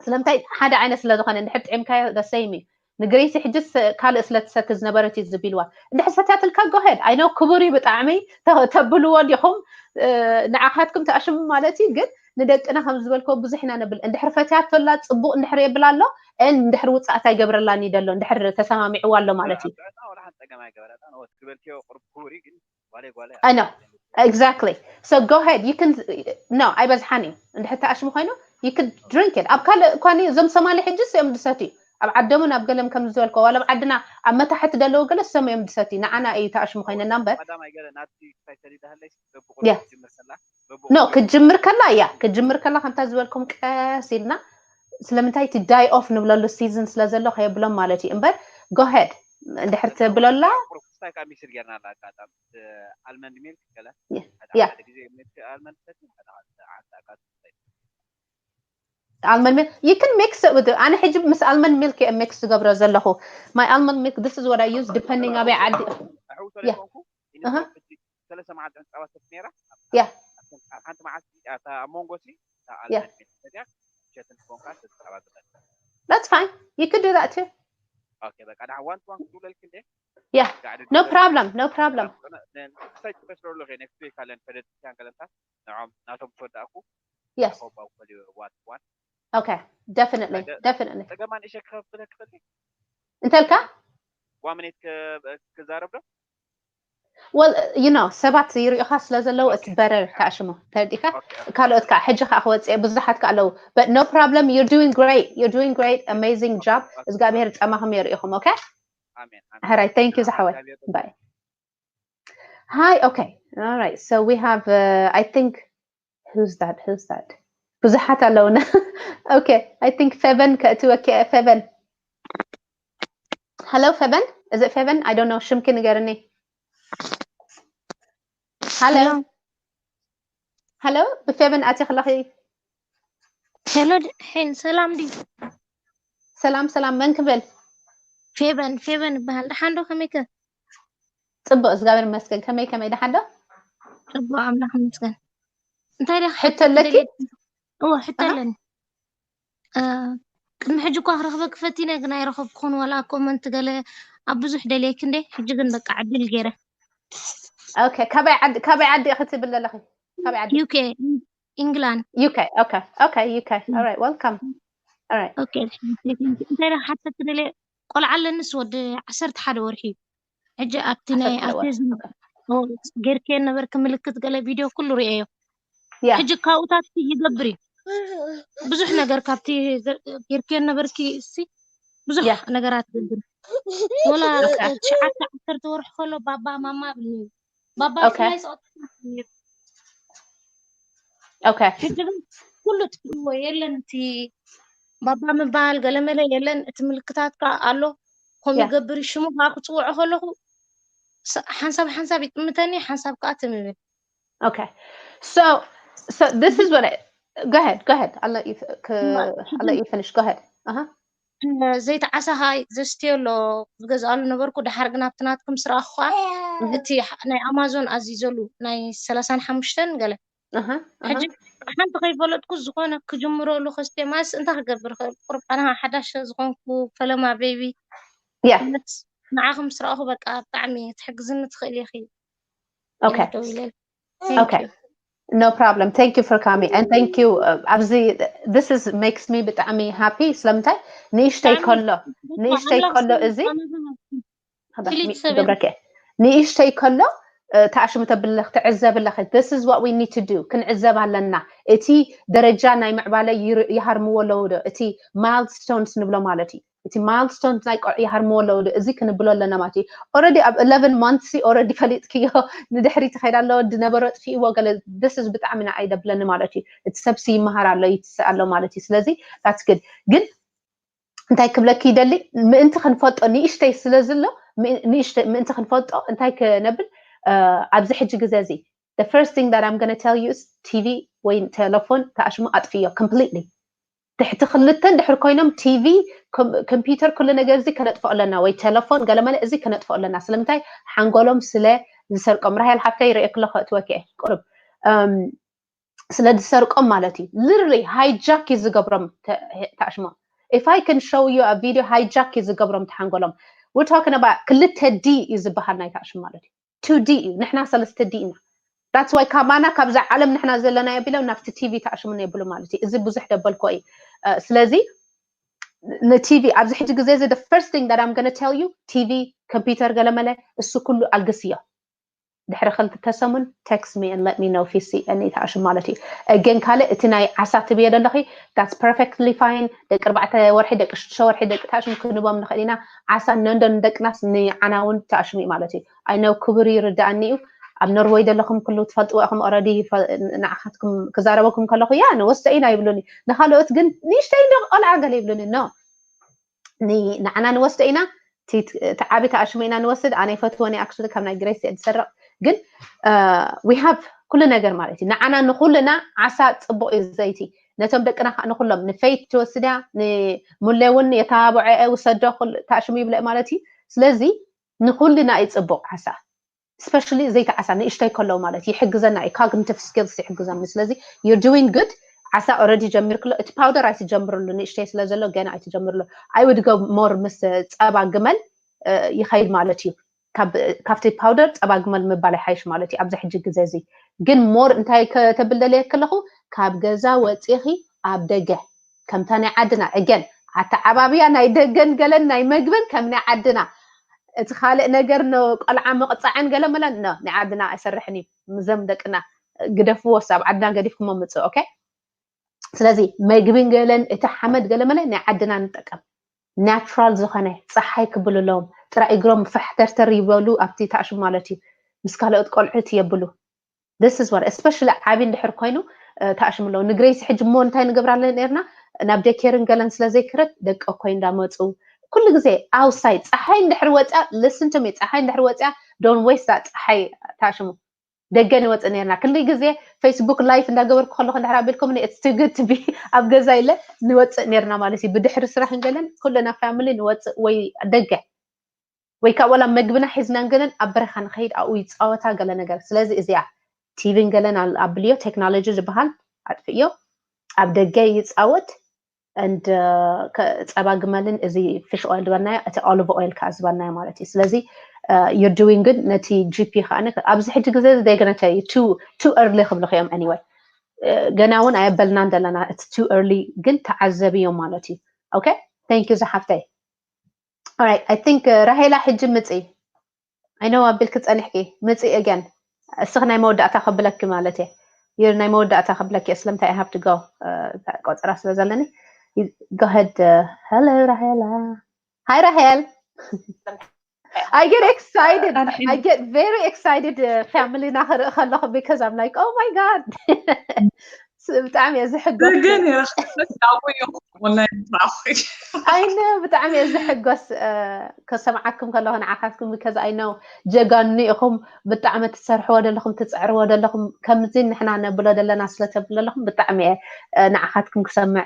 ስለምንታይ ሓደ ዓይነት ስለ ዝኾነ እንድሕር ጥዒምካዮ the same እዩ። ንግሬሲ ሕጅስ ካልእ ስለ ትሰቲ ዝነበረት እዩ ዝቢልዋ። እንድሕር ሰትያትልካ go ahead. I know ክቡር እዩ ብጣዕሚ፣ ተ- ተብልዎ ዲኹም፣ እ፣ ንዓኻትኩም ተኣሽሙ ማለት እዩ። ግን ንደቅና ከም ዝበልክዎ ብዙሕ ኢና ነብል። እንድሕር ፈትያቶላ ጽቡቅ እንድሕር የብላ ኣሎ፣ ን እንድሕር ውጻእታ ይገብረላኒ ደሎ እንድሕር ተሰማሚዕዋ ኣሎ ማለት እዩ። ጥዕና ወላ ሓንቲ ጸገም ኣይገበረላን። ኦ ትበልክዮ ቅርብ ክቡር እዩ ግን ጓለ ጓለ I know. Exactly. So go ahead. You can, no, ኣይበዝሓን እዩ። እንድሕር ተኣሽሙ ኮይኑ you could drink it. ኣብ ካልእ እኳ እዞም ሶማሊ ሕጅስ እዮም ድሰትዩ። ኣብ ዓዶምን ኣብ ገለም ከም ዝበልኮ ዋላ ኣብ ዓድና ኣብ መታሕቲ ደለዉ ገለ ሰም እዮም ድሰትዩ። ንዓና እዩ ተኣሽሙ ኮይነና እምበር ቀዳማይ ገለ ናቲ ክታይ ሰሊዳ ሃለይ በብቁ Yeah. ጅምር ከላ ኖ ክትጅምር ከላ እያ ክትጅምር ከላ ከምታ ዝበልኩም ቀስ ኢልና ስለምንታይ እቲ die off ንብለሉ season ስለ ዘሎ ከየብሎም ማለት እዩ እምበር go ahead እንድሕር ትብለላ ክስታይ ካብ ሚክስድ ጌርና ኣላ ኣጋጣሚ ኣልመንድ ሚልክ ገለ Yeah. ሓደ ግዜ ሚልክ ኣልመንድ ሰቲ ሓደ ሓደ ኣጋጣሚ almond milk you can mix it with ኣነ ሕጂ ምስ almond milk እየ mix ዝገብሮ ዘለኹ my almond milk this is what I use depending ኣበይ ዓዲ ኣሕውሶ Yeah. ዘይኮንኩ ኣሃ። ሰለስተ መዓልቲ ዕንጻባ ሰቲ ነይራ Yeah. ኣብ ሓንቲ መዓልቲ ኣብ ሞንጎ ሲ Yeah. ሸትን ኮንካ ተተባብቀ That's fine. You could do that too. ኦኬ በቃ ዳ one to one ክትብለልክ እንዴ Yeah. No problem. No problem. ክሳይ ትመስሎ ኣለኹ next week ኣለን ፈደትያን ገለምታት ንዖም ናቶም ተወዳእኩ Yes. ኮባ ኮሊ one to one Okay. Definitely. Definitely. ጸገማ ንእሸ ክኸፍለ ክኽእል እንተልካ one minute ክዛረብ ዶ Well, you know ሰባት ይሪኡኻ ስለ ዘለዉ it's better ተኣሽሙ ተረዲእካ ካልኦት ከዓ ሕጂ ከዓ ክወፅእ ብዙሓት ከዓ ኣለዉ but no problem you're doing great you're doing great amazing job እግዚኣብሔር ጸማኹም የርእኹም okay ኣሜን ሕራይ thank you ዝሓወይ bye hi okay all right so we have uh, I think who's that who's that ብዙሓት ኣለውና okay I think Feven ከእትወኪ Feven hello Feven is it Feven I don't know ሽምኪ ንገርኒ hello hello ብፌቨን ኣቲ ክለኺ ሄሎ ድ- ሄን ሰላም ድዩ? ሰላም ሰላም መን ክብል ፌቨን ፌቨን ይበሃል። ደሓን ዶ ከመይከ? ጽቡቅ እግዚኣብሔር ይመስገን ከመይ ከመይ ደሓን ዶ ጽቡቅ ኣምላኽ ይመስገን። እንታይ ደ ሕቶ ኣለኪ እዎ ሕቶ ኣለኒ። እ፣ ቅድሚ ሕጂ እኳ ክረኽበኪ ፈቲነ ግን ኣይረኸብኩን ዋላ ኮመንት ገለ ኣብ ብዙሕ ደልየኪ እንደ ሕጂ ግን በቃ ዕድል ገይረ okay ካበይ ዓዲ ካበይ ዓዲ ኢኺ ትብል ዘለኺ ካበይ ዓዲ ዩኬ ኢንግላንድ UK okay okay UK all right welcome all right ኦኬ እንታይ ደ ሓተት ደለ ቆልዓ ኣለንስ ወዲ ዓሰርተ ሓደ ወርሒ እዩ። ሕጂ ኣብቲ ናይ ኣውቲዝም ጌርክዮ ነበርኪ ምልክት ገለ ቪድዮ ኩሉ ርእየዮ። yeah ሕጂ ካብኡታት ይገብር እዩ ብዙሕ ነገር ካብቲ ጌርክዮ ነበርኪ እሲ ብዙሕ Yeah. ነገራት ይገብር ወላ Okay. ትሽዓተ ዓሰርተ ወርሒ ከሎ ባባ ማማ ኣብልኒ ባባ Okay. ብፍላይ ዝቐጥል okay ሕጂ ግን ኩሉ ትፍልዎ የለን እቲ ባባ ምባል ገለመለ የለን እቲ ምልክታት ከዓ ኣሎ ከምኡ Yeah. ይገብር እዩ ሽሙ ከዓ ክፅውዖ ከለኩ ስ- ሓንሳብ ሓንሳብ ይጥምተኒ ሓንሳብ ከዓ ትምብል okay so so this is what I go ahead go ahead I'll let you f- c- I'll let you finish go ahead uh-huh ዘይተዓሳኻ ዘስትዮ ኣሎ ዝገዝኣሉ ነበርኩ ድሓር ግን ኣብቲ ናትኩም ስራኹ ከዓ እቲ ሕ- ናይ ኣማዞን ኣዚዘሉ ናይ ሰላሳን ሓሙሽተን ገለ uh-huh ሕጂ uh-huh ሓንቲ ከይፈለጥኩ ዝኾነ ክጅምረሉ ከስትዮ ማለት እንታይ ክገብር ይኽእል ቁርብ ኣነ ሓዳሽ ዝኾንኩ ፈለማ ቤቢ yeah ንዓኹም ስራኹ በቃ ብጣዕሚ ትሕግዝኒ ትኽእል ኢኺ okay ደው ኢለ okay no problem thank you for coming and thank you uh, ኣብዚ this is makes me ብጣዕሚ happy ስለምንታይ ንእሽተይ ከሎ ንእሽተይ ከሎ እዚ ፍሊት ሰብ ገብረከ ንእሽተይ ከሎ ተኣሽሙ ተብለኽ ትዕዘብለኸ this is what we need to do ክንዕዘብ ኣለና እቲ ደረጃ ናይ ምዕባለ ይሃርምዎ ኣለዉ ዶ እቲ milestones ንብሎ ማለት እዩ እቲ milestone ናይ ቆልዑ ይሃርምዎ ኣለዉ። እዚ ክንብሎ ኣለና ማለት እዩ። Already ኣብ eleven months already ፈሊጥክዮ፣ ንድሕሪት ይኸይድ ኣሎ፣ ዝነበሮ ኣጥፊእዎ ገለ፣ this is ብጣዕሚ ንዓይ ደብለኒ ማለት እዩ። እቲ ሰብሲ ይመሃር ኣሎ፣ ይትስእ ኣሎ ማለት እዩ። ስለዚ that's good። ግን እንታይ ክብለኪ ይደሊ፣ ምእንቲ ክንፈልጦ፣ ንእሽተይ ስለ ዝሎ፣ ምእንተ ክንፈልጦ እንታይ ክነብል ኣብዚ ሕጂ ግዜ እዚ፣ the first thing that I'm gonna tell you is TV ወይ ቴሌፎን ተኣሽሙ ኣጥፍዮ completely። ትሕቲ ክልተ እንድሕር ኮይኖም፣ TV፣ ኮምፒውተር፣ ኩሉ ነገር እዚ ከነጥፍኦ ኣለና፣ ወይ ቴሌፎን ገለመለ፣ እዚ ከነጥፍኦ ኣለና። ስለምንታይ? ሓንጎሎም ስለ ዝሰርቆም። ራሄል ሓፍተይ፣ ርእየክሎ ከእትወኪ እየ ቁሩብ። ስለ ዝሰርቆም ማለት እዩ። Literally hijack እዩ ዝገብሮም። ተኣሽሞ፣ if I can show you a video, hijack እዩ ዝገብሮም ተሓንጎሎም። We're talking about ክልተ D እዩ ዝበሃል ናይ ተኣሽሙ ማለት እዩ። Two D እዩ፣ ንሕና ሰለስተ D ኢና። That's why ካባና፣ ካብዛ ዓለም ንሕና ዘለናዮ ቢሎም ናብቲ TV ተኣሽሙና የብሉ ማለት እዩ። እዚ ብዙሕ ደበልኮ እዩ። ስለዚ ን TV ኣብዚ ሕጂ ግዜ እዚ፣ the first thing that I'm gonna tell you, TV፣ ኮምፒውተር፣ ገለመለ፣ እሱ ኩሉ ኣልግስዮ። ድሕሪ ክልተ ሰሙን text me and let me know if you see any ተኣሽሙ ማለት እዩ። Again ካልእ፣ እቲ ናይ ዓሳ ትብዮ ዘለኺ፣ that's perfectly fine። ደቂ ኣርባዕተ ወርሒ፣ ደቂ ሽዱሽተ ወርሒ ደቂ ተኣሽሙ ክንቦም ንኽእል ኢና። ዓሳ ነንዶ ንደቅናስ ንዓና እውን ተኣሽሙ እዩ ማለት እዩ። I know ክቡር ይርዳእኒ እዩ። ኣብ ኖርወይ ዘለኹም ኩሉ ትፈልጥዎ ኢኹም already። ንዓኻትኩም ክዛረበኩም ከለኹ፣ ያ ንወስዶ ኢና ይብሉኒ። ንኻልኦት ግን ንእሽተይ እንዶ ቆልዓ ገለ ይብሉኒ። No፣ ንዓና ንወስዶ ኢና። እቲ ዓቢ ተኣሽሙ ኢና ንወስድ። ኣነ ይፈትወን እየ actually፣ ካብ ናይ ግሬስ እየ ዝሰርቕ። ግን we have ኩሉ ነገር ማለት እዩ። ንዓና ንኹልና ዓሳ ጽቡቕ እዩ ዘይቲ። ነቶም ደቅና ከዓ ንኹሎም፣ ንፌት ትወስድ እያ፣ ንሙሌ እውን የተባብዖ እየ፣ ውሰዶ፣ ተኣሽሙ ይብለ ማለት እዩ። ስለዚ ንኹልና እዩ ጽቡቕ ዓሳ። Especially ዘይተዓሳ ንእሽተይ ከለዉ ማለት ይሕግዘና እዩ። Cognitive skills ይሕግዘና። ስለዚ you're doing good። ዓሳ already ጀሚርክሎ፣ እቲ ፓውደር ኣይትጀምርሉ፣ ንእሽተይ ስለ ዘሎ ገና ኣይትጀምርሉ። I would go more ምስ ጸባ ግመል ይኸይድ ማለት እዩ። ካብቲ ፓውደር ጸባ ግመል ምባል ይሓይሽ ማለት እዩ ኣብዚ ሕጂ ግዜ እዚ። ግን more እንታይ ከተብል ደልየ ከለኹ፣ ካብ ገዛ ወጺኺ ኣብ ደገ ከምታ ናይ ዓድና፣ again ኣተዓባብያ ናይ ደገን ገለን ናይ መግብን ከም ናይ ዓድና፣ እቲ ካልእ ነገር ንቆልዓ ምቕጻዕን ገለ መለን፣ no፣ ናይ ዓድና ኣይሰርሕን እዩ። ምዘም ደቅና ግደፍዎ፣ ኣብ ዓድና ገዲፍኩሞ ምጽእ። Okay፣ ስለዚ መግብን ገለን፣ እቲ ሓመድ ገለ መለ ናይ ዓድና ንጠቀም። ናቹራል ዝኾነ፣ ጸሓይ ክብልሎም፣ ጥራይ እግሮም ፈሕተርተር ይበሉ ኣብቲ ተኣሽሙ ማለት እዩ። ምስ ካልኦት ቆልዑት የብሉ። This is what, especially ዓቢ እንድሕር ኮይኑ ተኣሽሙ ኣለዉ። ንግሬሲ ሕጂ እሞ እንታይ ንገብር ኣለና ነርና? ናብ ዴኬርን ገለን ስለ ዘይክረድ ደቂ እኮይ እንዳመጹ ኩሉ ግዜ outside፣ ጸሓይ እንድሕር ወጽያ፣ listen to me፣ ጸሓይ እንድሕር ወጽያ፣ don't waste that ጸሓይ። ተኣሽሙ፣ ደገ ንወጽእ ነርና። ክንደይ ግዜ Facebook live እንዳገበርኩ ከለኹ እንድሕር ኣቢልኩም፣ it's too good to be ኣብ ገዛ ኢለ ንወጽእ ነርና ማለት እዩ። ብድሕሪ ስራሕን ገለን ኩልና ፋሚሊ ንወጽእ ወይ ደገ ወይ ካብ ዋላ መግብና ሒዝናን ገለን ኣብ በረኻ ንኸይድ ኣብኡ ይፃወታ ገለ ነገር። ስለዚ እዚኣ ቲቪን ገለን ኣል- ኣብልዮ፣ ቴክኖሎጂ ዝበሃል ኣጥፍእዮ፣ ኣብ ደገ ይፃወት። And ጸባ ግመልን እዚ ፊሽ ኦይል ዝበልናዮ፣ እቲ ኦሊቭ ኦይል ከዓ ዝበልናዮ ማለት እዩ። ስለዚ you're doing good። ነቲ ጂ ፒ ከዓ ኣብዚ ሕጂ ግዜ they're gonna tell you too early ክብልኺ እዮም። Anyway ገና እውን ኣየበልናን ዘለና፣ it's too early፣ ግን ተዓዘብዮም ማለት እዩ። Okay, thank you ዝሓፍተይ። Alright, I think ራሄላ ሕጂ ምፂ። I know ኣቢልኪ ፀኒሕኪ፣ ምፂ again። እስኺ ናይ መወዳእታ ከብለኪ ማለት እየ። ይር ናይ መወዳእታ ከብለኪ እየ፣ ስለምንታይ I have to go፣ ቆፀራ ስለ ዘለኒ። Go ahead። Hello ራሄላ። Hi ራሄል። I get excited. I get very excited ፋሚሊና ክርኢ ከለኹ፣ because I'm like, oh my God. ብጣዕሚ እየ ዝሕጎስ። ግን ይረኽበስ ዳቦ እዮም online ትረኣኹ። I know፣ ብጣዕሚ እየ ዝሕጎስ ከሰምዓኩም ከለኹ ንዓኻትኩም፣ because I know ጀጋኑ ኢኹም። ብጣዕሚ ትሰርሕዎ ዘለኹም፣ ትፅዕርዎ ዘለኹም፣ ከምዚ ንሕና ነብሎ ዘለና ስለ ተብሎ ዘለኹም ብጣዕሚ እየ ንዓኻትኩም ክሰምዕ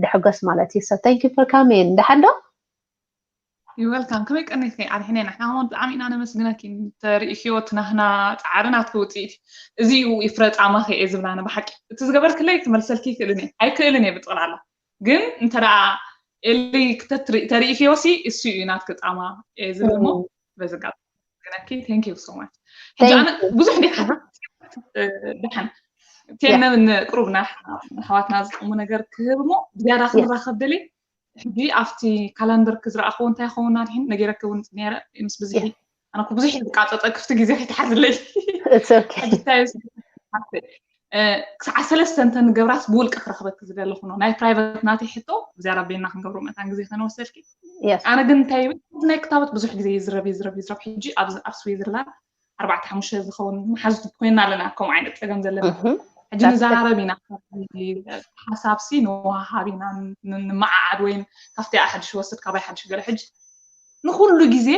ድሕጎስ ማለት እዩ። So thank you for coming። ደሓን ዶ? You welcome። ከመይ ቀኒኺ ኣድሕኔ? ንሕና እውን ብጣዕሚ ኢና ነመስግነኪ። ተርእኽዮ እቲ ናህና ፃዕሪ ናትኪ ውፅኢት እዩ። እዚ እዩ ፍረ ፃማኺ እየ ዝብላ ኣነ ብሓቂ። እቲ ዝገበርክለይ ክመልሰልኪ ይክእልን እየ ኣይክእልን እየ ብጥቕላላ። ግን እንተ ደኣ ኤሊ ክተትርኢ- ተርእኽዮ ሲ እሱ እዩ ናትኪ ፃማ እየ ዝብል እሞ በዚ ኣጋጣሚ ነመስግነኪ። Thank you so much። ሕጂ ኣነ ብዙሕ እንዴት ሓ- ደሓን ቴነ ንቅሩብ ንኣሕዋትና ዝጠቅሙ ነገር ክህብ እሞ ዝያዳ ክንራኸብ ደልየ ሕጂ ኣብቲ ካላንደር ክዝረኣኽዎ እንታይ ይኸውን ኣድሒን ነጊረኪ እውን ነረ ምስ ብዝሒ ኣነ እኮ ብዙሕ ዝቃፀፀ ክፍቲ ግዜ ከይትሓዝለይ It's okay። ሕጂ እንታይ ክሳዕ ሰለስተ እንተ ንገብራስ ብውልቂ ክረኽበኪ ዝደለኹ ነው። ናይ ፕራይቨት ናተይ ሕቶ ዝያዳ ቤና ክንገብሮ መታን ግዜ ከነወሰድኪ። ኣነ ግን እንታይ ናይ ክታበት ብዙሕ ግዜ ይዝረብ ይዝረብ ይዝረብ። ሕጂ ኣብ ስዊዘርላንድ ኣርባዕተ ሓሙሽተ ዝኸውን መሓዙት ኮይና ኣለና፣ ከምኡ ዓይነት ፀገም ዘለና። ሕጂ ንዘራረብ ኢና፣ ሓሳብሲ ንወሃሃብ ኢና፣ ንመዓዓድ ወይም ካብቲ ሓድሽ ወስድ ካባይ ሓድሽ ገለ። ሕጂ ንኩሉ ግዜ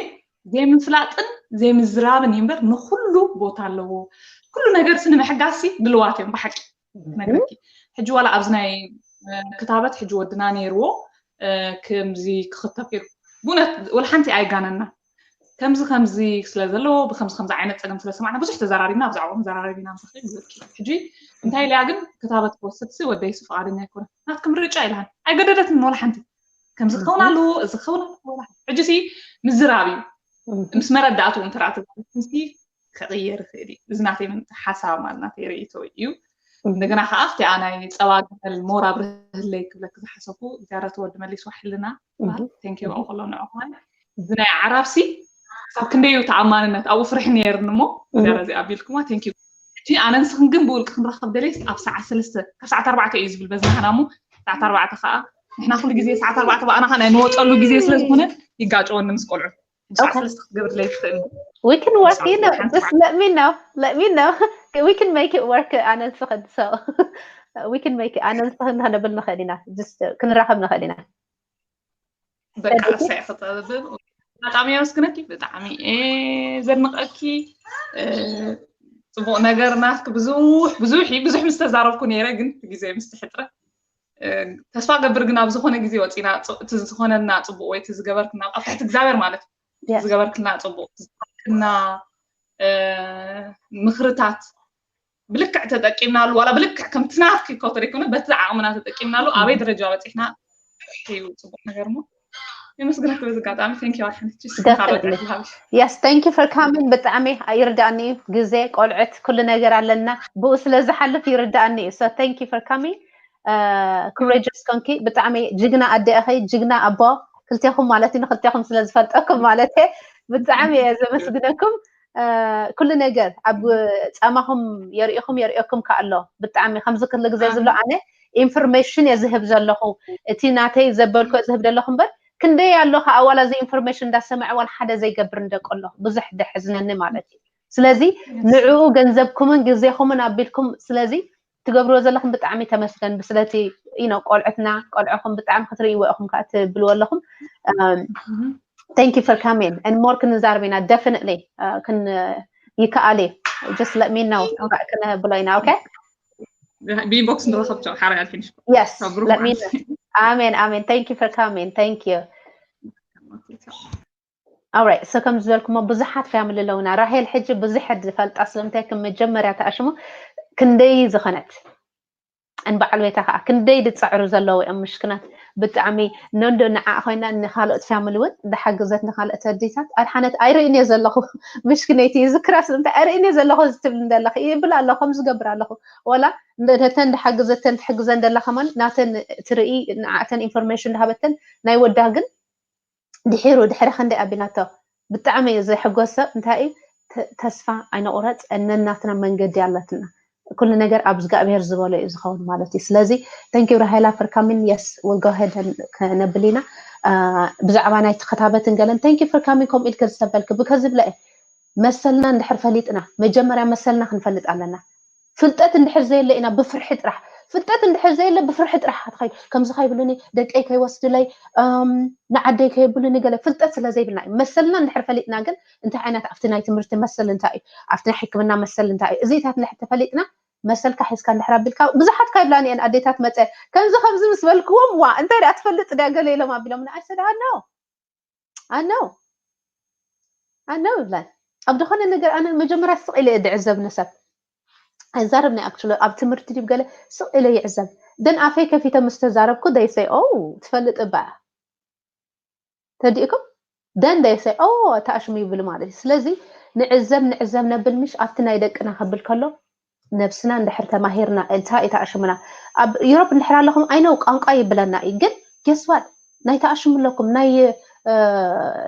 ዘይምፍላጥን ዘይምዝራብን እዩ እምበር ንኩሉ ቦታ ኣለዎ። ኩሉ ነገር ሲ ንምሕጋዝ ሲ ድልዋት እዮም ብሓቂ ነግረኪ። ሕጂ ዋላ ኣብዚ ናይ ክታበት ሕጂ ወድና ነይርዎ ከምዚ ክኽተብ ይሩ ብእውነት ወላ ሓንቲ ኣይጋነና። ከምዚ ከምዚ ስለ ዘለዎ ብከምዚ ከምዚ ዓይነት ፀገም ስለ ሰማዕና ብዙሕ ተዘራሪብና ብዛዕባኦም ዘራረቢና ምሳኺ ግዘኪ። ሕጂ እንታይ ኢለያ ግን ክታበት ክወስድ ሲ ወደይ ሲ ፍቓደኛ ኣይኮነ ናትኩም ርጫ ኢልሃን ኣይገደደትን ወላ ሓንቲ። ከምዚ ክኸውን ኣለዎ እዚ ክኸውን ኣለዎ። ሕጂ ሲ ምዝራብ እዩ ምስ መረዳእቱ እውን ተራእቲ ክቕየር ይኽእል እዩ። እዚ ናተይ ሓሳብ ማለት ናተይ ርእይቶ እዩ። እንደገና ከዓ ኣብቲ ናይ ፀባ ገመል ሞር ኣብርህለይ ክብለክ ዝሓሰብኩ እግዚኣብሔር ወዲ መሊስ ዋሕልና። ቴንኪ ብኣው ከሎ ንዕኹም እዚ ናይ ዓራብሲ ክሳብ ክንደይ እዩ ተኣማንነት ኣብኡ ፍርሒ ነይርኒ እሞ እግዚኣብሔር እዚ ኣቢልኩማ ቴንኪ። ሕጂ ኣነ ንስኽን ግን ብውልቂ ክንራኸብ ደለይስ ኣብ ሰዓት ሰለስተ ካብ ሰዓት ኣርባዕተ እዩ ዝብል በዚ ናህና እሞ ሰዓት ኣርባዕተ ከዓ ንሕና ኩሉ ግዜ ሰዓት ኣርባዕተ ብኣና ከዓ ናይ ንወፀሉ ግዜ ስለዝኮነ ይጋጨወኒ ምስ ቆልዑ። ሰዓት ሰለስተ ክትገብር ለይትኽእል። We can work, you know, just let me know. Let me know. We can make it work. ኣነ ንስኽን so we can make it. ኣነ ንስኽን ከነብል ንኽእል ኢና። Just ክንራኸብ ንኽእል ኢና። በቃ እሳይ ክጠብብ ብጣዕሚ የመስግነኪ። ብጣዕሚ ዘድንቀኪ። ፅቡቅ ነገር ናትክ ብዙሕ ብዙሕ ብዙሕ ምስ ተዛረብኩ ነይረ ግን ግዜ ምስ ትሕጥረ ተስፋ ገብር ግን ኣብ ዝኾነ ግዜ ወፂና እቲ ዝኾነና ፅቡቅ ወይ እቲ ዝገበርክና ኣብ ትሕቲ እግዚኣብሔር ማለት እዩ ዝገበርክልና ፅቡቅ ዝገበርክልና ምክርታት ብልክዕ ተጠቂምናሉ ዋላ ብልክዕ ከምቲ ናትኪ እኮ ተደይኮነ በቲ ዓቕምና ተጠቂምናሉ ኣበይ ደረጃ በፂሕና እዩ ፅቡቅ ነገር ሞ የመስግነክ በዚ ኣጋጣሚ thank you ኣልሓንቺ Yes, thank you for coming. ብጣዕሚ ይርዳእኒ እዩ ግዜ ቆልዕት ኩሉ ነገር ኣለና ብኡ ስለ ዝሓልፍ ይርዳእኒ እዩ so thank you for coming. Courageous ኮንኪ ብጣዕሚ ጅግና ኣደ ኢኺ ጅግና ኣቦ ክልቴኹም ማለት እዩ ንክልቴኹም ስለ ዝፈልጠኩም ማለት ብጣዕሚ እየ ዘመስግነኩም። ኩሉ ነገር ኣብ ፃማኹም የርእኹም የርእየኩም ከ ኣሎ ብጣዕሚ ከምዚ ክሉ ግዜ ዝብሎ ኣነ information እየ ዝህብ ዘለኹ እቲ ናተይ ዘበልኩ ዝህብ ዘለኹ እምበር ክንደይ ኣሎ ከዓ ዋላ እዚ information እንዳሰምዐ ዋላ ሓደ ዘይገብር እንደቆ ኣሎ ብዙሕ ደሕዝነኒ ማለት እዩ ስለዚ ንዕኡ ገንዘብኩምን ግዜኹምን ኣቢልኩም ስለዚ ትገብርዎ ዘለኹም ብጣዕሚ ተመስገን ብስለቲ you know ቆልዑትና ቆልዑኹም ብጣዕሚ ክትርእይዎ ኢኹም ከዓ ትብልዎ ኣለኹም thank you for coming and more ክንዛርብ ኢና definitely ክን ይከኣል እዩ just let me know ክነብሎ ኢና okay ብኢንቦክስ ንረኸብ ቻው ሓራይ ኣልኪንሽ yes let me know ኣሜን ኣሜን thank you for coming thank you Alright so ከም ዝበልኩሞ ብዙሓት family ኣለውና ራሄል ሕጂ ብዙሕ ዝፈልጣ ስለምንታይ ከም መጀመርያ ተኣሽሙ ክንደይ ዝኾነት እንበዓል ቤታ ከዓ ክንደይ ዝፀዕሩ ዘለዉ እዮም ምሽክናት ብጣዕሚ ነንዶ ንዓ ኮይና ንካልኦት family እውን ዝሓግዘት ንካልኦት ኣዴታት ኣድሓነት ኣይርእን እየ ዘለኹ ምሽክነይቲ ዝክራ ስለምንታይ ኣይርእን እየ ዘለኹ ዝትብል እንደለኹ ይብል ኣለኹ ከም ዝገብር ኣለኹ ወላ ነተን ዝሓግዘተን ትሕግዘን ደላ ከማን ናተን ትርኢ ንዓተን information ዝሃበተን ናይ ወዳ ግን ድሒሩ ድሕሪ ክንደይ ኣቢላቶ ብጣዕሚ ዘሕጎስ ሰብ እንታይ እዩ ተስፋ ኣይነቁረፅ ነናትና መንገዲ ኣለትና ኩሉ ነገር ኣብ እግዚኣብሔር ዝበሎ እዩ ዝኸውን ማለት እዩ ስለዚ thank you ራሄላ for coming yes we'll go ahead ክነብል ኢና ብዛዕባ ናይ ተኸታበትን ገለን thank you for coming ከምኡ ኢልከ ዝተበልክ ብከዚ ብለ መሰልና እንድሕር ፈሊጥና መጀመርያ መሰልና ክንፈልጥ ኣለና ፍልጠት እንድሕር ዘየለ ኢና ብፍርሒ ጥራሕ ፍልጠት እንድሕር ዘየለ ብፍርሒ ጥራሕ ትኸይ ከምዚ ከይብሉኒ ደቀይ ከይወስድለይ ንዓደይ ከየብሉኒ ገለ ፍልጠት ስለ ዘይብልና እዩ መሰልና እንድሕር ፈሊጥና ግን እንታይ ዓይነት ኣብቲ ናይ ትምህርቲ መሰል እንታይ እዩ ኣብቲ ናይ ሕክምና መሰል እንታይ እዩ እዚታት እንድሕር ተፈሊጥና መሰልካ ሒዝካ እንድሕር ኣቢልካ ብዙሓት ካብ ላኒ እየን ኣዴታት መፀ ከምዚ ከምዚ ምስ በልክዎም ዋ እንታይ ደኣ ትፈልጥ ድያ ገለ ኢሎም ኣቢሎም ንኣይ ሰድሃ ነው ኣነው ኣነው ይብላል ኣብ ዝኾነ ነገር ኣነ መጀመርያ ስቕ ኢለ ድዕዘብ ንሰብ ኣይዛረብኒ ኣክቹሊ ኣብ ትምህርቲ ድዩ ገለ ስቕ ኢለ ይዕዘብ ደን ኣፈይ ከፊተ ምስ ተዛረብኩ ደይሰይ ኦ ትፈልጥ እባ ተዲእኩም ደን ደይሰይ ኦ ተኣሽሙ ይብል ማለት እዩ ስለዚ ንዕዘብ ንዕዘብ ነብል ምሽ ኣብቲ ናይ ደቅና ከብል ከሎ ነብስና እንድሕር ተማሂርና እንታይ እዩ ተኣሽሙና ኣብ ዩሮፕ እንድሕር ኣለኹም ኣይነው ቋንቋ ይብለና እዩ ግን ጌስዋት ናይ ተኣሽሙ ኣለኩም ናይ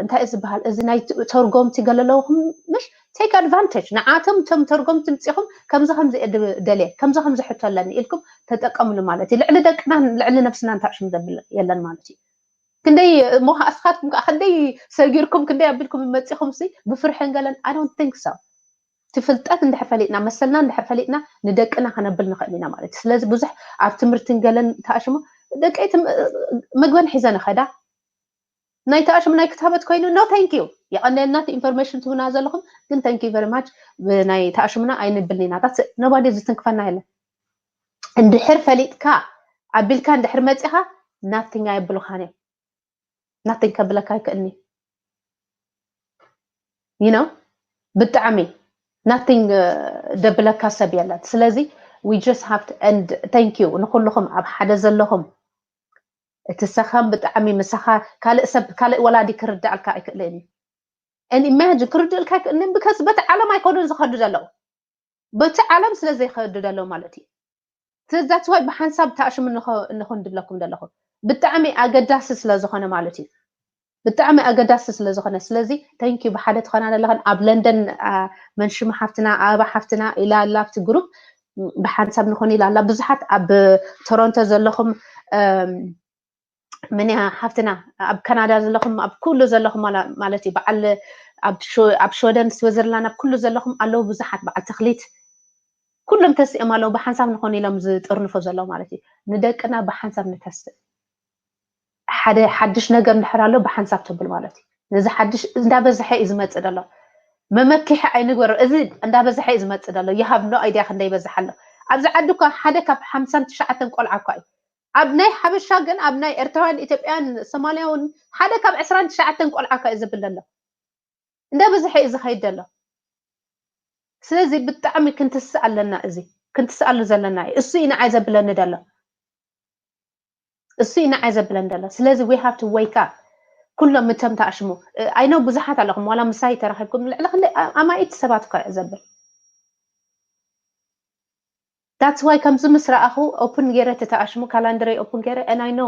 እንታይ እዩ ዝበሃል እዚ ናይ ተርጎምቲ ገለለውኹም ምሽ take advantage ንዓቶም እቶም ተርጎምቲ ምፂኹም ከምዚ ከምዚ እየ ደልየ ከምዚ ከምዚ ሕቶ ኣለኒ ኢልኩም ተጠቀምሉ ማለት እዩ። ልዕሊ ደቅናን ልዕሊ ነብስናን ታሽም ዘብል የለን ማለት እዩ። ክንደይ እሞ ኣስኻትኩም ከዓ ክንደይ ሰጊርኩም ክንደይ ኣቢልኩም መፂኹም ሲ ብፍርሕን ገለን I don't think so። እቲ ፍልጠት እንድሕር ፈሊጥና መሰልና እንድሕር ፈሊጥና ንደቅና ከነብል ንኽእል ኢና ማለት እዩ። ስለዚ ብዙሕ ኣብ ትምህርትን ገለን ተኣሽሞ ደቀይ ትም- ምግበን ሒዘን ኸዳ ናይ ተኣሽም ናይ ክታበት ኮይኑ no thank you የቐንየልና እቲ ኢንፎርሜሽን ትህቡና ዘለኹም ግን thank you very much። ብናይ ተኣሽምና ኣይንብልን ኢና that's it። Nobody ዝትንክፈና የለን። እንድሕር ፈሊጥካ ኣቢልካ እንድሕር መፂኻ nothing ኣይብሉኻን እዮም። Nothing ከብለካ ኣይክእልኒ you know ብጣዕሚ nothing ደብለካ ሰብ የለን። ስለዚ we just have to end thank you ንኩልኹም ኣብ ሓደ ዘለኹም እቲ ሰኸም ብጣዕሚ ምሳኻ ካልእ ሰብ ካልእ ወላዲ ክርዳእልካ ኣይክእልን እዩ። And imagine ክርድእልካ ኣይክእልን because በቲ ዓለም ኣይኮኑን ዝኸዱ ዘለዉ በቲ ዓለም ስለ ዘይኸዱ ዘለዉ ማለት እዩ። ስለዚ that's why ብሓንሳብ ተኣሽሙ ንኾ- ንኹን ድብለኩም ዘለኹ ብጣዕሚ ኣገዳሲ ስለ ዝኾነ ማለት እዩ። ብጣዕሚ ኣገዳሲ ስለ ዝኾነ ስለዚ thank you ብሓደ ትኾና ዘለኽን ኣብ ለንደን አ፣ መንሽማ ሓፍትና ኣበባ ሓፍትና ኢላ ኣላ ኣብቲ ግሩፕ ብሓንሳብ ንኾን ኢላ ኣላ ብዙሓት ኣብ ቶሮንቶ ዘለኹም እም፣ ምንያ ሓፍትና ኣብ ካናዳ ዘለኹም ኣብ ኩሉ ዘለኹም ማላ- ማለት እዩ በዓል ኣብ ሽወ- ኣብ ሽወደን ስዊዘርላንድ ኣብ ኩሉ ዘለኹም ኣለዉ ብዙሓት በዓል ተኽሊት ኩሎም ተስኦም ኣለዉ ብሓንሳብ ንኾን ኢሎም ዝጥርንፎ ዘለዉ ማለት እዩ። ንደቅና ብሓንሳብ ንተስእ ሓደ ሓድሽ ነገር እንድሕር ኣሎ ብሓንሳብ ተብል ማለት እዩ። ነዚ ሓድሽ እንዳበዝሐ እዩ ዝመፅእ ዘሎ። መመክሒ ኣይንግበሮ። እዚ እንዳበዝሐ እዩ ዝመፅእ ዘሎ። You have no idea ክንደይ ይበዝሕ ኣሎ። ኣብዚ ዓዲ እኳ ሓደ ካብ ሓምሳን ትሽዓተን ቆልዓ እኳ እዩ። ኣብ ናይ ሓበሻ ግን ኣብ ናይ ኤርትራውያን ኢትዮጵያን ሶማልያውን ሓደ ካብ ዕስራን ትሽዓተን ቆልዓ እኳ እዩ ዝብል ዘሎ። እንዳበዝሐ እዩ ዝኸይድ ዘሎ። ስለዚ ብጣዕሚ ክንትስእ ኣለና። እዚ ክንትስኣሉ ዘለና እዩ። እሱ እዩ ንዓይ ዘብለኒ ዘሎ። እሱ እዩ ንዓይ ዘብለን ዘሎ። ስለዚ we have to wake up ኩሎም እቶም ተኣሽሙ I know ብዙሓት ኣለኹም ዋላ ምሳይ ተራኺብኩም ልዕሊ ክንደይ ኣማኢት ሰባት እኳ እየ ዘብል that's why ከምዚ ምስ ረኣኹ open ገይረ እቲ ተኣሽሙ ካላንደረይ open ገይረ and I know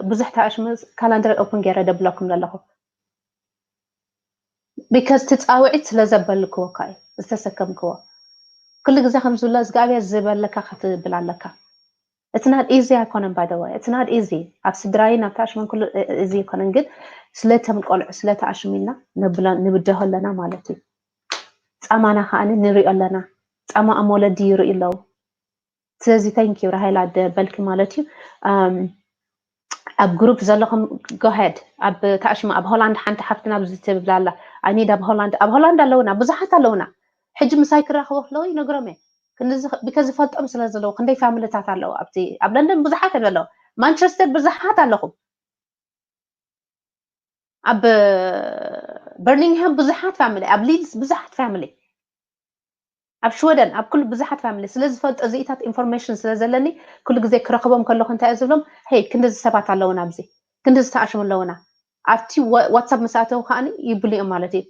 ብዙሕ ተኣሽሙ ካላንደረይ open ገይረ ደብለኩም ዘለኹ because ትፃውዒት ስለ ዘበልክዎ እኳ እዩ ዝተሰከምክዎ ኩሉ ግዜ ከም ዝብሎ እግዚኣብሔር ዝበለካ ክትብል ኣለካ it's not easy ኣይኮነን by the way it's not easy ኣብ ስድራይን ኣብ ታሽመን ኩሉ እዚ ኣይኮነን ግን ስለቶም ቆልዑ ስለ ተኣሽሙ ኢልና ንብደሆ ኣለና ማለት እዩ ፃማና ከዓ ንሪኦ ኣለና ፃማኦም ወለዲ ይርእዩ ኣለዉ ስለዚ thank you ራሄላ ደበልኪ ማለት እዩ ኣብ ግሩፕ ዘለኹም go ahead ኣብ ታሽማ ኣብ ሆላንድ ሓንቲ ሓፍትና ኣብዚ ትብል ኣላ I need ኣብ ሆላንድ ኣብ ሆላንድ ኣለውና ብዙሓት ኣለውና ሕጂ ምሳይ ክራኸቦ ከለዉ ይነግሮም እየ because ዝፈልጦም ስለ ዘለዉ ክንደይ ፋሚልታት ኣለዉ ኣብቲ ኣብ ለንደን ብዙሓት እዮም ዘለዉ ማንቸስተር ብዙሓት ኣለኹም ኣብ በርሚንግሃም ብዙሓት ፋሚሊ ኣብ ሊድስ ብዙሓት ፋሚሊ ኣብ ሽወደን ኣብ ኩሉ ብዙሓት ፋሚሊ ስለ ዝፈልጦ እዚኢታት ኢንፎርሜሽን ስለ ዘለኒ ኩሉ ግዜ ክረኽቦም ከለኹ እንታይ ዝብሎም ሄይ ክንድዚ ሰባት ኣለውና ኣብዚ ክንድዚ ተኣሽሙ ኣለውና ኣብቲ ዋትሳፕ ምስ ኣተው ከዓኒ ይብሉ እዮም ማለት እዩ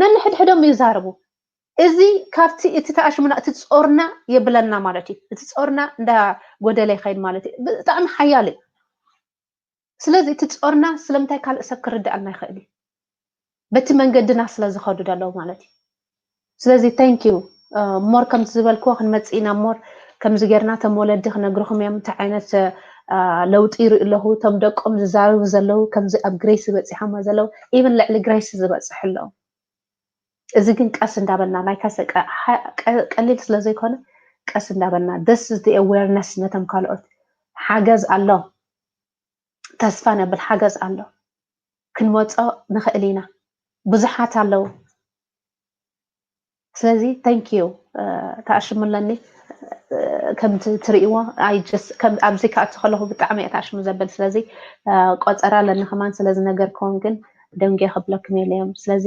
ነንሕድሕዶም ይዛረቡ እዚ ካብቲ እቲ ተኣሽሙና እቲ ጾርና የብለና ማለት እዩ እቲ ጾርና እንዳ ጎደለ ይኸይድ ማለት እዩ ብጣዕሚ ሓያል እዩ ስለዚ እቲ ጾርና ስለምንታይ ካልእ ሰብ ክርድኣልና ይኽእል እዩ በቲ መንገድና ስለ ዝኸዱ ዘለዉ ማለት እዩ ስለዚ thank you more ከምቲ ዝበልክዎ ክንመፅእ ኢና more ከምዚ ጌርና እቶም ወለዲ ክነግርኹም እዮም እንታይ ዓይነት ለውጢ ይርኢ ኣለኹ እቶም ደቆም ዝዛረቡ ዘለዉ ከምዚ ኣብ ግሬሲ በፂሖማ ዘለዉ even ልዕሊ ግሬሲ ዝበፅሑ ኣለዉ እዚ ግን ቀስ እንዳበልና ናይ ካሰ ቀሊል ስለ ዘይኮነ ቀስ እንዳበልና this is the awareness ነቶም ካልኦት ሓገዝ ኣሎ ተስፋ ነብል ሓገዝ ኣሎ ክንወፆ ንኽእል ኢና ብዙሓት ኣለዉ ስለዚ thank you ተኣሽሙ ኣለኒ ከምቲ ትርእይዎ ኣብዚ ክኣቱ ከለኹ ብጣዕሚ እየ ተኣሽሙ ዘብል ስለዚ ቆፀራ ኣለኒ ከማን ስለዚ ነገር ክውን ግን ደንጌ ክብለኩም የለ እዮም ስለዚ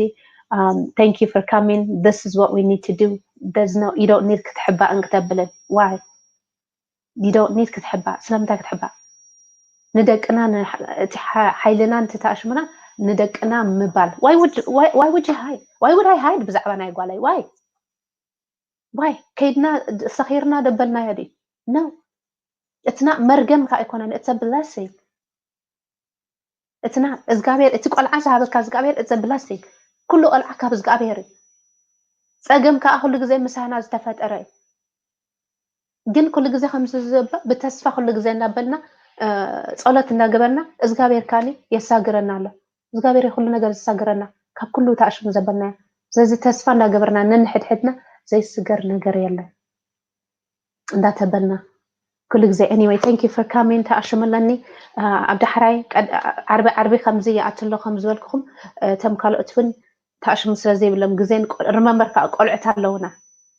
thank you for coming this is what we need to do there's no you don't need ክትሕባእን ክተብልን why you don't need ክትሕባእ ስለምንታይ ክትሕባእ ንደቅና እቲ ሓይልና ንተኣሽሙና ንደቅና ምባል why would why, why would you hide why would I hide ብዛዕባ ናይ ጓለይ why why ከይድና ሰኺርና ደበልናዮ ድዩ no it's not መርገም ከ ኣይኮነን it's a blessing እትና እግዚኣብሔር እቲ ቆልዓ ዝሃበካ እግዚኣብሔር it's a blessing ኩሉ ቆልዓ ካብ እግዚኣብሔር እዩ ጸገም ከዓ ኩሉ ግዜ ምሳና ዝተፈጠረ እዩ። ግን ኩሉ ግዜ ከምዚ ዝብል ብተስፋ ኩሉ ግዜ እናበልና እ፣ ጸሎት እናገበርና እግዚኣብሔር ካኒ የሳግረና ኣሎ። እግዚኣብሔር ኩሉ ነገር ዝሳግረና ካብ ኩሉ ተኣሽሙ ዘበልናዮ። ስለዚ ተስፋ እናገበርና ነንሕድሕድና ዘይስገር ነገር የለን እንዳተበልና ኩሉ ግዜ። Anyway, thank you for coming። ተኣሽሙ ኣለኒ ኣብ ዳሕራይ ዓርቢ ዓርቢ ከምዚ ይኣትሎ ከም ዝበልኩኹም እቶም ካልኦት እውን ተኣሽሙ ስለ ዘይብሎም ግዜን remember ከዓ ቆልዑት ኣለውና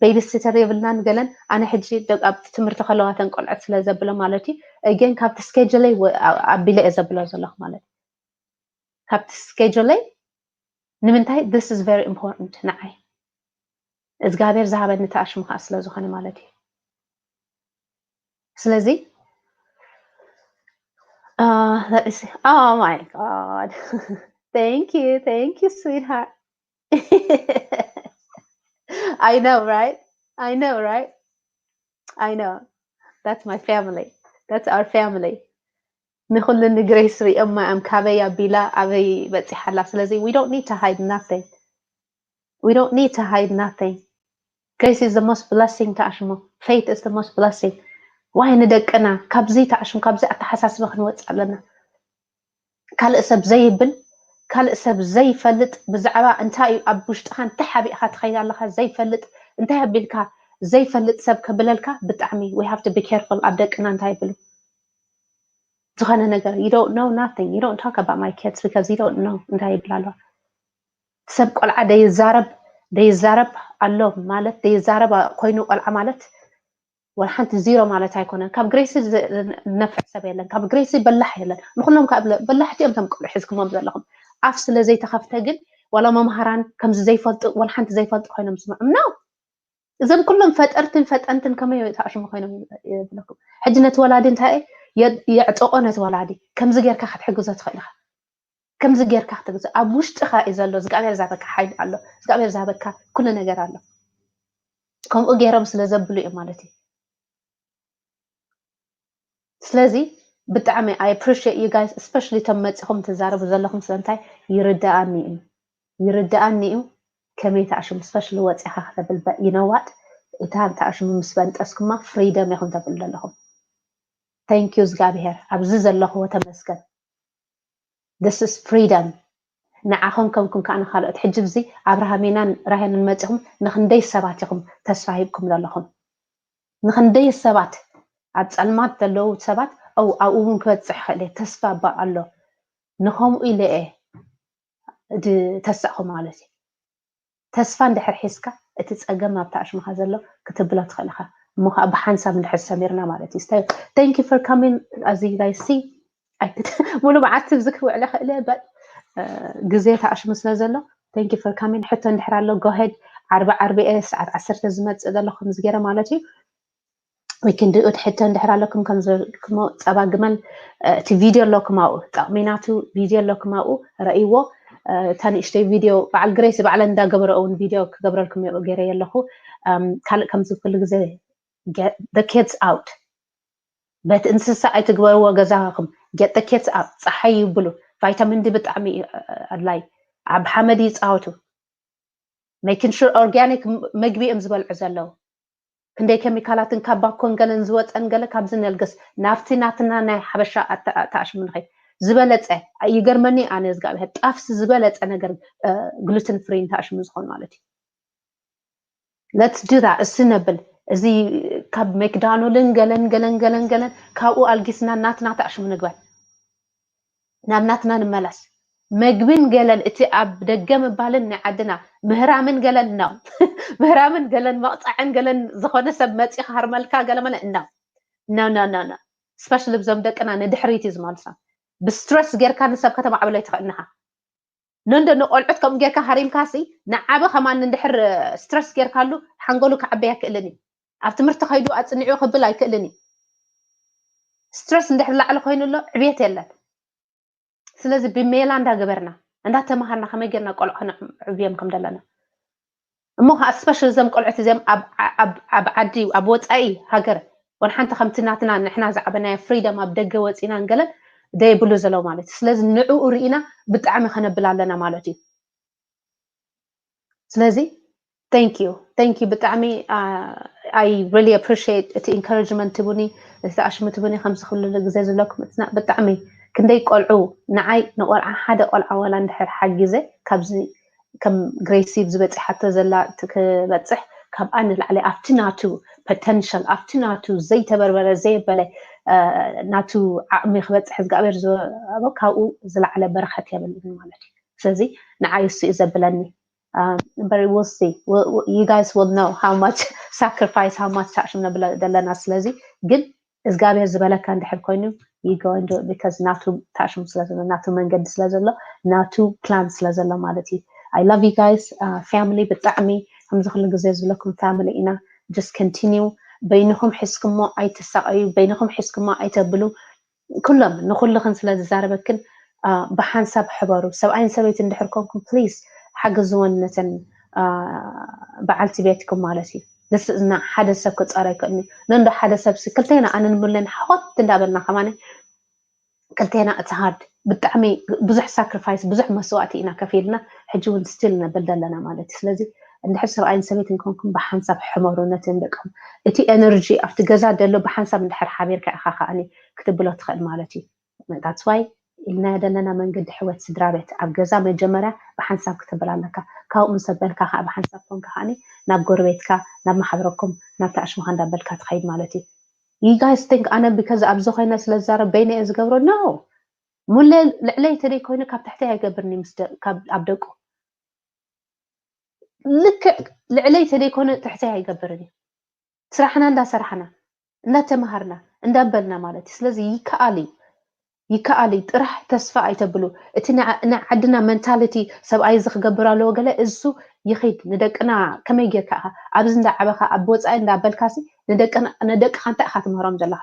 ቤቢ ሲተር የብልናን ገለን ኣነ ሕጂ ኣብ ትምህርቲ ከለዋተን ቆልዑት ስለ ዘብሎ ማለት እዩ። ግን ካብቲ ስኬጅለይ ኣቢለ እየ ዘብሎ ዘለኹ ማለት እዩ። ካብቲ ስኬጅለይ ንምንታይ this is very important ንዓይ እግዚኣብሔር ዝሃበኒ ተኣሽሙ ከዓ ስለ ዝኾነ ማለት እዩ። ስለዚ uh, let me see. Oh my God. Thank you. Thank you, sweetheart. I know, right? I know, right? I know. That's my family. That's our family. ንኩሉ ንግሬስ ሪኦማ እዮም ካበይ ኣቢላ ኣበይ በፂሓላ። ስለዚ we don't need to hide nothing. We don't need to hide nothing. Grace is the most blessing ተኣሽሙ። Faith is the most blessing. ዋይ ንደቅና ካብዚ ተኣሽሙ ካብዚ ኣተሓሳስባ ክንወፅእ ኣለና። ካልእ ሰብ ዘይብል ካልእ ሰብ ዘይፈልጥ ብዛዕባ እንታይ እዩ ኣብ ውሽጥኻ እንታይ ሓቢእኻ ትኸይድ ኣለኻ ዘይፈልጥ እንታይ ኣቢልካ ዘይፈልጥ ሰብ ከብለልካ ብጣዕሚ we have to be careful። ኣብ ደቅና እንታይ ይብሉ ዝኾነ ነገር you don't know nothing, you don't talk about my kids because you don't know እንታይ ይብል ኣሎ ሰብ ቆልዓ ደይዛረብ ደይዛረብ ኣሎ ማለት ደይዛረብ ኮይኑ ቆልዓ ማለት ወላ ሓንቲ ዚሮ ማለት ኣይኮነን። ካብ ግሬሲ ዝነፍዕ ሰብ የለን፣ ካብ ግሬሲ በላሕ የለን። ንኩሎም ካብ በላሕቲ እዮም ቶም ቆልዑ ሒዝኩሞም ዘለኹም። ኣፍ ስለ ዘይተኸፍተ ግን ዋላ መምሃራን ከምዚ ዘይፈልጡ ዋላ ሓንቲ ዘይፈልጡ ኮይኖም ዝስምዑም ነው። እዞም ኩሎም ፈጠርትን ፈጠንትን ከመይ ተኣሽሙ ኮይኖም ይብለኩም። ሕጂ ነቲ ወላዲ እንታይ የዕጥቆ ነቲ ወላዲ ከምዚ ጌርካ ክትሕግዞ ትኽእል ኢኻ። ከምዚ ጌርካ ክትግዝእ ኣብ ውሽጥኻ እዩ ዘሎ እግዚኣብሔር ዝሃበካ ሓይሊ ኣሎ እግዚኣብሔር ዝሃበካ ኩሉ ነገር ኣሎ ከምኡ ገይሮም ስለ ዘብሉ እዩ ማለት እዩ ስለዚ ብጣዕሚ I appreciate you guys especially እቶም መፂኹም ትዛረቡ ዘለኹም ስለምንታይ ይርዳኣኒ እዩ ይርዳኣኒ እዩ ከመይ ተኣሽሙ especially ወፂኻ ከተብል you know what እታ ተኣሽሙ ምስ በንጠስኩማ freedom ኢኹም ተብሉ ዘለኹም thank you እግዚኣብሔር ኣብዚ ዘለኽዎ ተመስገን This is freedom ንዓኹም ከምኩም ከዓ ንካልኦት ሕጂ ብዚ ኣብርሃም ኢና ራሄልን መፂኹም ንክንደይ ሰባት ኢኹም ተስፋ ሂብኩም ዘለኹም ንክንደይ ሰባት ኣብ ፀልማት ዘለዉ ሰባት ኣብኡ እውን ክበፅሕ ይኽእል እየ ተስፋ እባ ኣሎ ንከምኡ ኢለ እየ ተሳእኹ ማለት እዩ ተስፋ እንድሕር ሒዝካ እቲ ፀገም ኣብቲ ኣሽምካ ዘሎ ክትብሎ ትኽእል ኢኻ እሞ ከዓ ብሓንሳብ እንድሕር ሰሚርና ማለት እዩ thank you for coming as you guys see ሙሉ መዓልቲ ብዚ ክውዕለ ክእለ but ግዜ ተኣሽሙ ስለ ዘሎ thank you for coming ሕቶ እንድሕር ኣሎ go ahead ዓርቢ ዓርቢ እየ ሰዓት ዓሰርተ ዝመፅእ ዘሎ ከምዚ ገይረ ማለት እዩ We can do it ሕቶ እንድሕር ኣለኩም ከም ዝበልኩሞ ፀባ ግመል እቲ ቪድዮ ኣለኩም ኣብኡ ጠቕሚ ናቱ ቪድዮ ኣለኩም ኣብኡ ረእይዎ እታ ንእሽተይ ቪድዮ በዓል ግሬሲ ባዕለን እንዳገበረ እውን ቪድዮ ክገብረልኩም ገይረ ኣለኹ ካልእ ከምዚ ኩሉ ግዜ the kids out በት እንስሳ ኣይትግበርዎ ገዛኹም get the kids out ፀሓይ ይብሉ vitamin D ብጣዕሚ ኣድላይ ኣብ ሓመድ ይፃወቱ making sure organic ምግቢ እዮም ዝበልዑ ዘለዉ ክንደይ ኬሚካላትን ካብ ባኮን ገለን ዝወፀን ገለ ካብዚ ነልግስ ናብቲ ናትና ናይ ሓበሻ ተኣሽሙ ንኸይድ ዝበለፀ ይገርመኒ ኣነ እግዚኣብሔር ጣፍሲ ዝበለፀ ነገር gluten free ተኣሽሙ ዝኾኑ ማለት እዩ let's do that እሲ ነብል እዚ ካብ ሜክዳኖልን ገለን ገለን ገለን ገለን ካብኡ ኣልጊስና ናትና ተኣሽሙ ንግበር ናብ ናትና ንመለስ መግብን ገለን እቲ ኣብ ደገ ምባልን ናይ ዓድና ምህራምን ገለን ነው ምህራምን ገለን መቕፃዕን ገለን ዝኾነ ሰብ መፂ ክሃርመልካ ገለ መለ ነው no no no no especially ብዞም ደቅና ንድሕሪት እዩ ዝመልሶም ብስትረስ ጌርካ ንሰብ ከተማዕብሎ ይትኽእል ንኻ ነንዶ ንቆልዑት ከምኡ ጌርካ ሃሪምካሲ ንዓበ ከማን እንድሕር ስትረስ ጌርካሉ ሓንጎሉ ክዓበይ ኣይክእልን እዩ ኣብ ትምህርቲ ከይዱ ኣፅኒዑ ክብል ኣይክእልን እዩ ስትረስ እንድሕር ላዕሊ ኮይኑ ኣሎ ዕብየት የለን ስለዚ ብሜላ እንዳገበርና እንዳተምሃርና ከመይ ጌርና ቆልዑ ከነዕብዮም ከም ዘለና እሞ ከዓ ስፔሻል እዞም ቆልዑት እዚኦም ኣብ ዓዲ ኣብ ወፃኢ ሃገር ወን ሓንቲ ከምቲ ናትና ንሕና ዝዓበናዮ ፍሪደም ኣብ ደገ ወፂና ንገለን ደይብሉ ዘለው ማለት እዩ ስለዚ ንዕኡ ርኢና ብጣዕሚ ከነብል ኣለና ማለት እዩ ስለዚ Thank you, thank you ብጣዕሚ። I really appreciate እቲ encouragement ትቡኒ፣ እቲ ኣሽሙ ትቡኒ ከምዚ ክሉ ግዜ ዝለኩም እትና ብጣዕሚ ክንደይ ቆልዑ ንዓይ ንቆልዓ ሓደ ቆልዓ ወላ እንድሕር ሓጊዘ ካብዚ ከም ግሬሲ ዝበፅሓቶ ዘላ ክበፅሕ ካብኣ ንላዕሊ ኣብቲ ናቱ potential ኣብቲ ናቱ ዘይተበርበረ ዘየበለ ናቱ ዓቕሚ ክበፅሕ እግዚኣብሔር ዝወሃቦ ካብኡ ዝለዓለ በረኸት የብልን ማለት እዩ። ስለዚ ንዓይ እሱ እዩ ዘብለኒ። እምበር we'll see, you guys will know how much sacrifice, how much ታሽም ነብለ ዘለና። ስለዚ ግን እግዚኣብሔር ዝበለካ እንድሕር ኮይኑ you go and do it because ናቱ ታሽሙ ስለዘሎ ናቱ መንገዲ ስለዘሎ ናቱ plan ስለዘሎ ማለት እዩ። I love you guys family። ብጣዕሚ ከምዚ ኩሉ ግዜ ዝብለኩም family ኢና። Just continue። በይንኹም ሒዝኩሞ ኣይትሳቐዩ፣ በይንኹም ሒዝኩሞ ኣይተብሉ። ኩሎም ንኩልኽን ስለ ዝዛረበክን ብሓንሳብ ሕበሩ። ሰብኣይን ሰበይቲ እንድሕር ኮንኩም please ሓግዝወን ነተን በዓልቲ ቤትኩም ማለት እዩ። ደስ እና ሓደ ሰብ ክፀረ ይክእልኒ ነንዶ ሓደ ሰብ ሲ ክልተና ኣነን ምለን ሓወት እንዳበልና ከማነ ክልተና እቲ hard ብጣዕሚ ብዙሕ sacrifice ብዙሕ መስዋእቲ ኢና ከፊልና ሕጂ እውን still ነብል ዘለና ማለት እዩ። ስለዚ እንድሕር ሰብኣይን ሰበይትን ኮንኩም ብሓንሳብ ሕመሩ ነተን ደቅኹም። እቲ energy ኣብቲ ገዛ ደሎ ብሓንሳብ እንድሕር ሓቢርካ ኢኻ ከዓኒ ክትብሎ ትኽእል ማለት እዩ። That's why ኢልና ዘለና መንገዲ ሕወት ስድራ ቤት ኣብ ገዛ መጀመርያ ብሓንሳብ ክትብል ኣለካ። ካብኡ ምስ ኣበልካ ከዓ ብሓንሳብ ኮንካ ከዓኒ ናብ ጎረቤትካ ናብ ማሕበረኩም ናብ ተኣሽሙካ እንዳበልካ ትኸይድ ማለት እዩ። You guys think ኣነ because ኣብዚ ኮይነ ስለ ዝዛረብ በይነ እየ ዝገብሮ? No። ሙለ ልዕለይ ተደይ ኮይኑ ካብ ትሕተይ ኣይገብርን እዩ ምስ ደ- ካብ- ኣብ ደቁ ልክዕ ልዕለይ ተደይ ኮነ ትሕተይ ኣይገብርን እዩ። ስራሕና እንዳሰራሕና እንዳተምሃርና እንዳበልና ማለት እዩ። ስለዚ ይከኣል እዩ ይከኣል እዩ። ጥራሕ ተስፋ ኣይተብሉ። እቲ ናይ ናይ ዓድና mentality ሰብኣይ እዚ ክገብር ኣለዎ ገለ እሱ ይኺድ ንደቅና ከመይ ጌርካ ኢኻ ኣብዚ እንዳዓበኻ ኣብ ወፃኢ እንዳበልካሲ ንደቅና ንደቅኻ እንታይ ኢኻ ትምህሮም ዘለኻ?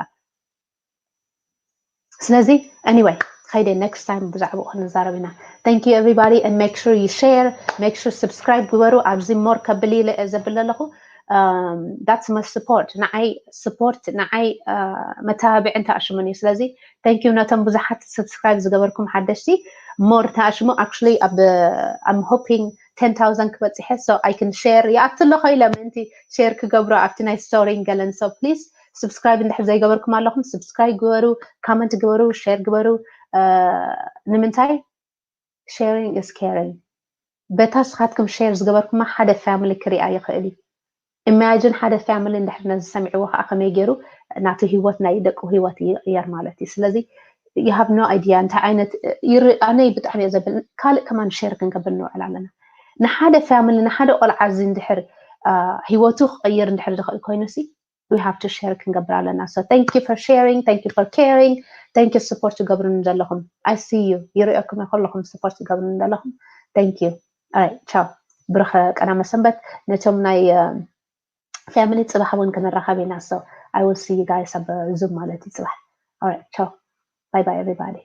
ስለዚ anyway ከይደ next time ብዛዕባኡ ክንዛረብ ኢና። Thank you everybody and make sure you share, make sure subscribe ግበሩ። ኣብዚ more ከብል ኢለ እየ ዘብል ዘለኹ። That's my support ንዓይ support ንዓይ መተባብዒ እንተኣሽሙን እዩ። ስለዚ thank you ነቶም ብዙሓት subscribe ዝገበርኩም ሓደሽቲ more ተኣሽሙ። Actually ኣብ I'm hoping ten thousand ክበፅሐ so I can share ይኣቱ ኣለኹ ኢለ ምእንቲ share ክገብሮ ኣብቲ ናይ story ገለን so please subscribe እንድሕር ዘይገበርኩም ኣለኹም subscribe ግበሩ፣ comment ግበሩ፣ share ግበሩ። ንምንታይ sharing is caring። በታ ስኻትኩም share ዝገበርኩማ ሓደ family ክሪኣ ይኽእል እዩ። Imagine ሓደ family እንድሕር ነዚ ሰሚዕዎ ከዓ ከመይ ገይሩ ናቱ ህይወት ናይ ደቁ ህይወት ይቕየር ማለት እዩ። ስለዚ you have no idea እንታይ ዓይነት ይር ኣነ ብጣዕሚ እየ ዘብል ካልእ ከማን share ክንገብር ንውዕል ኣለና። ንሓደ family ንሓደ ቆልዓ እዚ እንድሕር ህይወቱ ክቕይር እንድሕር ዝኽእል ኮይኑሲ we have to share ክንገብር ኣለና። So thank you for sharing, thank you for caring, thank you support ትገብሩኒ ዘለኹም። I see you ይርእየኩም እየ ኩለኹም support ትገብሩኒ ዘለኹም። Thank you. Alright, ቻው። ብሩኸ ቀዳመ ሰንበት ነቶም ናይ family ፅባሕ እውን ክንራኸብ ኢና። So I will see you guys ኣብ Zoom ማለት እዩ ፅባሕ። Alright, ቻው. Bye bye everybody.